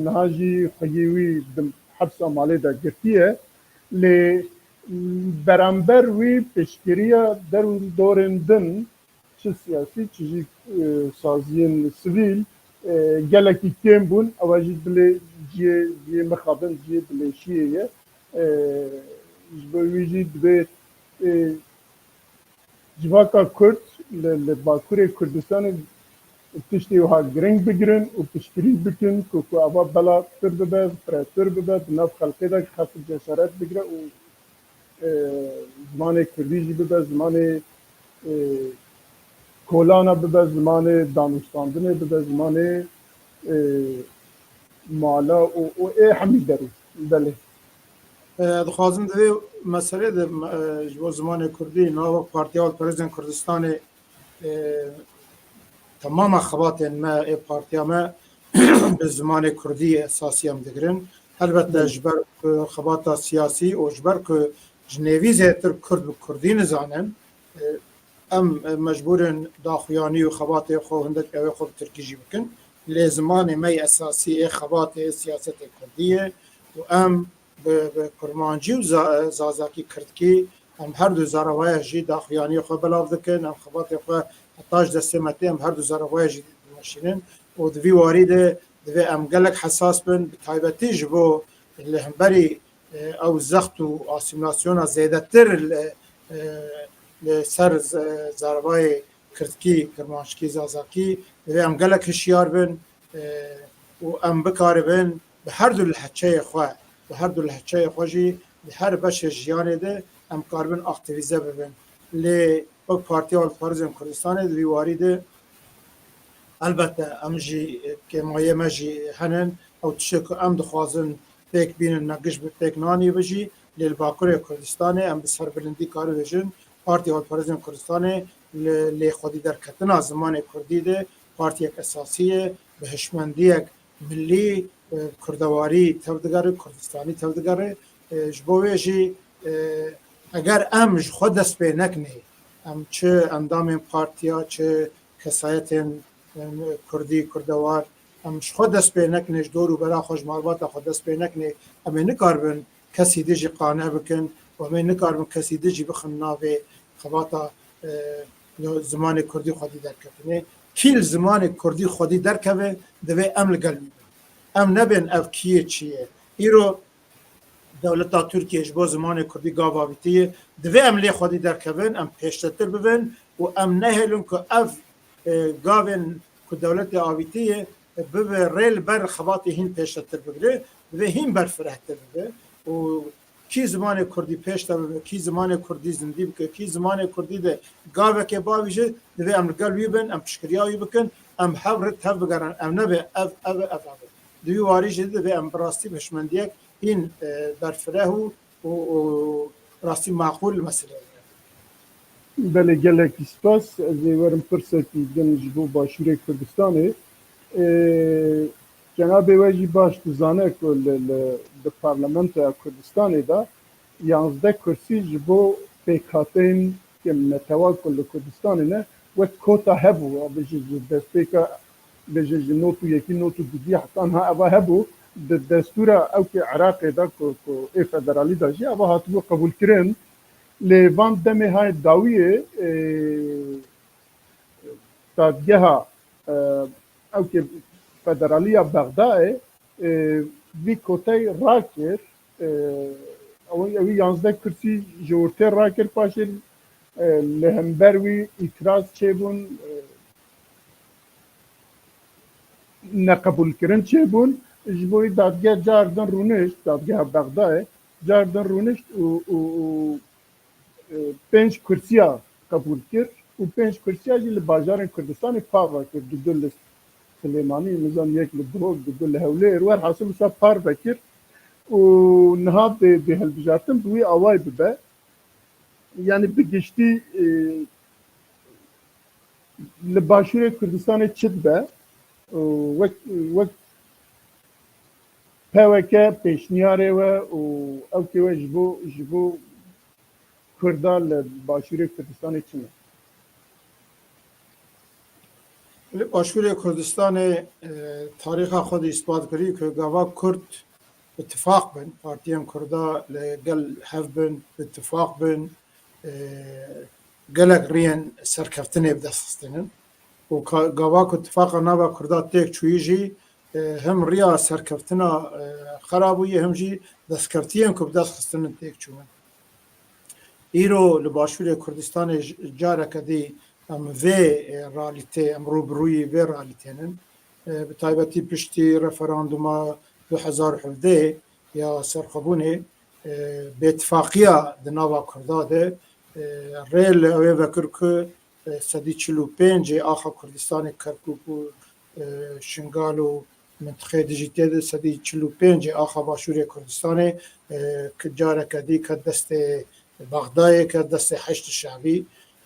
niha jî xweyî wî di hepsa malê de girtiye. Lê beramber wî piştgiriya der û dorên din çi siyasî, çi jî, e, saziyên sivîl, e, gelekî kêm bûn. Ew jî dilê cihê, cihê mixabin, cihê dilêşiyê ye. E, ji bo wî jî divê, e, civaka Kurd li, li Bakurê Kurdistanê tiştê wiha giring bigirin û piştgirî bikin ku, ku ava bela pir bibe, firehtir bibe, di nav xelkê de xelk cesaret bigire û e, zimanê kurdî jî bibe zimanê, e, kolana, bibe zimanê danûstandinê, bibe zimanê, e, mala û, û ê hemî derê. Belê. E, dixwazim di vê meselê de, e, ji bo zimanê kurdî, nava Partiya Halkperestên Kurdistanê, e, temama xebatên me ê partiya me bi zimanê kurdî esasî em digirin. Helbette ji ber ku xebata siyasî û ji ber ku ji nêvî zêdetir kurd bi kurdî nizanin, e, em, e, mecbûr in daxuyanî û xebatê xwe hindek ew ê xwe bi tirkî jî bikin. Lê zimanê me yê esasî ê xebatê, ê siyasetê kurdî ye û em bi, bi kurmancî û za-, zazakî, kirdkî, em her du zaravaya jî daxuyaniyê xwe belav dikin, em xebatê xwe heta ji destê me tê, em her du zaravaya jî dimeşînin û di vî warî de divê em gelek hesas bin, bi taybetî ji bo li hemberî, e, ew zext û asîmîlasyona zêdetir li, e, li ser z-, zaravayê kirdkî, kirmanckî, zazakî, divê em gelek hişyar bin, e, û em bikaribin bi her du lehçeyê xwe, bi her du lehçeyê xwe jî di her beşê jiyanê de em karibin aktîvîze bibin. Lê wek Partiya Hilbijartinên Kurdistanê di vî warî de, elbette, em jî, e, kêmayê me jî henin, ew tiştê ku em dixwazin pêk bînin, ne giş bi pêk nanî bi jî, lê li Bakurê Kurdistanê em bi serbilindî karibêjin, Partiya Hilbijartinên Kurdistanê li lê xwedî derketina zimanê kurdî de partiyek esasî ye, bi hişmendiyek milî, e, kurdewarî tevdigere, kurdistanî tevdigere. E, ji bo wê jî, e, eger em ji xwe dest pê nekinê, em çi endamên partiya, çi kesayetên, e, kurdî, kurdewar, em ji xwe dest pê nekinê, ji dor û bera xwe, ji malbata xwe dest pê nekinê, em ê nikaribin kesî din jî qane bikin û em ê nikaribin kesî din jî bixin navê xebata, e, zimanê kurdî xwedî derketinê. Kî li zimanê kurdî xwedî derkeve, divê em li gel wî bin. Em nebên ev kî yê çi ye. Îro dewleta Tirkiyê ji bo zimanê kurdî gav avîtiye. Divê em lê xwedî derkevin, em pêştetir bibin û em nehêlin ku ev, e, gavên ku dewletê avîtiye, e, bibe rê li ber xebatê hîn pêşetir bigire, divê hîn berfirehtir bibe û kî zimanê kurdî pêş de bibe, kî zimanê kurdî zindî bike, kî zimanê kurdî de gavekê bavîje, divê em li gel wî bin, em piştgiriya wî bikin, em hev re tev bigerin, em nebe ev, ev, ev, ev. Di wî warî jî divê em bi rastî bi hişmendiyek hîn, e, berfireh û, û, û rastî maqûl meseleyê. Belê, gelekî spas. Ez ê werim pirsekî din ji bo Başûrê Kurdistanê. Ê, cenabê we jî baş dizane ku li, li, di Parlamentoya Kurdistanê de yanzdeh kursî ji bo pêkhateyên ke netewa ku li Kurdistanê ne wek kota hebû. Bêjin ji destpêka, bêjin ji not û yekî, not û dudî heta niha eva hebû. Di destûra ew ke Iraqê de ku, ku ê federalî de jî eva hatibû qebûlkirin. Lê van demê hayê dawiyê, e, dadgeha, e, ew ke federaliya Bexdayê, e, vî kotey rakir, e, ew, ew yanzdeh kursî ji ortê rakir, paşê, e, li hember wî îtiraz çêbûn, e, neqebûlkirin çêbûn. Ji bo wî dadgeh car din rûnişt, dadgeha Bexdayê car din rûnişt û, û, û, e, pênc kursiya qebûl kir û pênc kursiya jî li bajarên Kurdistanê parve kir. Dudu li Silêmanî, nizam yek li Duhok, dudu li Hewlêr, werhasil wisa parve kir û niha bê, bê hilbijartin bi wî awayî bibe. Yanî bi giştî, e, li Başûrê Kurdistanê çi dibe? Û wek, wek P Y K pêşniyarê we û ew ke we ji bo, ji bo Kurda li Başûrê Kurdistanê çi ne? Li Başûrê Kurdistanê, e, tarîxa xwe dî îspat kirî ku gava Kurd bi tifaq bin, partiyên Kurda li gel hev bin, bi tifaq bin, e, gelek riyên serkeftinê bi dest xistinin. Û ka-, gava ku tifaqa nava Kurda têk çûyî jî, e, hem riya serkeftina, e, xera bûye, hem jî destkevtiyên ku bi dest xistinin têk çûnin. Îro li Başûrê Kurdistanê j-, careke dî em vê, e, realîtê, em rûbirûyî vê realîtê nin. E, bi taybetî piştî referanduma du hezar û hevdeh ya serxwebûnê, e, bêtifaqiya di nava Kurda de, e, rê li ew ê vekir ku, e, sedî çil û pêncê axa Kurdistanê, Kerkûk û, e, Şingal û mintiqeyê dijî tê de, sedî çil û pêncê axa Başûrê Kurdistanê, e, ki careke dî ket destê Bexdayê, ket destê Heşdî Şebî.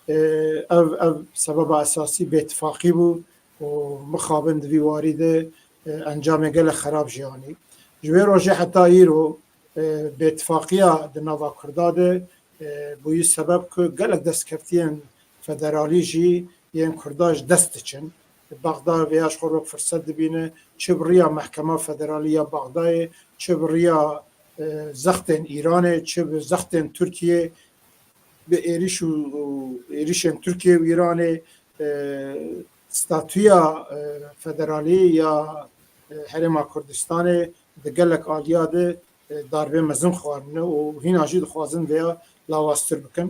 E, ev, ev sebeba esasî bêtifaqî bû û mixabin di vî warî de, e, encamê gelek xerab jî anî. Ji wê rojê heta îro, e, bêtifaqiya di nava Kurda de, e, bûyî sebeb ku gelek destkeftiyên federalî jî yên Kurda ji dest diçin. Bexda vêya ji xwe wek firset dibîne, çi bi riya Mehkema Federalî ya Bexdayê, çi bi riya, e, zextên Îranê, çi bi zextên Tirkiyê, bi êrîş û, û êrîşên Tirkiye û Îranê, e, statûya, e, federalî ya, e, Herêma Kurdistanê di gelek aliya de, e, darbê mezin xwarine û hîna jî dixwazin vêya lawaztir bikin.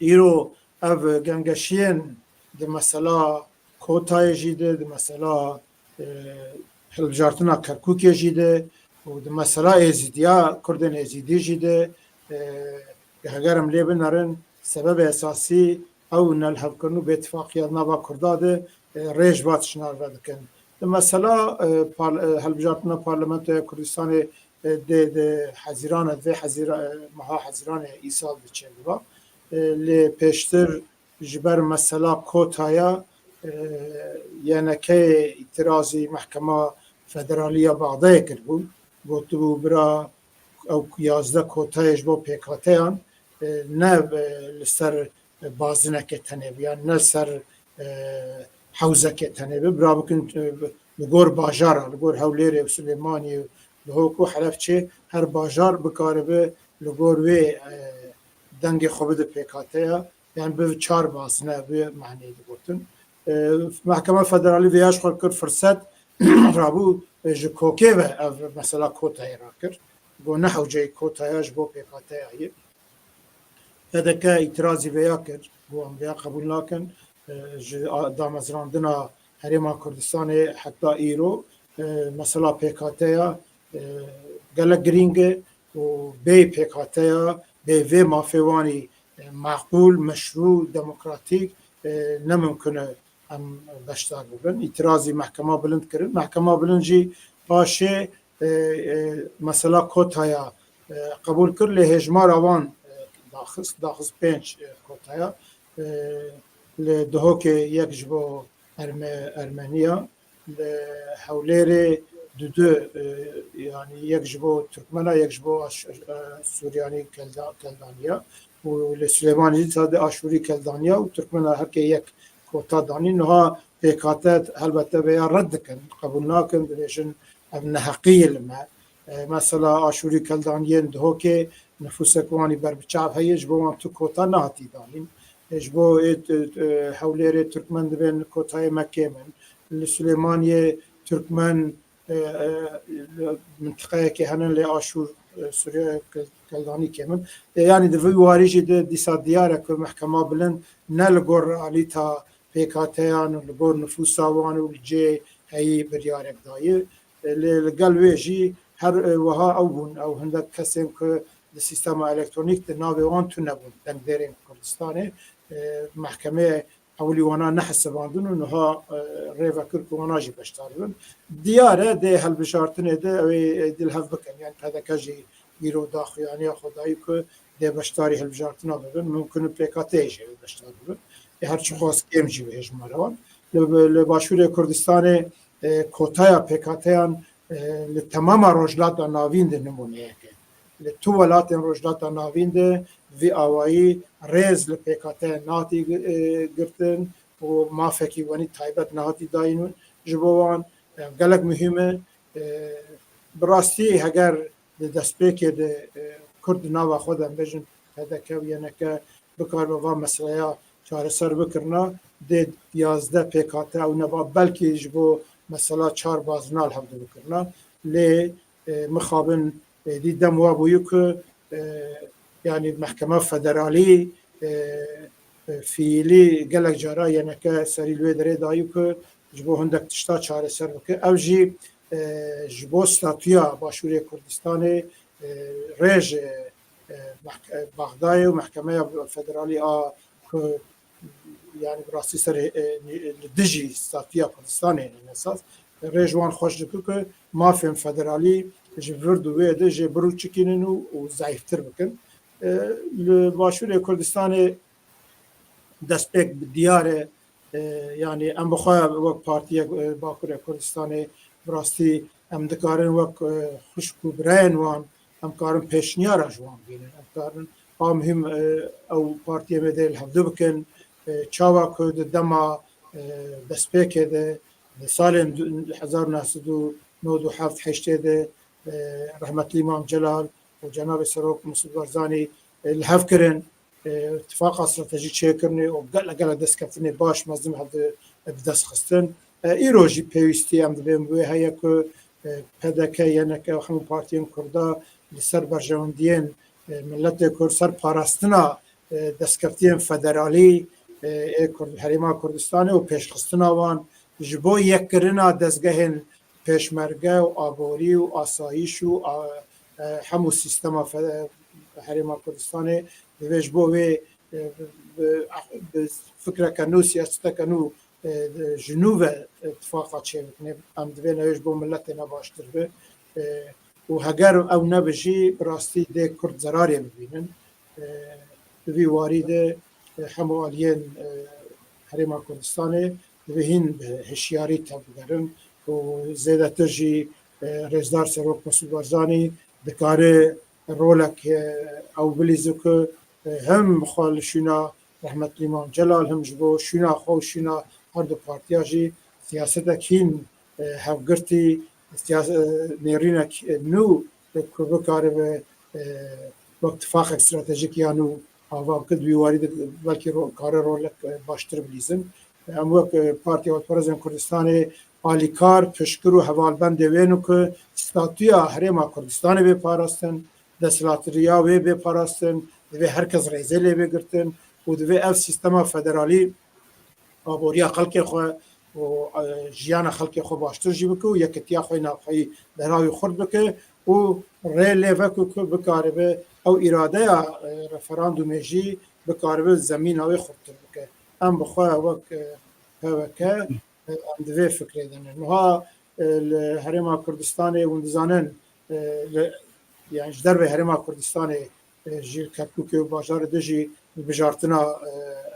Îro ev gengeşiyên di mesela Kotayê jî de, di mesela, e, hilbijartina Kerkûkê jî de û di mesela Êzîdiya, Kurdên Êzîdî jî de, e, heger em lê binerin, sebebê esasî ew nelhevkirin û bêtifaqiya di nava Kurda de, e, rê ji va tiştine ve dikin. Di mesela, e, par-, e, hilbijartina Parlamentoya Kurdistanê, e, dê di Hezîrana, vê Hezîra-, e, meha Hezîranê îsal diçe li va. E, lê pêştir ji ber mesela kotaya, e, Y N K'yê îtirazî Mehkema Federalî ya Bexdayê kiribû. Gotibû, bira, ew yazdeh kotayê ji bo P K T'yan, e, ne, e, li ser bazinekê tenê bi, yan ne li ser, e, hewzekê tenê bi, bira bikin, e, li gor bajara, li gor Hewlêrê û Silêmaniyê û Dihok û Helefçê her bajar bikaribe li gor wê, e, dengê xwe bide P K T'ya. Yan bi çar bazine bi manê digotin. E, Mehkema Federalî vêya ji xwe kir firset, rabû, e, ji kokê ve ev mesela kotayê rakir. Got ne hewceyî kotaya ji bo P K T'ya ye. P D K îtirazî vêya kir, got em vêya qebûl nakin. E, ji a-, damezrandina Herêma Kurdistanê heta îro, e, mesela P K T'ya, e, gelek girîng e û bê P K T'ya, bê vê mafê wanî, e, maqûl, meşrû, demokratîk, e, ne mimkun e em beşdar bibin. Îtirazî Mehkema Bilind kirin. Mehkema Bilind jî paşê, e, e, mesela kotaya, e, qebûl kir, lê hêjmara wan, e, daxist, daxist pênc, e, kotaya. E, li Dihokê yek ji bo Erme-, Ermeniya, li Hewlêrê dudu, e, yanî yek ji bo Tirkmena, yek ji bo Aş-, e, Suryanî Kelda-, Keldaniya û li Silêmanî jî sadê Aşûrî Keldaniya û Tirkmena herkê yek kota danî. Niha P K T helbete vêya red dikin, qebûl nakin, dibêjin ev neheqî ye li me. E, mesela Aşûrî Keldaniyên Dihokê nifûsek wanî berbiçav heye, ji bo wan tu kota nehatî danîn. E, ji bo ê, e, e, Hewlêrê Tirkmen dibên kotayê me kêm in. Li Silêmaniyê Tirkmen, e, e, li mintiqeyekê hene lê Aşûr, e, Sûriye Kel-, Keldanî kêm in. E, yanî di vî warî jî de dîsa diyar e ku Mehkema Bilind ne li gor realîta P K T'yan û li gor nifûsa wan û li cê heyî biryarek daye. E, lê li gel wê jî her, e, wiha ew bûn, ew hindek kesên ku di sîstema elektronîk de navê wan tune bûn, dengdêrên Kurdistanê, e, mehkemeyê ewilî wana nehesibandin û niha, e, rê vekir ku wana jî beşdar bibin. Diyar e, dê hilbijartinê de ew ê, ê dî li hev bikin. Yanî P D K jî îro daxuyaniya xwe dayî ku dê beşdarî hilbijartina bibin. Mimkun e P K T jî beşdar bibin. Ê her çiqas kêm jî bi hêjmara wan. Li, li Başûrê Kurdistanê, e, kotaya P K T'yan, e, li temama Rojhilata Navîn de nimûneyek e. Li tu welatên Rojhilata Navîn de vî awayî rêz li P K T nehatî, e, girtin û mafekî wenî taybet nehatî dayîn ji bo wan. E, gelek muhîm e. E, bi rastî heger di destpêkê de, e, Kurd di nava xwe de, em bêjin P D K û Y N K bikaribe van meseleya çareser bikirina, dê yazdeh P K T ew neba, belkî ji bo mesela çar bazina li hev dibikirina. Lê, e, mixabin, e, dî dem wa bûyî ku, e, yanî Mehkema Federalî, e, e, fiîlî gelek cara Y N K serî li wê derê dayî ku ji bo hindek tişta çareser bike. Ew jî, e, ji bo statûya Başûrê Kurdistanê, e, rê ji, e, mehk-, e, Bexdayê û Mehkemeya Federalî a ku, yanî bi rastî serê, e, li dijî statûya Kurdistanê ne esas, rê ji wan xweş dike ku mafên federalî ji vir û wê de jê birûçikînin û, û zeîftir bikin. E, li Başûrê Kurdistanê destpêk bi diyar e, e, yanî em bi xwe wek partiyek, e, Bakurê Kurdistanê bi rastî em dikarin wek, e, xwişk û birayên wan, em karin pêşniyara ji wan bînin. Em karin a muhîm, e, ew partiyê me dê li hevdu bikin, e, çawa ku di dema, e, destpêkê de, di salên du-, hezar û neh sed û nod û heft heştê de, e, rehmetlî Mam Celal û cenabê Serok Mesûd Barzanî, e, li hev kirin, e, tifaqa stratejîk çêkirinê û gelek, gelek destkeftinê baş mezin hev di, bi dest xistin. E, îro jî pêwîstî em dibên bi wê heye ku, e, P D K, Y N K û hemû partiyên Kurda li ser berjewendiyên, e, miletê Kurd, ser parastina, e, destkeftiyên federalî, e, ê Kurd-, Herêma Kurdistanê û pêşxistina wan ji bo yekkirina dezgehên pêşmerge û aborî û asayîş û a-, e, hemû sîstema fe-, Herêma Kurdistanê divê ji bo wê, e, bi, bi fikreke nû, siyaseteke nû, e, ji nû ve, e, tifaqa çêbikin. Em divê ew ji bo miletê me baştir be. E, û heger ew nebe jî, bi rastî dê Kurd zerarê bibînin. E, di vî warî de, e, hemû aliyên, e, Herêma Kurdistanê divê hîn bi hişyarî tevbigerin û zêdetir jî, e, Rêzdar Serok Mesûd Barzanî dikare rolek, e, ew bilîze ku, e, hem xwe li şûna rehmetlî Mam Celal, hem ji bo şûna xwe û şûna her du partiya jî siyasetek hîn, e, hevgirtî, siyas-, e, nêrînek, e, nû ku bikaribe, e, wek tifaqek stratejîk ya nû ava bike, di wî warî de belkî ro-, kare rolek, e, baştir bilîzin. Em wek, e, Partiya Xwedparêzên Kurdistanê alîkar, piştgir û hevalbendê wê ne ku statûya Herêma Kurdistanê bê parastin, desthilatîya wê bê parastin, divê her kes rêzê lê bê girtin û divê ev sîstema federalî aboriya xelkê xwe û, e, jiyana xelkê xwe baştir jî bike û yekitiya xwe yê navxweyî derhawî xurt bike û rê lê veke ku bikaribe ew îradeya, e, referandumê jî bikaribe zemîna wê xurttir bike. Em bi xwe wek, e, P D K, e, em di vê fikrê de ne. Niha, e, li Herêma Kurdistanê hûn dizanin, e, li, yani ji dervê Herêma Kurdistanê, e, ji Kerkûkê û bajarê din jî hilbijartina, e,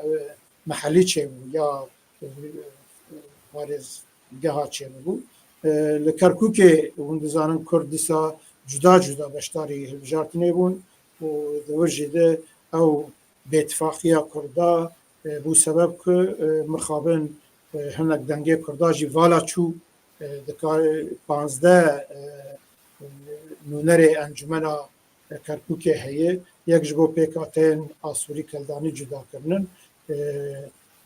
e, mehellî çêbû ya, e, parêzgeha çêbû. E, li Kerkûkê hûn dizanin Kurd dîsa cuda cuda beşdarî hilbijartinê bûn û di wir jî de ew bêtifaqiya Kurda, e, bû sebeb ku, e, mixabin, e, hinek dengê Kurda jî vala çû, e, dikar-, panzdeh, e, nûnerê encumena Kerkûkê heye, yek ji bo pêkhateyên Asûrî Keldanî cuda kirinin. E,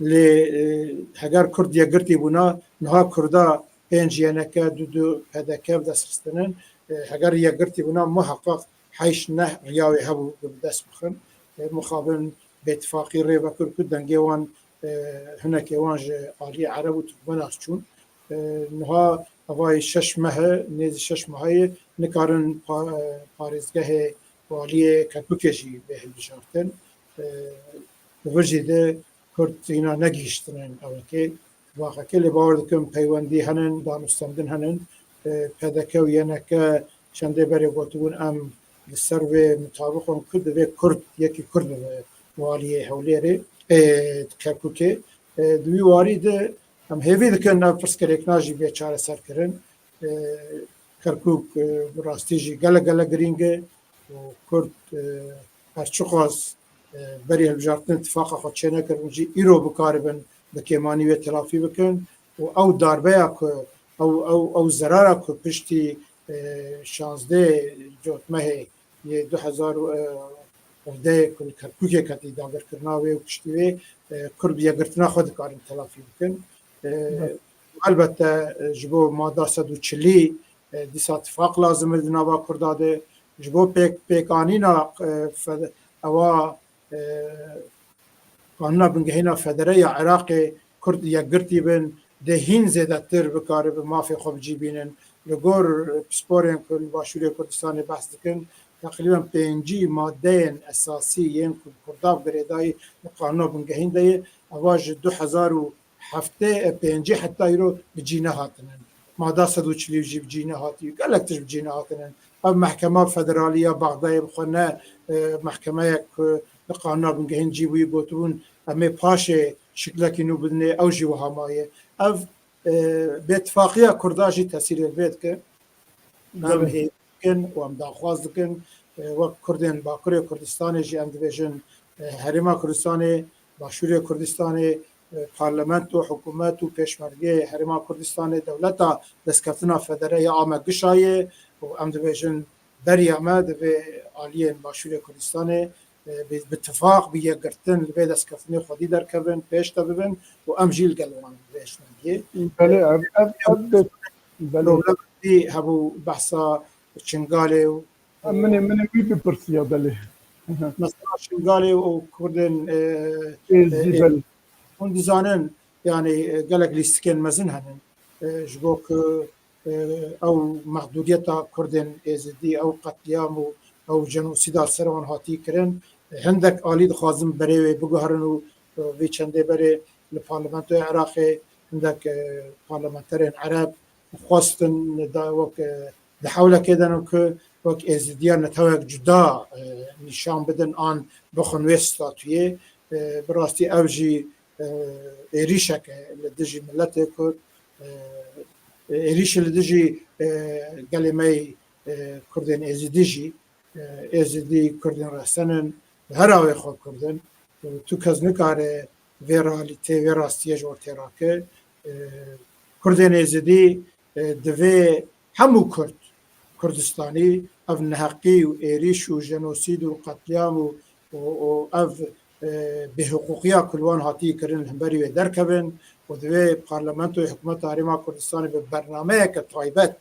lê, e, heger Kurd yekgirtî bûna, niha Kurda pênc Y N K, du du P D K bi dest xistinin. E, heger yekgirtî bûna, muheqeq heşt neh riya wê hebû bi dest bixin. E, mixabin bêtifaqî rê vekir ku dengê wan, e, hinekê wan ji aliyê Ereb û Tirkmena çûn. E, niha evayê şeş meh e, nêzî şeş mehayê nikarin pa-, e, parêzgehê waliyê Kerkûkê jî bê hilbijartin. E, li vir jî de Kurd hîna negihiştine evekê, vaxekê, lê bawer dikim peywendî henin, danûstendin henin. E, P D K û Y N K çendê berê gotibûn, em li ser vê mutabiq in ku divê Kurd, yekî Kurd bibe waliyê Hewlêrê, ê, Kerkûkê. E, di wî warî de em hêvî dikin ev pirsgirêkna jî bê çareserkirin. E, Kerkûk, e, bi rastî jî gelek, gelek girîng e û Kurd, e, her çiqas, e, berî hilbijartinê tifaqa xwe çênekirin, jî îro bikaribin bi kêmanî wê telafî bikin û ew darbeya ku ew, ew, ew zerara ku piştî, e, şazdeh cotmehê yê du hezar û hevdeh ku li Kerkûkê ketî dagirkirina wê û piştî wê, e, Kurd bi yekgirtina xwe dikarin telafî bikin. E, Evet. Elbette, e, ji bo mada sed û çilî, e, dîsa tifaq lazim e di nava Kurda de. Ji bo pêk, pêkanîna, e, fed-, ewa, e, Qanûna Bingehîna Federe ya Iraqê Kurd yekgirtî bin, dê hîn zêdetir bikaribe mafê xwe bi cî bînin. Li gor pisporên ku li Başûrê Kurdistanê behs dikin, teqrîben pêncî madeyên esasî yên ku Kurda bi girêdayî li Qanûna Bingehîn de ye, eva ji du hezar û heftê û pêncî heta îro bi cî nehatinin. Mada sed û çilî jî bi cî nehatî, gelek tişt bi cî nehatinin. Ev Mehkema Federalî ya Bexdayê bi xwe ne, e, mehkemeyek ku li Qanûna Bingehîn cî bûyî, gotibûn, em ê paşê şiklekî nû bidinê, ew jî wiha maye. Ev, e, bêtifaqiya Kurda jî tesîrê li vê dike. Em Tabii. hêvî dikin û em daxwaz dikin, e, wek Kurdên Bakurê Kurdistanê jî em dibêjin, e, Herêma Kurdistanê Başûrê Kurdistanê, e, parlamento, hikûmet û pêşmergê Herêma Kurdistanê, dewleta destkeftina federe ya a me gişa ye û em dibêjin beriya me divê aliyên Başûrê Kurdistanê, e, bi, bi tifaq, bi yekgirtin li vê destkeftinê xwedî derkevin, pêş de bibin û em jî li gel wan vê hişmendiyê. Belê, ev, ev, ev de, belê. Problem jî hebû behsa Çingalê û Em minê, minê wî bipirsiya belê. Mesela Şingalê û Kurdên, e, Êzidî, e, belê. Hûn dizanin, yani, e, gelek lîstikên mezin henin. E, ji bo ku, e, ew mexdûriyeta Kurdên Êzidî, ew qetlîam û ew jenosîda li ser wan hatî kirin, e, hindek alî dixwazin berê wê biguherin û, e, vê çendê berê li parlamentoya Iraqê hindek, e, parlamenterên Ereb xwestin da wek, e, di hewlekê de ne ku wek Êzidiya netewek cuda, e, nîşan bidin an bixin wê statuyê. E, bi rastî ev jî, e, êrîşek e li dijî miletê Kurd, e, êrîşê li dijî, e, gelê me yê, e, Kurdên Êzidî jî, e, Êzidî Kurdên resen in, bi her awê xwe Kurd in. E, tu kes nikare vê realîtê, vê rastiyê ji ortê rake. E, Kurdên Êzidî, e, divê hemû Kurd, Kurdistanî, ev neheqî û êrîş û jenosîd û qetlîam û, û, û ev, e, bêhiqûqiya ku li wan hatiye kirin li hemberî wê derkevin û divê parlamentoyê hikûmeta Herêma Kurdistanê bi bernameyeke taybet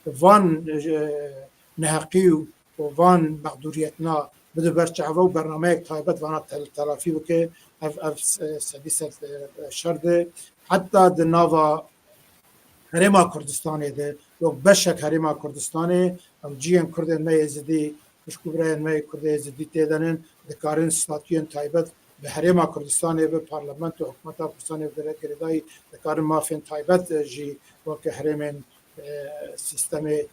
van, e, neheqî û û van mexdûriyetina bide ber çava û bernameyek taybet vana tel-, telafî bike. Ev, ev se-, sedî sed, e, şer de. Heta di nava Herêma Kurdistanê de, wek beşek Herêma Kurdistanê, ew cihên Kurdên me Êzidî, xwişk û birayên me Kurdê Êzidî tê de nin, dikarin statuyên taybet bi Herêma Kurdistanê, bi parlamento, hikûmeta Kurdistanê bi girêdayî dikarin mafên taybet, e, jî weke herêmên, e, sîstemê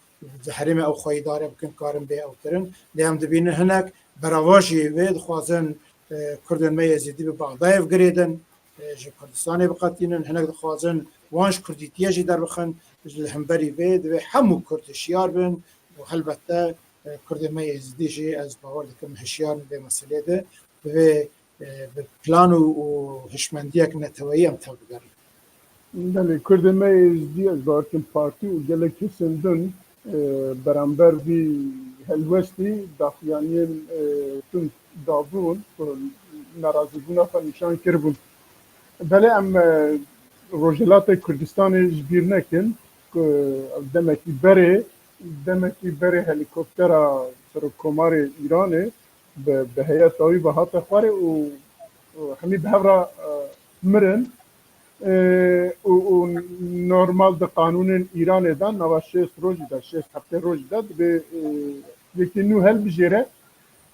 di herêmê ew xwe îdare bikin, karin bê ew kirin. Lê em dibînin hinek beravajî vê dixwazin, e, Kurdên me Êzidî bi Bexdayê ve girêdin, e, ji Kurdistanê biqetînin, hinek dixwazin wan ji Kurdîtiyê jî derbixin, ji li hemberî vê divê hemû Kurd hişyar bin û helbette, e, Kurdên me Êzidî jî ez bawer dikim hişyar in vê meselê de, divê e, bi plan û, û hişmendiyek neteweyî em tevbigerin. Belê, Kurdên me Êzidî, ez bawer dikim partî û gelek kesên din, e, beramber vî helwestî daxuyaniyên, e, tund dabûn, ku nerazîbûna xwe nîşan kiribûn. Belê em, e, Rojhilatê Kurdistanê ji bîr nekin ku demekî berê, demekî berê helîkoptera Serokkomarê Îranê bi, bi heyeta wî ve hate xwarê û, û hemî bi hev re, e, mirin. E, û, û normal di qanûnên Îranê de nava şêst rojî de, şêst heftê rojî de dibê, e, yekî nû helbijêre.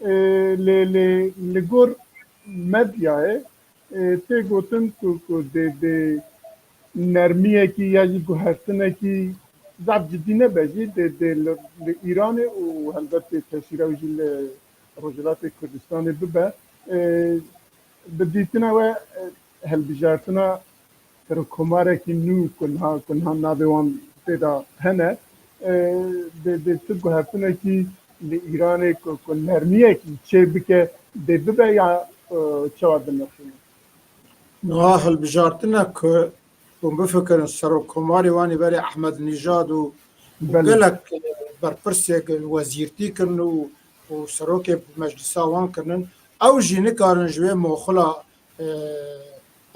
E, lê, lê li gor medyayê, e, tê gotin ku, ku dê, dê nermiyekî ya jî guhertinekî zaf cidî nebe jî, dê, dê li, li Îranê û helbet dê tesîra wî jî li Rojhilatê Kurdistanê bibe. E, bi dîtina we, e, hilbijartina serokkomarekî nû ku niha, ku niha navê wan tê de hene, e, dê, dê tu guhertinekî li Îranê ku, ku nermiyekî çê bike dê bibe ya, e, çawa dinirxîne? Niha hilbijartinek ku hûn bifikirin serokkomarê wan ê berê Ehmed Nîjad û, û Belê. gelek, e, berpirsê wezîrtî kirin û, û serokê meclisa wan kirinin, ew jî nikarin ji wê moxila, e,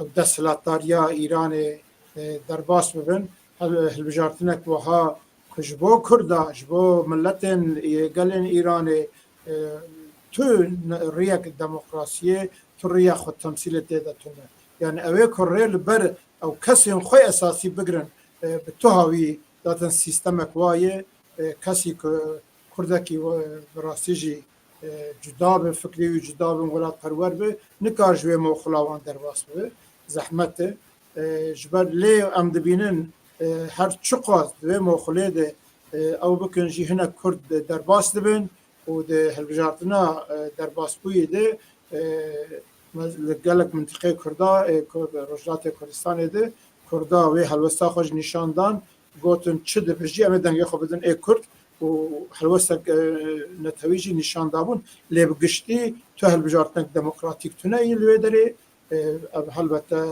ew desthilatdariya Îranê, e, derbas bibin. Hil-, hilbijartinek wiha ku ji bo Kurda, ji bo miletên, e, gelên Îranê, e, tu ne-, riyek demokrasiyê, tu riya xwe temsîlê tê de tune. Yani ew ê ku rê li ber ew kesên xwe esasî bigirin, e, bi tuha wî zaten sîstemek wa ye, e, kesî ku Kurdekî we-, bi rastî jî, e, cuda be, fikrê wî cuda bin, welatperwer be, nikar ji wê moxila wan derbas be. Zehmet e. E, ji ber lê em dibînin, e, her çiqas di wê moxilê de, e, ew bikin jî hinek Kurd derbas dibin û di hilbijartina, e, derbasbûyî de, e, me-, li gelek mintiqê Kurda, e, Kur-, Rojhilatê Kurdistanê de Kurda wê helwesta xwe jî nîşan dan, gotin çi dibe jî em ê dengê xwe bidin ê Kurd û helwestek, e, netewî jî nîşan dabûn. Lê bi giştî tu hilbijartinek demokratîk tune yî li wê derê, Ev helbete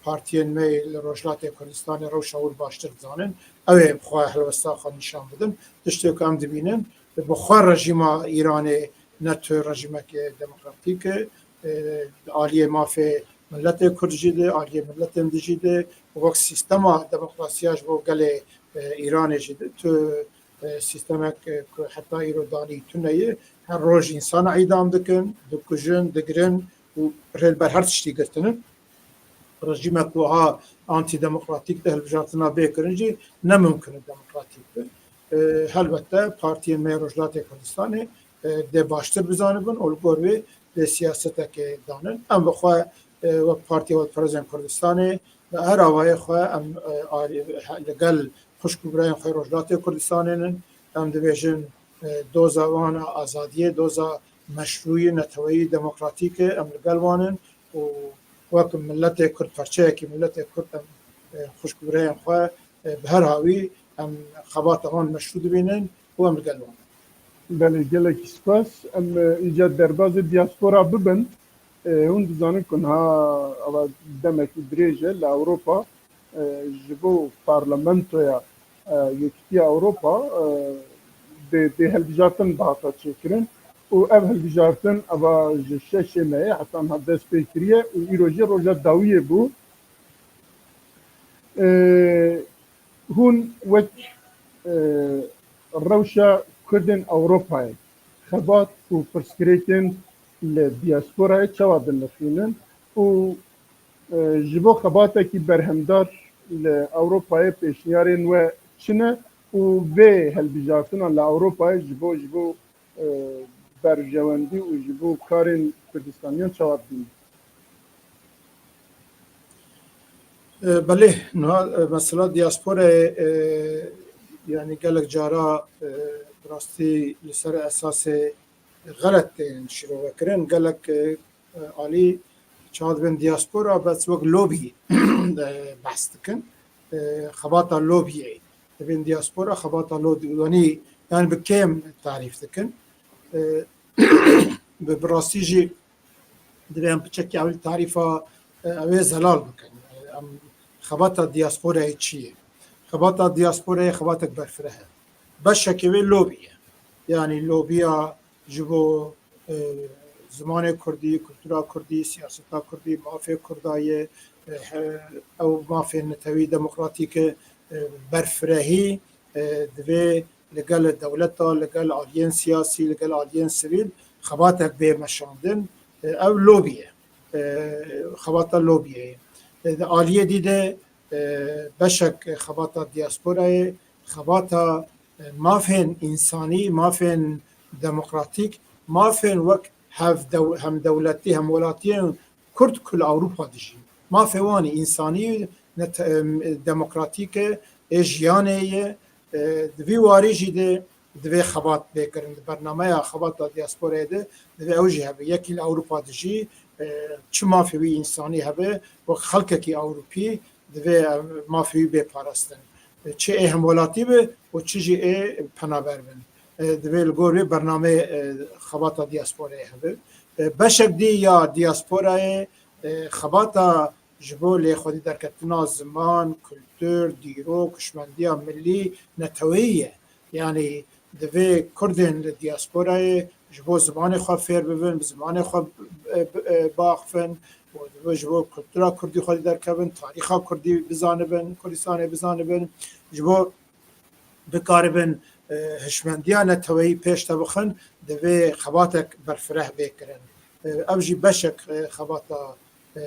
partiyên me li Rojhilatê Kurdistanê rewşa wir baştir dizanin. Ew ê bi xwe helwesta xwe nîşan bidin. Tiştê ku em dibînin, bi xwe rejîma Îranê ne tu rejîmeke demokratîk e, di aliyê mafê miletê Kurd jî de, aliyê miletên di jî de, wek sîstema demokrasiya ji bo gelê, e, Îranê jî de, tu, e, sîstemek, e, ku heta îro danî tune ye, her roj însan îdam dikin, dikujin, digirin û rê li ber her tiştî girtinin. Rejîmek wiha antîdemokratîk de hilbijartina bê kirin jî ne mimkun e demokratîk be. E, helbette partiyên me yê Rojhilatê Kurdistanê, e, dê baştir bizanibin û li gor wê dê siyaseteke danin. Em bi xwe, e, wek Partiya Xwedperestên Kurdistanê, bi her awayê xwe em, e, alî-, he-, li gel xwişk û birayên xwe Rojhilatê Kurdistanê nin. Em dibêjin, e, doza wan a azadiyê, doza meşrûyî, neteweyî, demokratîk e, em li gel wan in û wek miletê Kurd, parçeyekî miletê Kurd em, e, xwişk û birayên xwe, e, bi her hawî em xebata wan meşrû dibînin û em li gel wan in. Belê, gelekî spas. Em, e, îca derbazê diaspora bibin. E, hûn dizanin ku niha ava demekî dirêj e li Ewropa, e, ji bo parlamentoya, e, Yekîtiya Ewropa, e, dê, dê hilbijartin bihata çêkirin û ev hilbijartin eva ji şeşê me ye, heta niha dest pê kiriye û îro jî roja dawiyê bû. E, hûn wek, e, rewşa Kurdên Ewropayê xebat û pirsgirêkên li diasporayê çawa dinirxînin û, e, ji bo xebatekî berhemdar li Ewropayê pêşniyarên we çi ne û vê hilbijartina li Ewropayê ji bo, ji bo, e, berjewendî û ji bo karên Kurdistaniyan çawa dibînin? E, belê, niha, e, mesela diasporayê, e, yani gelek cara, e, bi rastî li ser esasê xelet tên şîrove kirin. Gelek, e, e, alî çawa dibên diaspora bes wek lobî, e, behs dikin. E, xebata lobiyê. Dibên diaspora xebata lobî, yani, yani bi kêm tarîf dikin. E, bi, bi rastî jî divê em piçekî ewil tarîfa, e, ew ê zelal bikin. E, em xebata diasporayê çi ye? Xebata diasporayê xebatek berfireh e. Beşekê wê lobî ye. Yani lobiya ji bo, e, zimanê kurdî, kultura kurdî, siyaseta kurdî, mafê kurda ye, e, he-, ew mafê netewî demokratîk e, e, berfirehî, e, divê li gel dewleta, li gel aliyên siyasî, li gel aliyên sivîl xebatek bê meşandin. E, ew lobî ye. E, xebata lobiyê ye. E, di aliyê dî de, e, beşek xebata diasporayê, xebata, e, mafên însanî, mafên demokratîk, mafên wek hevdew-, hemdewletî, hemwelatiyên Kurd ku li Ewropa dijîn. Mafê wan î însanî, nete-, em, demokratîk e, ê jiyanê ye. E, di vî warî jî de divê xebat bê kirin. Di bernameya xebata diasporayê de divê ew jî hebe. Yekî li Ewropa dijî, e, çi mafê wî însanî hebe, wek xelkekî Ewropî divê, e, mafê wî bê parastin. E, çi ê hemwelatî be û çi jî ê penaber bin. E, divê li gor wê bernameyê, e, xebata diasporayê hebe. E, beşek dî ya diasporayê, e, xebata ji bo lêxwedî derketina ziman, kultur, dîrok, hişmendiya milî, neteweyî ye. Yanî divê Kurdên li diasporayê ji bo zimanê xwe fêr bibin, bi zimanê xwe, e, bi-, e, biaxifin û divê ji bo kultura kurdî xwedî derkevin, tarîxa kurdî bizanibin, Kurdistanê bizanibin, ji bo bikaribin, e, hişmendiya neteweyî pêş de bixin, divê xebatek berfireh bê kirin. E, ev jî beşek, e, xebata, e,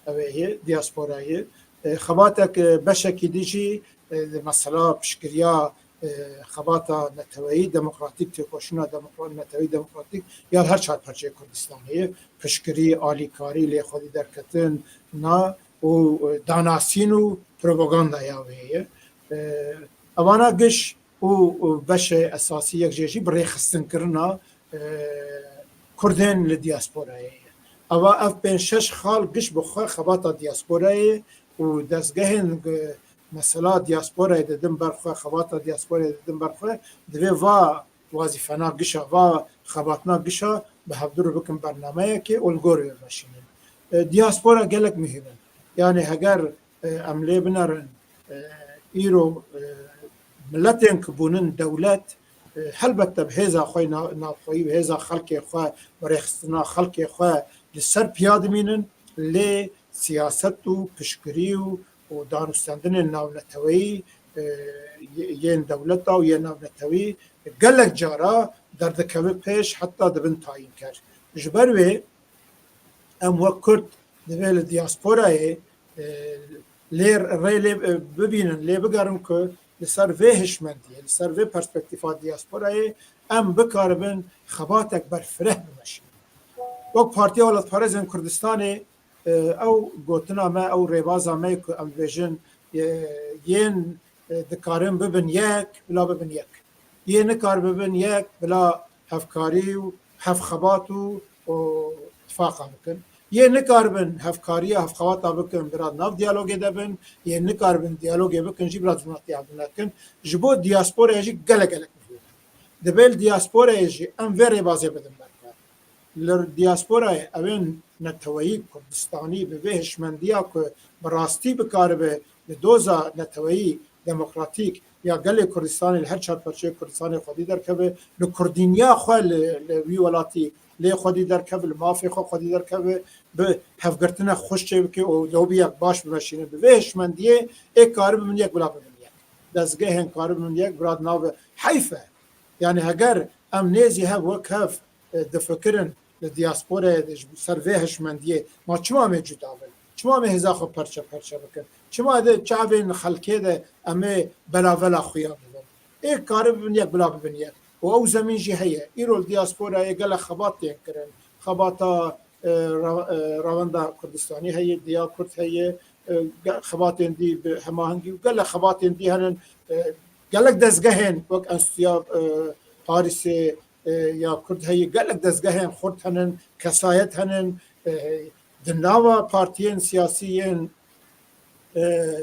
ew ê ye, diasporayê. E, xebatek, e, beşekî dî jî, e, mesela piştgiriya, e, xebata neteweyî demokratîk, têkoşîna demokra-, neteweyî demokratîk ya her çar parçeyê Kurdistanê ye. Piştgirî, alîkarî, lêxwedî derketin, na û, e, danasîn û propagandaya wê ye. E, evana giş û, û beşê esasî yek jê jî bi rêxistinkirina, e, Kurdên li diasporayê ye. Eva ev pênc şeş xal giş bi xwe xebata diasporayê û dezgehên, e, mesela diasporayê didin ber xwe, xebata diasporayê didin ber xwe, divê va wazîfena gişa, va xebatna gişa bi hevdu re bikin bernameyekê û li gor wê veşînin. E, diaspora gelek muhîm in. Yani heger, e, em lê binerin, e, îro, e, miletên ku bûnin dewlet, e, helbette bi hêza xwe na-, navxweyî, bi hêza xelkê xwe, bi rêxistina xelkê xwe li ser piya dimînin, lê siyaset û piştgirî û, û danûstendinên navneteweyî, e, yê-, yên dewleta û yên navnetewî gelek cara derdikeve pêş, heta dibin tayînker. Ji ber wê em wek Kurd divê li diasporayê, e, lê rê lê, e, bibînin, lê bigerin ku li ser vê hişmendiyê, li ser vê perspektîfa diasporayê em bikaribin xebatek berfireh bimeşînin. Wek Partiya Welatparêzên Kurdistanê, e, ew gotina me, ew rêbaza me ku em dibêjin, e, yên, e, dikarin bibin yek, bila bibin yek. Yê nikar bibin yek, bila hevkarî û hevxebat û, û tifaqa bikin. Yê nikaribin hevkariya, hevxebata bikin, bila nav diyalogê de bin. Yê nikaribin diyalogê bikin jî, bila dijminatiya hev nekin. Ji bo diasporaya jî gelek gelek muhîm e. Divê li diasporayê jî em vê rêbazê bidin berkar. Li diasporayê ewên neteweyî Kurdistanî bi vê hişmendiya ku bi rastî bikaribe li doza neteweyî demokratîk ya gelê Kurdistanê li her çar parçeyê Kurdistanê xwedî derkeve, li kurdîniya xwe li, li wî welatî lê xwedî derkeve, li mafê xwe xwedî derkeve, bi hevgirtina xweş çêbike û lobiyek baş bimeşîne. Bi vê hişmendiyê ê karibin yek bila bibin yek. Dezgehên karibin yek bila nabe. Heyf e. Yani heger em nêzî hev wek hev, e, difikirin li diasporayê de ji ser vê hişmendiyê, ma çima em ê cuda bin? Çima em ê hêza xwe perçe perçe bikin? Çima di çavên xelkê de em ê belavela xuya bibin? Ê karibin yek bila bibin yek. Û ew zemîn jî heye. Îro li diasporayê gelek xebat tên kirin. Xebata, e, ra-, e, Rewenda Kurdistanî heye, Diya Kurd heye, e, ge-, xebatên dî bi hemahengî û gelek xebatên dî henin, e, gelek dezgehên wek Enstitûya, e, Parîsê, e, ya Kurd heye, gelek dezgehên xurt henin, kesayet henin, e, di nava partiyên siyasî yên, e,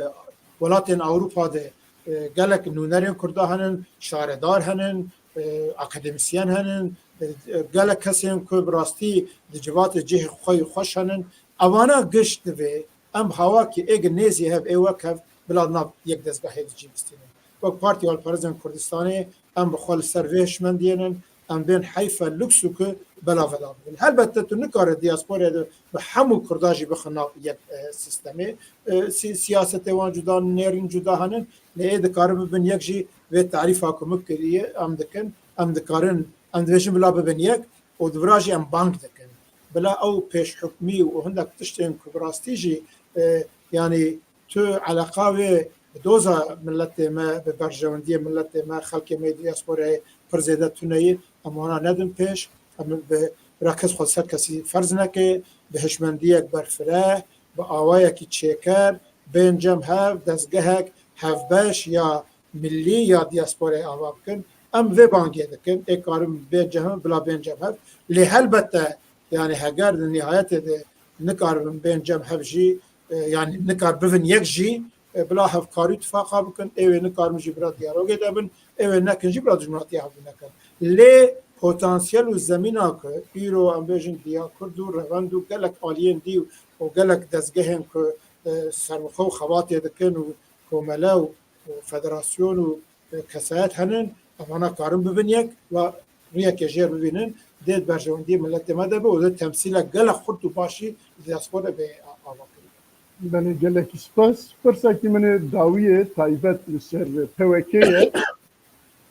welatên Ewropa de, e, gelek nûnerên Kurda henin, şaredar henin, e, akademîsyen henin, e, gelek kesên ku bi rastî di civatê cihê xwe yî xweş henin. Evana giş divê em hawakî êg nêzî hev ê wek hev bila nav yek dezgehê de cî bistînin. Wek Partiya Alparêzên Kurdistanê em bi xwe li ser vê hişmendiyê nin, em bên heyfe luksu ku belavela bibin. Helbette tu nikare diasporaya de bi hemû Kurda jî bixe nav yek, e, sîstemê. E, si-, siyasetê wan cuda, nêrîn cuda henin, lê ê dikarin bibin yek jî vê tarîfa ku min kiriye em dikin, em dikarin, em dibêjin bila bibin yek û di vira jî em bang dikin. Bila ew pêşhukmî û hindek tiştên ku bi rastî jî, e, yanî tu eleqa wê bi doza miletê me, bi berjewendiyê miletê me, xelkê me yê diasporayê pir zêde tune ye, em wana nedin pêş, em bi bira kes xwe ser kesî ferz neke, bi hişmendiyek berfireh, bi awayekî çêker, bên cem hev, dezgehek hevbeş ya milî ya diasporayê ava bikin. Em vê bangê dikin, ê karin bên cem hev, bila bên cem hev. Lê helbette, yani heger di nihayetê de nikaribin bên cem hev jî, e, yani nikar bivin yek jî, e, bila hevkarî tifaqa bikin, ê wê nikarin jî bila diyalogê de bin, ê wê nekin jî bila dijminatiya hev nekin. Lê potansiyel û zemîna ku îro em bêjin Diya Kurd û Revend û gelek aliyên dî û gelek dezgehên ku, e, serbixwe û xebatê dikin û komele û, û federasyon û, e, kesayet henin, evana karin bibin yek, ve riyekê jêr bibînin, dê di berjewendiyê miletê me de be û dê temsîlek gelek xurt û başî li diaspora bê a-, ava kirin. Belê, gelekî spas. Pirsekî min ê dawiyê taybet li ser P Y K ye.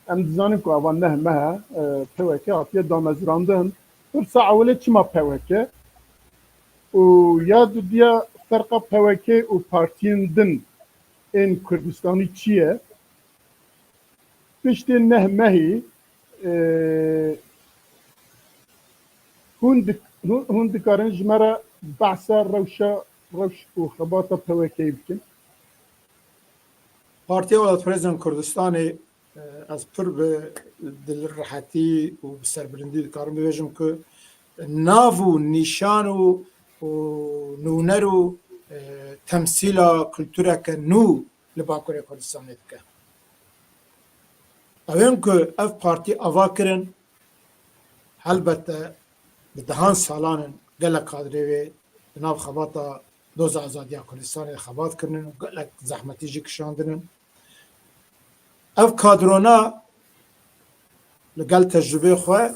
Em dizanin ku ava neh meh e, P Y K hatiye damezrandin. Pirsa ewilê çima P Y K? Û ya dudiya ferqa P Y K û partiyên din ên Kurdistanî çi ye? Piştî neh mehî, e, hûn dik-, hûn, hûn dikarin ji me re behsa rewşa, rewş û xebata P Y K'yê bikin? Partiya Welatparêzên Kurdistanê, e, ez pir bi dilrehetî û bi serbilindî dikarim bibêjim ku nav û nîşan û, û nûner û, e, temsîla kultureke nû li Bakurê Kurdistanê dike. Ew ên ku ev partî ava kirin, helbete bi dehan salan in gelek kadrê wê di nav xebata Doza Azadiya Kurdistanê xebat kirinin û gelek zehmetî jî kişandinin. Ev kadrona li gel tecrûbê xwe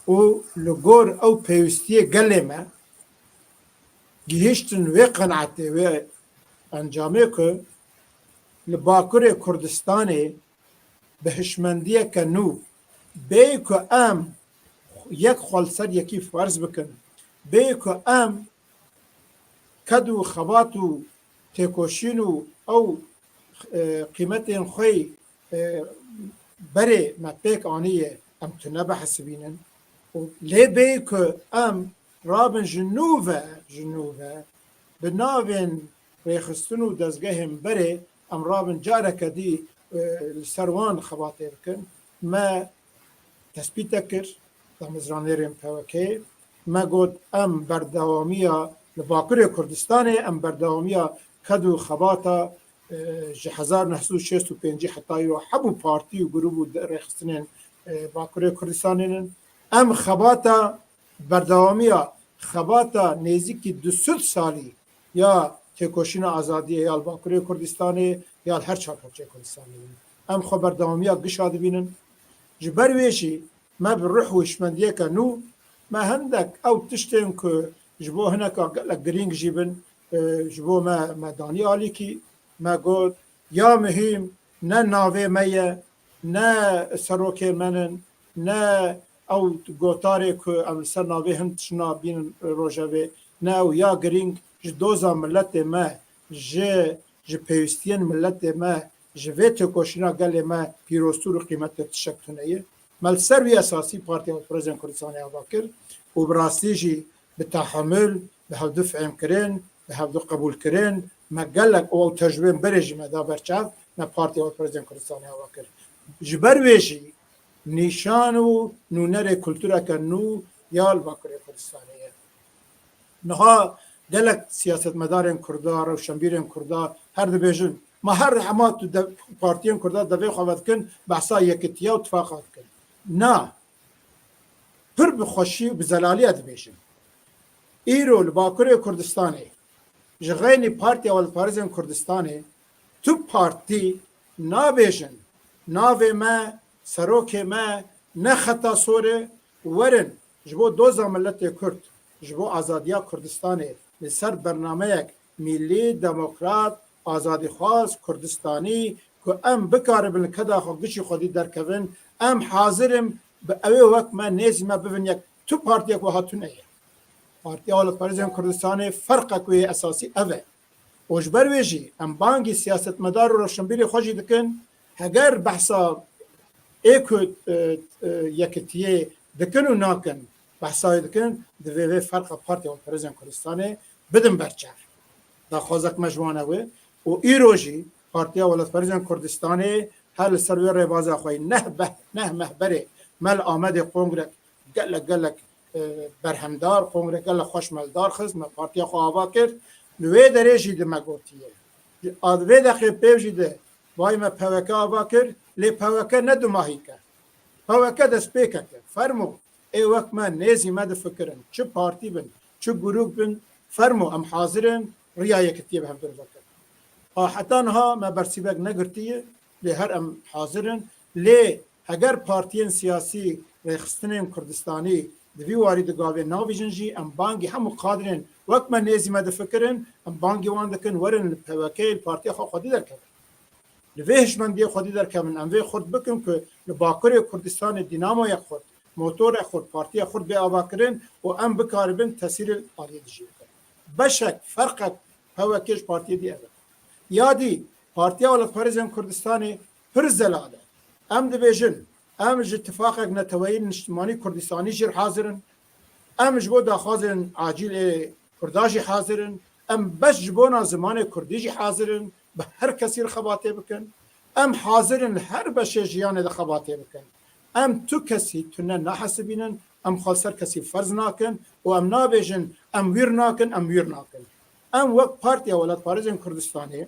û li gor ew pêwîstiyê gelê me gihîştin wê qenaetê, wê encamê ku li Bakurê Kurdistanê bi hişmendiyeke nû, bêyî ku em yek xwe li ser yekî ferz bikin, bêyî ku em ked û xebat û têkoşîn û ew, e, qîmetên xwe yê, e, berê me pêk aniye, em tune bihesibînin. Û lê bêyî ku em rabin ji nû ve, ji nû ve bi navên rêxistin û dezgehên berê em rabin careke dî, e, li ser wan xebatê bikin. Me tespîte kir, damezranêrên P W K, me got, em berdewamiya li Bakurê Kurdistanê, em berdewamiya ked û xebata, e, ji hezar neh sed û şêst û pêncî heta îro hebû partî û grûp û de-, rêxistinên, e, Bakurê Kurdistanê nin. Em xebata, berdewamiya xebata nêzîkî du sed salî ya têkoşîna azadiyê ya li Bakurê Kurdistanê ya li her çar parçeyê Kurdistanê nin. Em xwe berdewamiya gişa dibînin. Ji ber wê jî me bi ruh û hişmendiyeke nû, me hindek ew tiştên ku ji bo hineka gelek girîng jî bin, e, ji bo me, me danî alîkî, me got, ya muhîm ne navê me ye, ne serokê me nin, ne ew gotarê ku em li ser navê hin tiştna bînin rojevê, ne ew ya girîng ji doza miletê me, ji, ji pêwîstiyên miletê me, ji vê têkoşîna gelê me pîroztir û qîmettir tiştek tune ye. Me li ser wî esasî Partiya Xwedparêzên Kurdistanê ava kir û bi rastî jî bi tehemul, bi hevdu fehmkirin, bi hevdu qebûlkirin, me gelek û ew tecrûbeyên berê jî me da ber çav, me Partiya Xwedparêzên Kurdistanê ava kir. Ji ber wê jî nîşan û nûnerê kultureke nû ya li Bakurê Kurdistanê ye. Niha gelek siyasetmedarên Kurda, rewşenbîrên Kurda her dibêjin, ma her hema tu de, partiyên Kurda devê xwe vedikin, behsa yekitiya û tifaqa dikin. Na, pir bi xweşî û bi zelaliya dibêjim. Îro li Bakurê Kurdistanê ji xeynî Partiya Welatparêzên Kurdistanê tu partî nabêjin, navê me, serokê me, ne xeta sor e, werin ji bo doza miletê Kurd, ji bo azadiya Kurdistanê li ser bernameyek mîlî, demokrat, azadîxwaz, Kurdistanî ku em bikaribin li keda xwe gişî xwedî derkevin, em hazir in bi ewê wek me nêzî me bibin yek. Tu partiyek wiha tune ye. Partiya Welatparêzên Kurdistanê ferqek wê yê esasî ev e. Û ji ber wê jî em bangî siyasetmedar û rewşenbîrê xwe jî dikin, heger behsa ê ku, e, e, yekitiyê dikin û nakin, behsa wê dikin, divê vê ferqa Partiya Welatparêzên Kurdistanê bidin ber çav. Daxwazek me ji wan ew e û îro jî Partiya Welatparêzên Kurdistanê her li ser wê rêbaza xwe yî neh beh-, neh meh berê me li Amedê kongrek gelek gelek, e, berhemdar, kongrek gelek xweş me li dar xist, me partiya xwe ava kir. Li wê derê jî di me gotiye. A, di vê deqê pêv jî di vayê me P W K ava kir, lê P W K ne dumahîk e. P W K destpêkek e. Fermo, ê wek me nêzî me difikirin. Çi partî bin, çi grûp bin, fermo em hazir in riya yekitiyê bi hevdu re vekin. A heta niha me bersîvek negirtiye, lê her em hazir in. Lê heger partiyên siyasî rêxistinên Kurdistanî di vî warî di gavê navîjin jî, em bangî hemû kadrên wek me nêzî me difikirin, em bangî wan dikin, werin li P W K, li partiya xwe xwedî derkevin. Li vê hişmendiyê xwedî derkevin, em vê xurt bikin ku li Bakurê Kurdistanê dînamoyek xurt, motorek xurt, partiyek xurt bê avakirin û em bikaribin tesîrê aliyê dijî bikin. Beşek, ferqek P W K ji partiyê dî ev e. Ya dî, Partiya Welatparêzên Kurdistanê pir zelal e. Em dibêjin, em ji tifaqek neteweyî niştimanî Kurdistanî jî hazir in. Em ji bo daxwazên acîl ê Kurda jî hazir in. Em beş ji bona zimanê Kurdî jî hazir in bi her kesî re xebatê bikin. Em hazir in li her beşê jiyanê de xebatê bikin. Em tu kesî tune nahesibînin, em xwe li ser kesî ferz nakin û em nabêjin, em wîr nakin, em wîr nakin. Em wek Partiya Welatparêzên Kurdistanê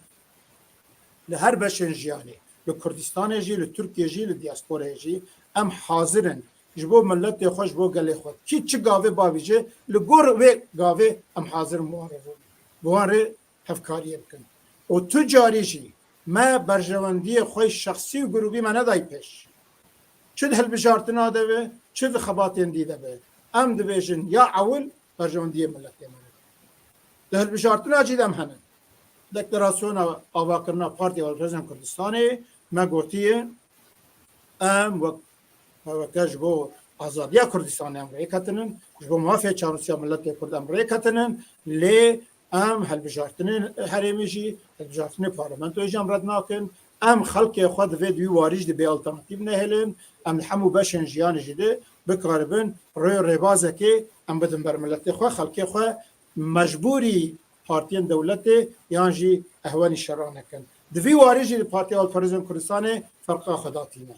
li her beşên jiyanê, li Kurdistanê jî, li Tirkiyê jî, li diasporayê jî, em hazir in ji bo miletê xwe, ji bo gelê xwe. Kî çi gavê bavêje, li gor wê gavê em hazir in bi wan re, bi wan re hevkariyê bikin. Û tu carî jî me berjewendiyê xwe şexsî û grûbî me nedayî pêş. Çi di hilbijartina de be, çi di xebatên dî de be. Em dibêjin ya ewil berjewendiyê miletê me re. Di hilbijartina cî de em hene. Deklarasyona avakirina Partiya Alperezên Kurdistanê me gotiye, em wek P K K ji bo azadiya Kurdistanê em rêketinin, ji bo mafê çarnûsiya miletê Kurd em rêketinin, lê em hilbijartinên herêmê jî, hilbijartinê parlamentoyê jî em red nakin. Em xelkê xwe divê di wî warî jî de bê alternatîf nehêlin. Em li hemû beşên jiyanê jî de bikaribin rê û rêbazekê em bidin ber miletê xwe, xelkê xwe mecbûrî partiyên dewletê yan jî ehwenî şera nekin. Di vî warî jî li Partiya Alperezên Kurdistanê ferqa xwe datîne.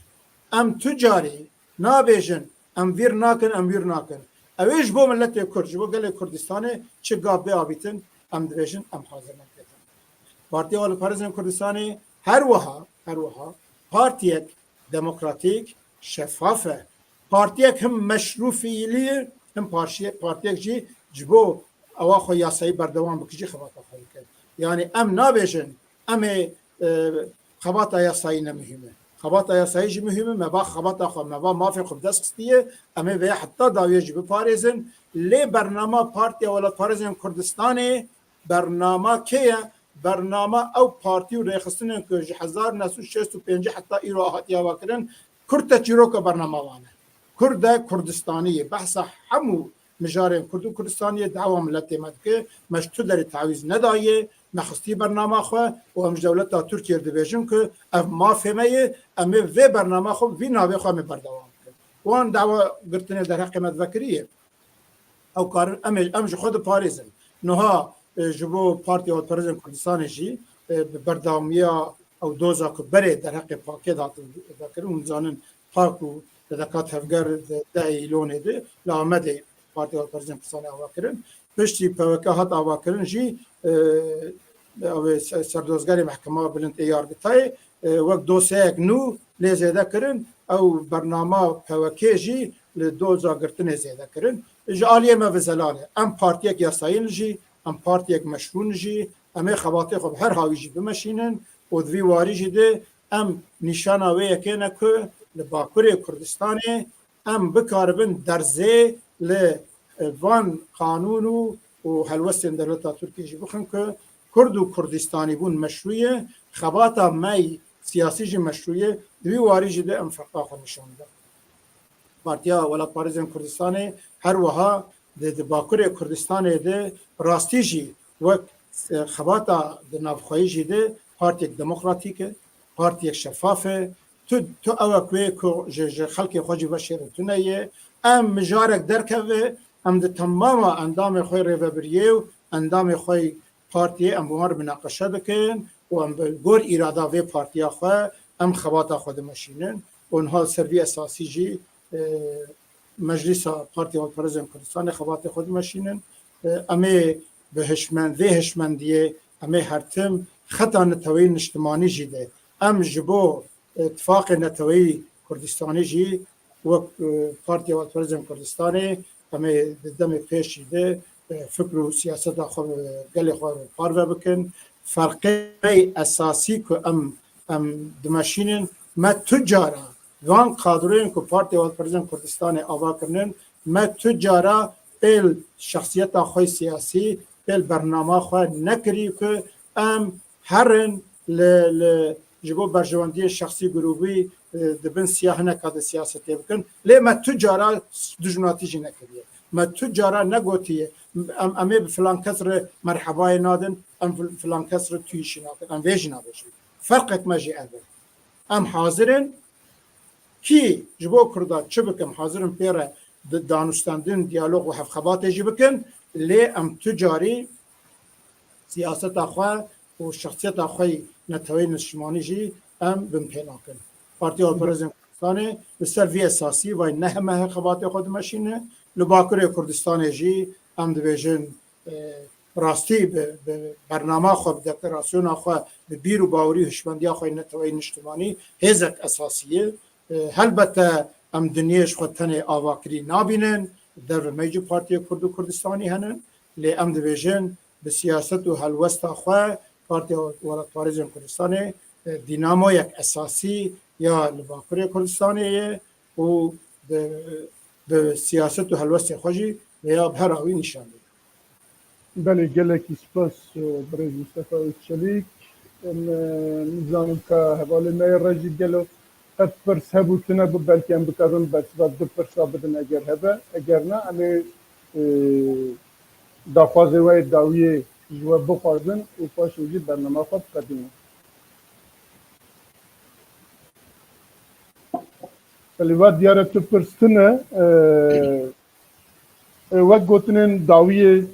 Em tu carî nabêjin, em vîr nakin, em wîr nakin. Ew ê ji bo miletê Kurd, ji bo gelê Kurdistanê çi gav bê avîtin, em dibêjin, em hazir nebêtin. Partiya Alperezên Kurdistanê her wiha, her wiha partiyek demokratîk, şefaf e. Partiyek him meşrû fiîlî ye, him parşiye-, partiyek jî ji bo ewa xwe yasayî berdewam bike jî xebata xwe dike. Yanî em nabêjin, em ê, e, xebata yasayî ne muhîm e. Xebata yasayî jî muhîm e. Me va xebata xwe, me va mafê xwe bi dest xistiye. Em ê vê heta dawiyê jî biparêzin. Lê bernama Partiya Welatparêzên Kurdistanê bernama kê ye? Bernama ew partî û rêxistinên ku ji hezar neh sed û şêst û pêncî heta îro hatiye avakirin, Kurd te çîroka bernama wan e. Kurd e, Kurdistanî ye. Behsa hemû mijarên Kurd û Kurdistaniyê, dawa miletê me dike. Me ji tu derê tawîz nedaye. Me xistî bernama xwe û em ji dewleta Tirkiyê dibêjin ku ev mafê me ye, em ê vê bernama xwe, vî navê xwe em ê berdewam bikin. Wan dawa girtinê derheqê me divekiriye. Ew karin em ê, em ji xwe diparêzin. Niha, e, ji bo Partiya Alperezên Kurdistanê jî, e, bi berdewamiya ew doza ku berê derheqê pakê dihatin vekirin, hûn dizanin pak û te de ka tevger di dehê Îlonê de li Amedê Partiya Alperezên Kurdistanê ava kirin. Piştî P W K hat ava kirin jî, e, ew ê se-, serdozgerê Mehkema Bilind ê Yargitayê, e, wek dosyayek nû lê zêde kirin, ew bernama P W K jî li doza girtinê zêde kirin. Ji aliyê me ve zelal e. Em partiyek yasayî ne jî, em partiyek meşrû ne jî, em ê xebatê xwe bi her hawî jî bimeşînin û di vî warî jî de em nîşana wê yekê ne ku li Bakurê Kurdistanê em bikaribin derzê li, e, van qanûn û, û helwestên dewleta Tirkiyê jî bixin ku Kurd û Kurdistanîbûn meşrû ye, xebata me yî siyasî jî meşrû ye, di vî warî jî de em ferqa xwe nîşan da. Partiya Welatparêzên Kurdistanê her wiha di, di Bakurê Kurdistanê de rastî jî wek, e, xebata di navxweyî jî de partiyek demokratîk e, partiyek şefaf e. Tu, tu ewek wê ku ji, ji xelkê xwe jî veşêre tune ye. Em mijarek derkeve, em di temama endamê xwe rêvebiriyê û endamê xwe partiyê em bi wan re minaqeşe dikin û em bi gor îrada vê partiya xwe em xebata xwe dimeşînin û niha li ser vî esasî jî, e, Meclîsa Partiya Alperezên Kurdistanê xebatê xwe dimeşînin. E, em ê bi hişmend-, vê hişmendiyê em ê her tim xeta neteweyî niştimanî jî de em ji bo, e, tifaqê neteweyî Kurdistanê jî wek, e, Partiya Alperezên Kurdistanê em ê di demê pêşî de, e, fikr û siyaseta xwe bi gelê xwe re parve bikin. Ferqê esasî ku em, em dimeşînin, me tu cara van kadroyên ku Partiya Alperezên Kurdistanê ava kirinin, me tu cara pêl şexsiyeta xwe siyasî, pêl bernama xwe nekirî ku em herin li, li, ji bo berjewendiyên şexsî grûbî, e, di bin siya hineka de siyasetê bikin. Lê me tu cara dijminatî jî nekiriye. Me tu cara negotiye, em, em ê bi filan kes re merhebayê nadin, em fil-, filan kes re tu yî jî nakin. Em vê jî nabêjin. Ferqek me jî ev e. Em hazir in, kî ji bo Kurda çi bikin, hazir in pê re di-, danûstendin, diyalog û hevxebatê jî bikin, lê em tu carî siyaseta xwe û şexsiyeta xwe yî neteweyî niştimanî jî em binpê nakin. Partiya Alperezên Kurdistanê li ser vî esasî vay ne heme her xebatê xwe dimeşîne. Li Bakurê Kurdistanê jî em dibêjin, e, rastî bi, bi bernama xwe, bi deklarasyona xwe, bi bîr û bawerî û hişmendiya xwe yê neteweyî niştimanî hêzek esasî ye. E, helbete Em dinyê ji xwe tenê avakirî nabînin, derve me jî Partiya Kurd û Kurdistanî hene, lê em dibêjin bi siyaset û helwesta xwe Partiya Welatparêzên Kurdistanê, e, dînamoyek esasî ya li Bakurê Kurdistanê ye û bi, bi siyaset û helwestê xwe jî vêya bi her awî nîşan dide. Belê, gelekî spas, e, birêz Mustafa Özçelîk. Em, e, nizanim ka hevalê me yê re jî gelo qet pirs hebû tune bû, belkî em bikarin bersiva du pirsa bidin eger hebe. Eger na, em ê, e, daxwazê we yê dawiyê ji we bixwazin û paşê jî bernama xwe biqedînin. Belê, va diyar e tu pirs tune, e, e, wek gotinên dawiyê,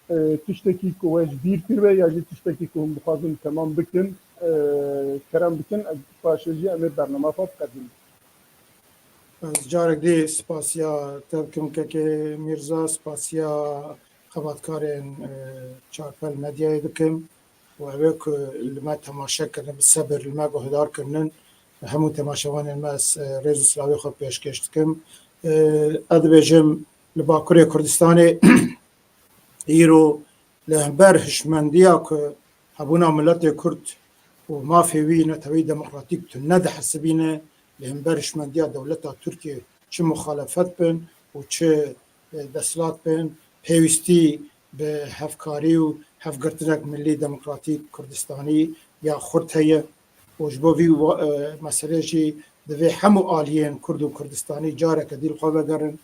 e, tiştekî ku we ji bîr kiribe ya jî tiştekî ku hûn bixwazin temam bikin, e, kerem bikin, e, paşê jî em ê bernama xwe biqedînin. Ez carek dî spasiya te bikim kekê Mîrza, spasiya xebatkarên, e, Çarpel Medyayê dikim. û ew ê ku li me temaşe kirine, bi sebir li me guhdar kirinin, hemû temaşevanên me ez, e, rêz û silavê xwe pêşkêş dikim. E, ez dibêjim li Bakurê Kurdistanê îro li hember hişmendiya ku hebûna miletê Kurd û mafê wî neteweyî demokratîk tune dihesibîne, li hember hişmendiya dewleta Tirkiyê çi muxalefet bin û çi, e, desthilat bin, pêwîstî bi hevkarî û hevgirtinek milî demokratîk Kurdistanî ya xurt heye û ji bo vî wa-, e, meselê jî divê hemû aliyên Kurd û Kurdistanî careke dî li xwe vegerin.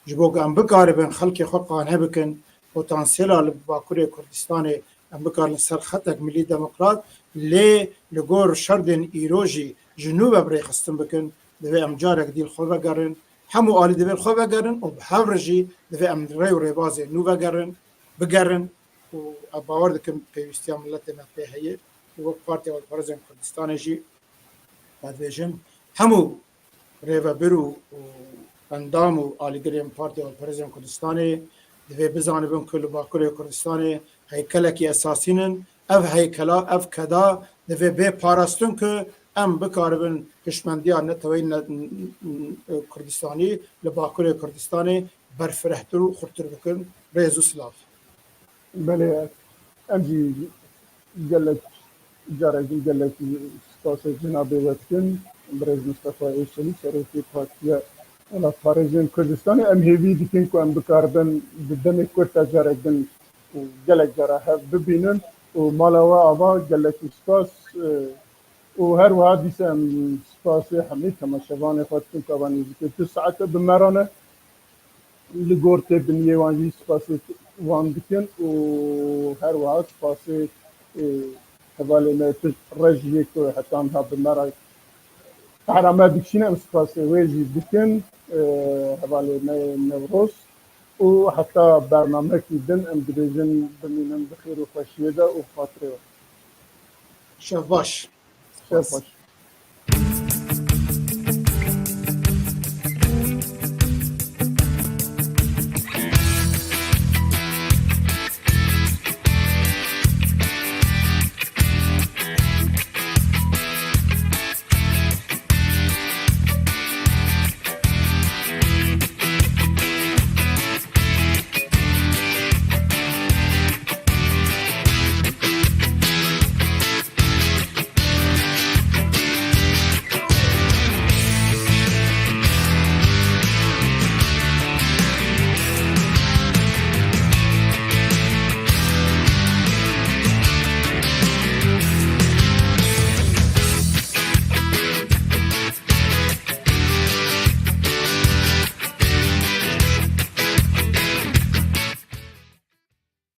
Ji bo ku em bikaribin xelkê xwe qane bikin, potansiyela li Bakurê Kurdistanê em bikarin ser xetek milî demokrat, lê li gor şerdên îro jî ji nû ve bi rêxistin bikin, divê em carek dî li xwe vegerin. Hemû alî divê li xwe vegerin û bi hev re jî divê em rê û rêbazê nû vegerin, bigerin û ez bawer dikim pêwîstiya miletê me pê heye û wek Partiya Welatparêzên Kurdistanê jî ez dibêjim hemû rêvebir û, û endam û alîgirên Partiya Welatparêzên Kurdistanê divê bizanibin ku li Bakurê Kurdistanê heykelekî esasî nin. Ev heykela, ev keda divê bê parastin ku em bikaribin hişmendiya neteweyî ne, Kurdistanî li Bakurê Kurdistanê berfirehtir û xurtir bikin. Rêz û silav. Belê, em jî gelek carek din gelek spasê cenabê we dikin. Birêz Mustafa Êşelî, serokê Partiya Welatparêzên Kurdistanê. Em hêvî dikin ku em bikaribin di demê kurt de carek din û gelek cara hev bibînin û mala we ava, gelekî spas, e, û her wiha dîsa em spasê hemî temaşevanê xwe dikin ku ava nêzîkê du saete bi me re ne. Li gor têbiniyê wan jî spasê wan dikin û her wiha spasê, e, hevalê me Tişt Rejiyê ku heta niha bi me re qehra me dikişîne, em spasê wê jî dikin, e, hevalê me Newroz û heta bernamekî din em dibêjin bimînin bi xêr û xweşiyê de û xatirê we. Şev baş. Şev baş.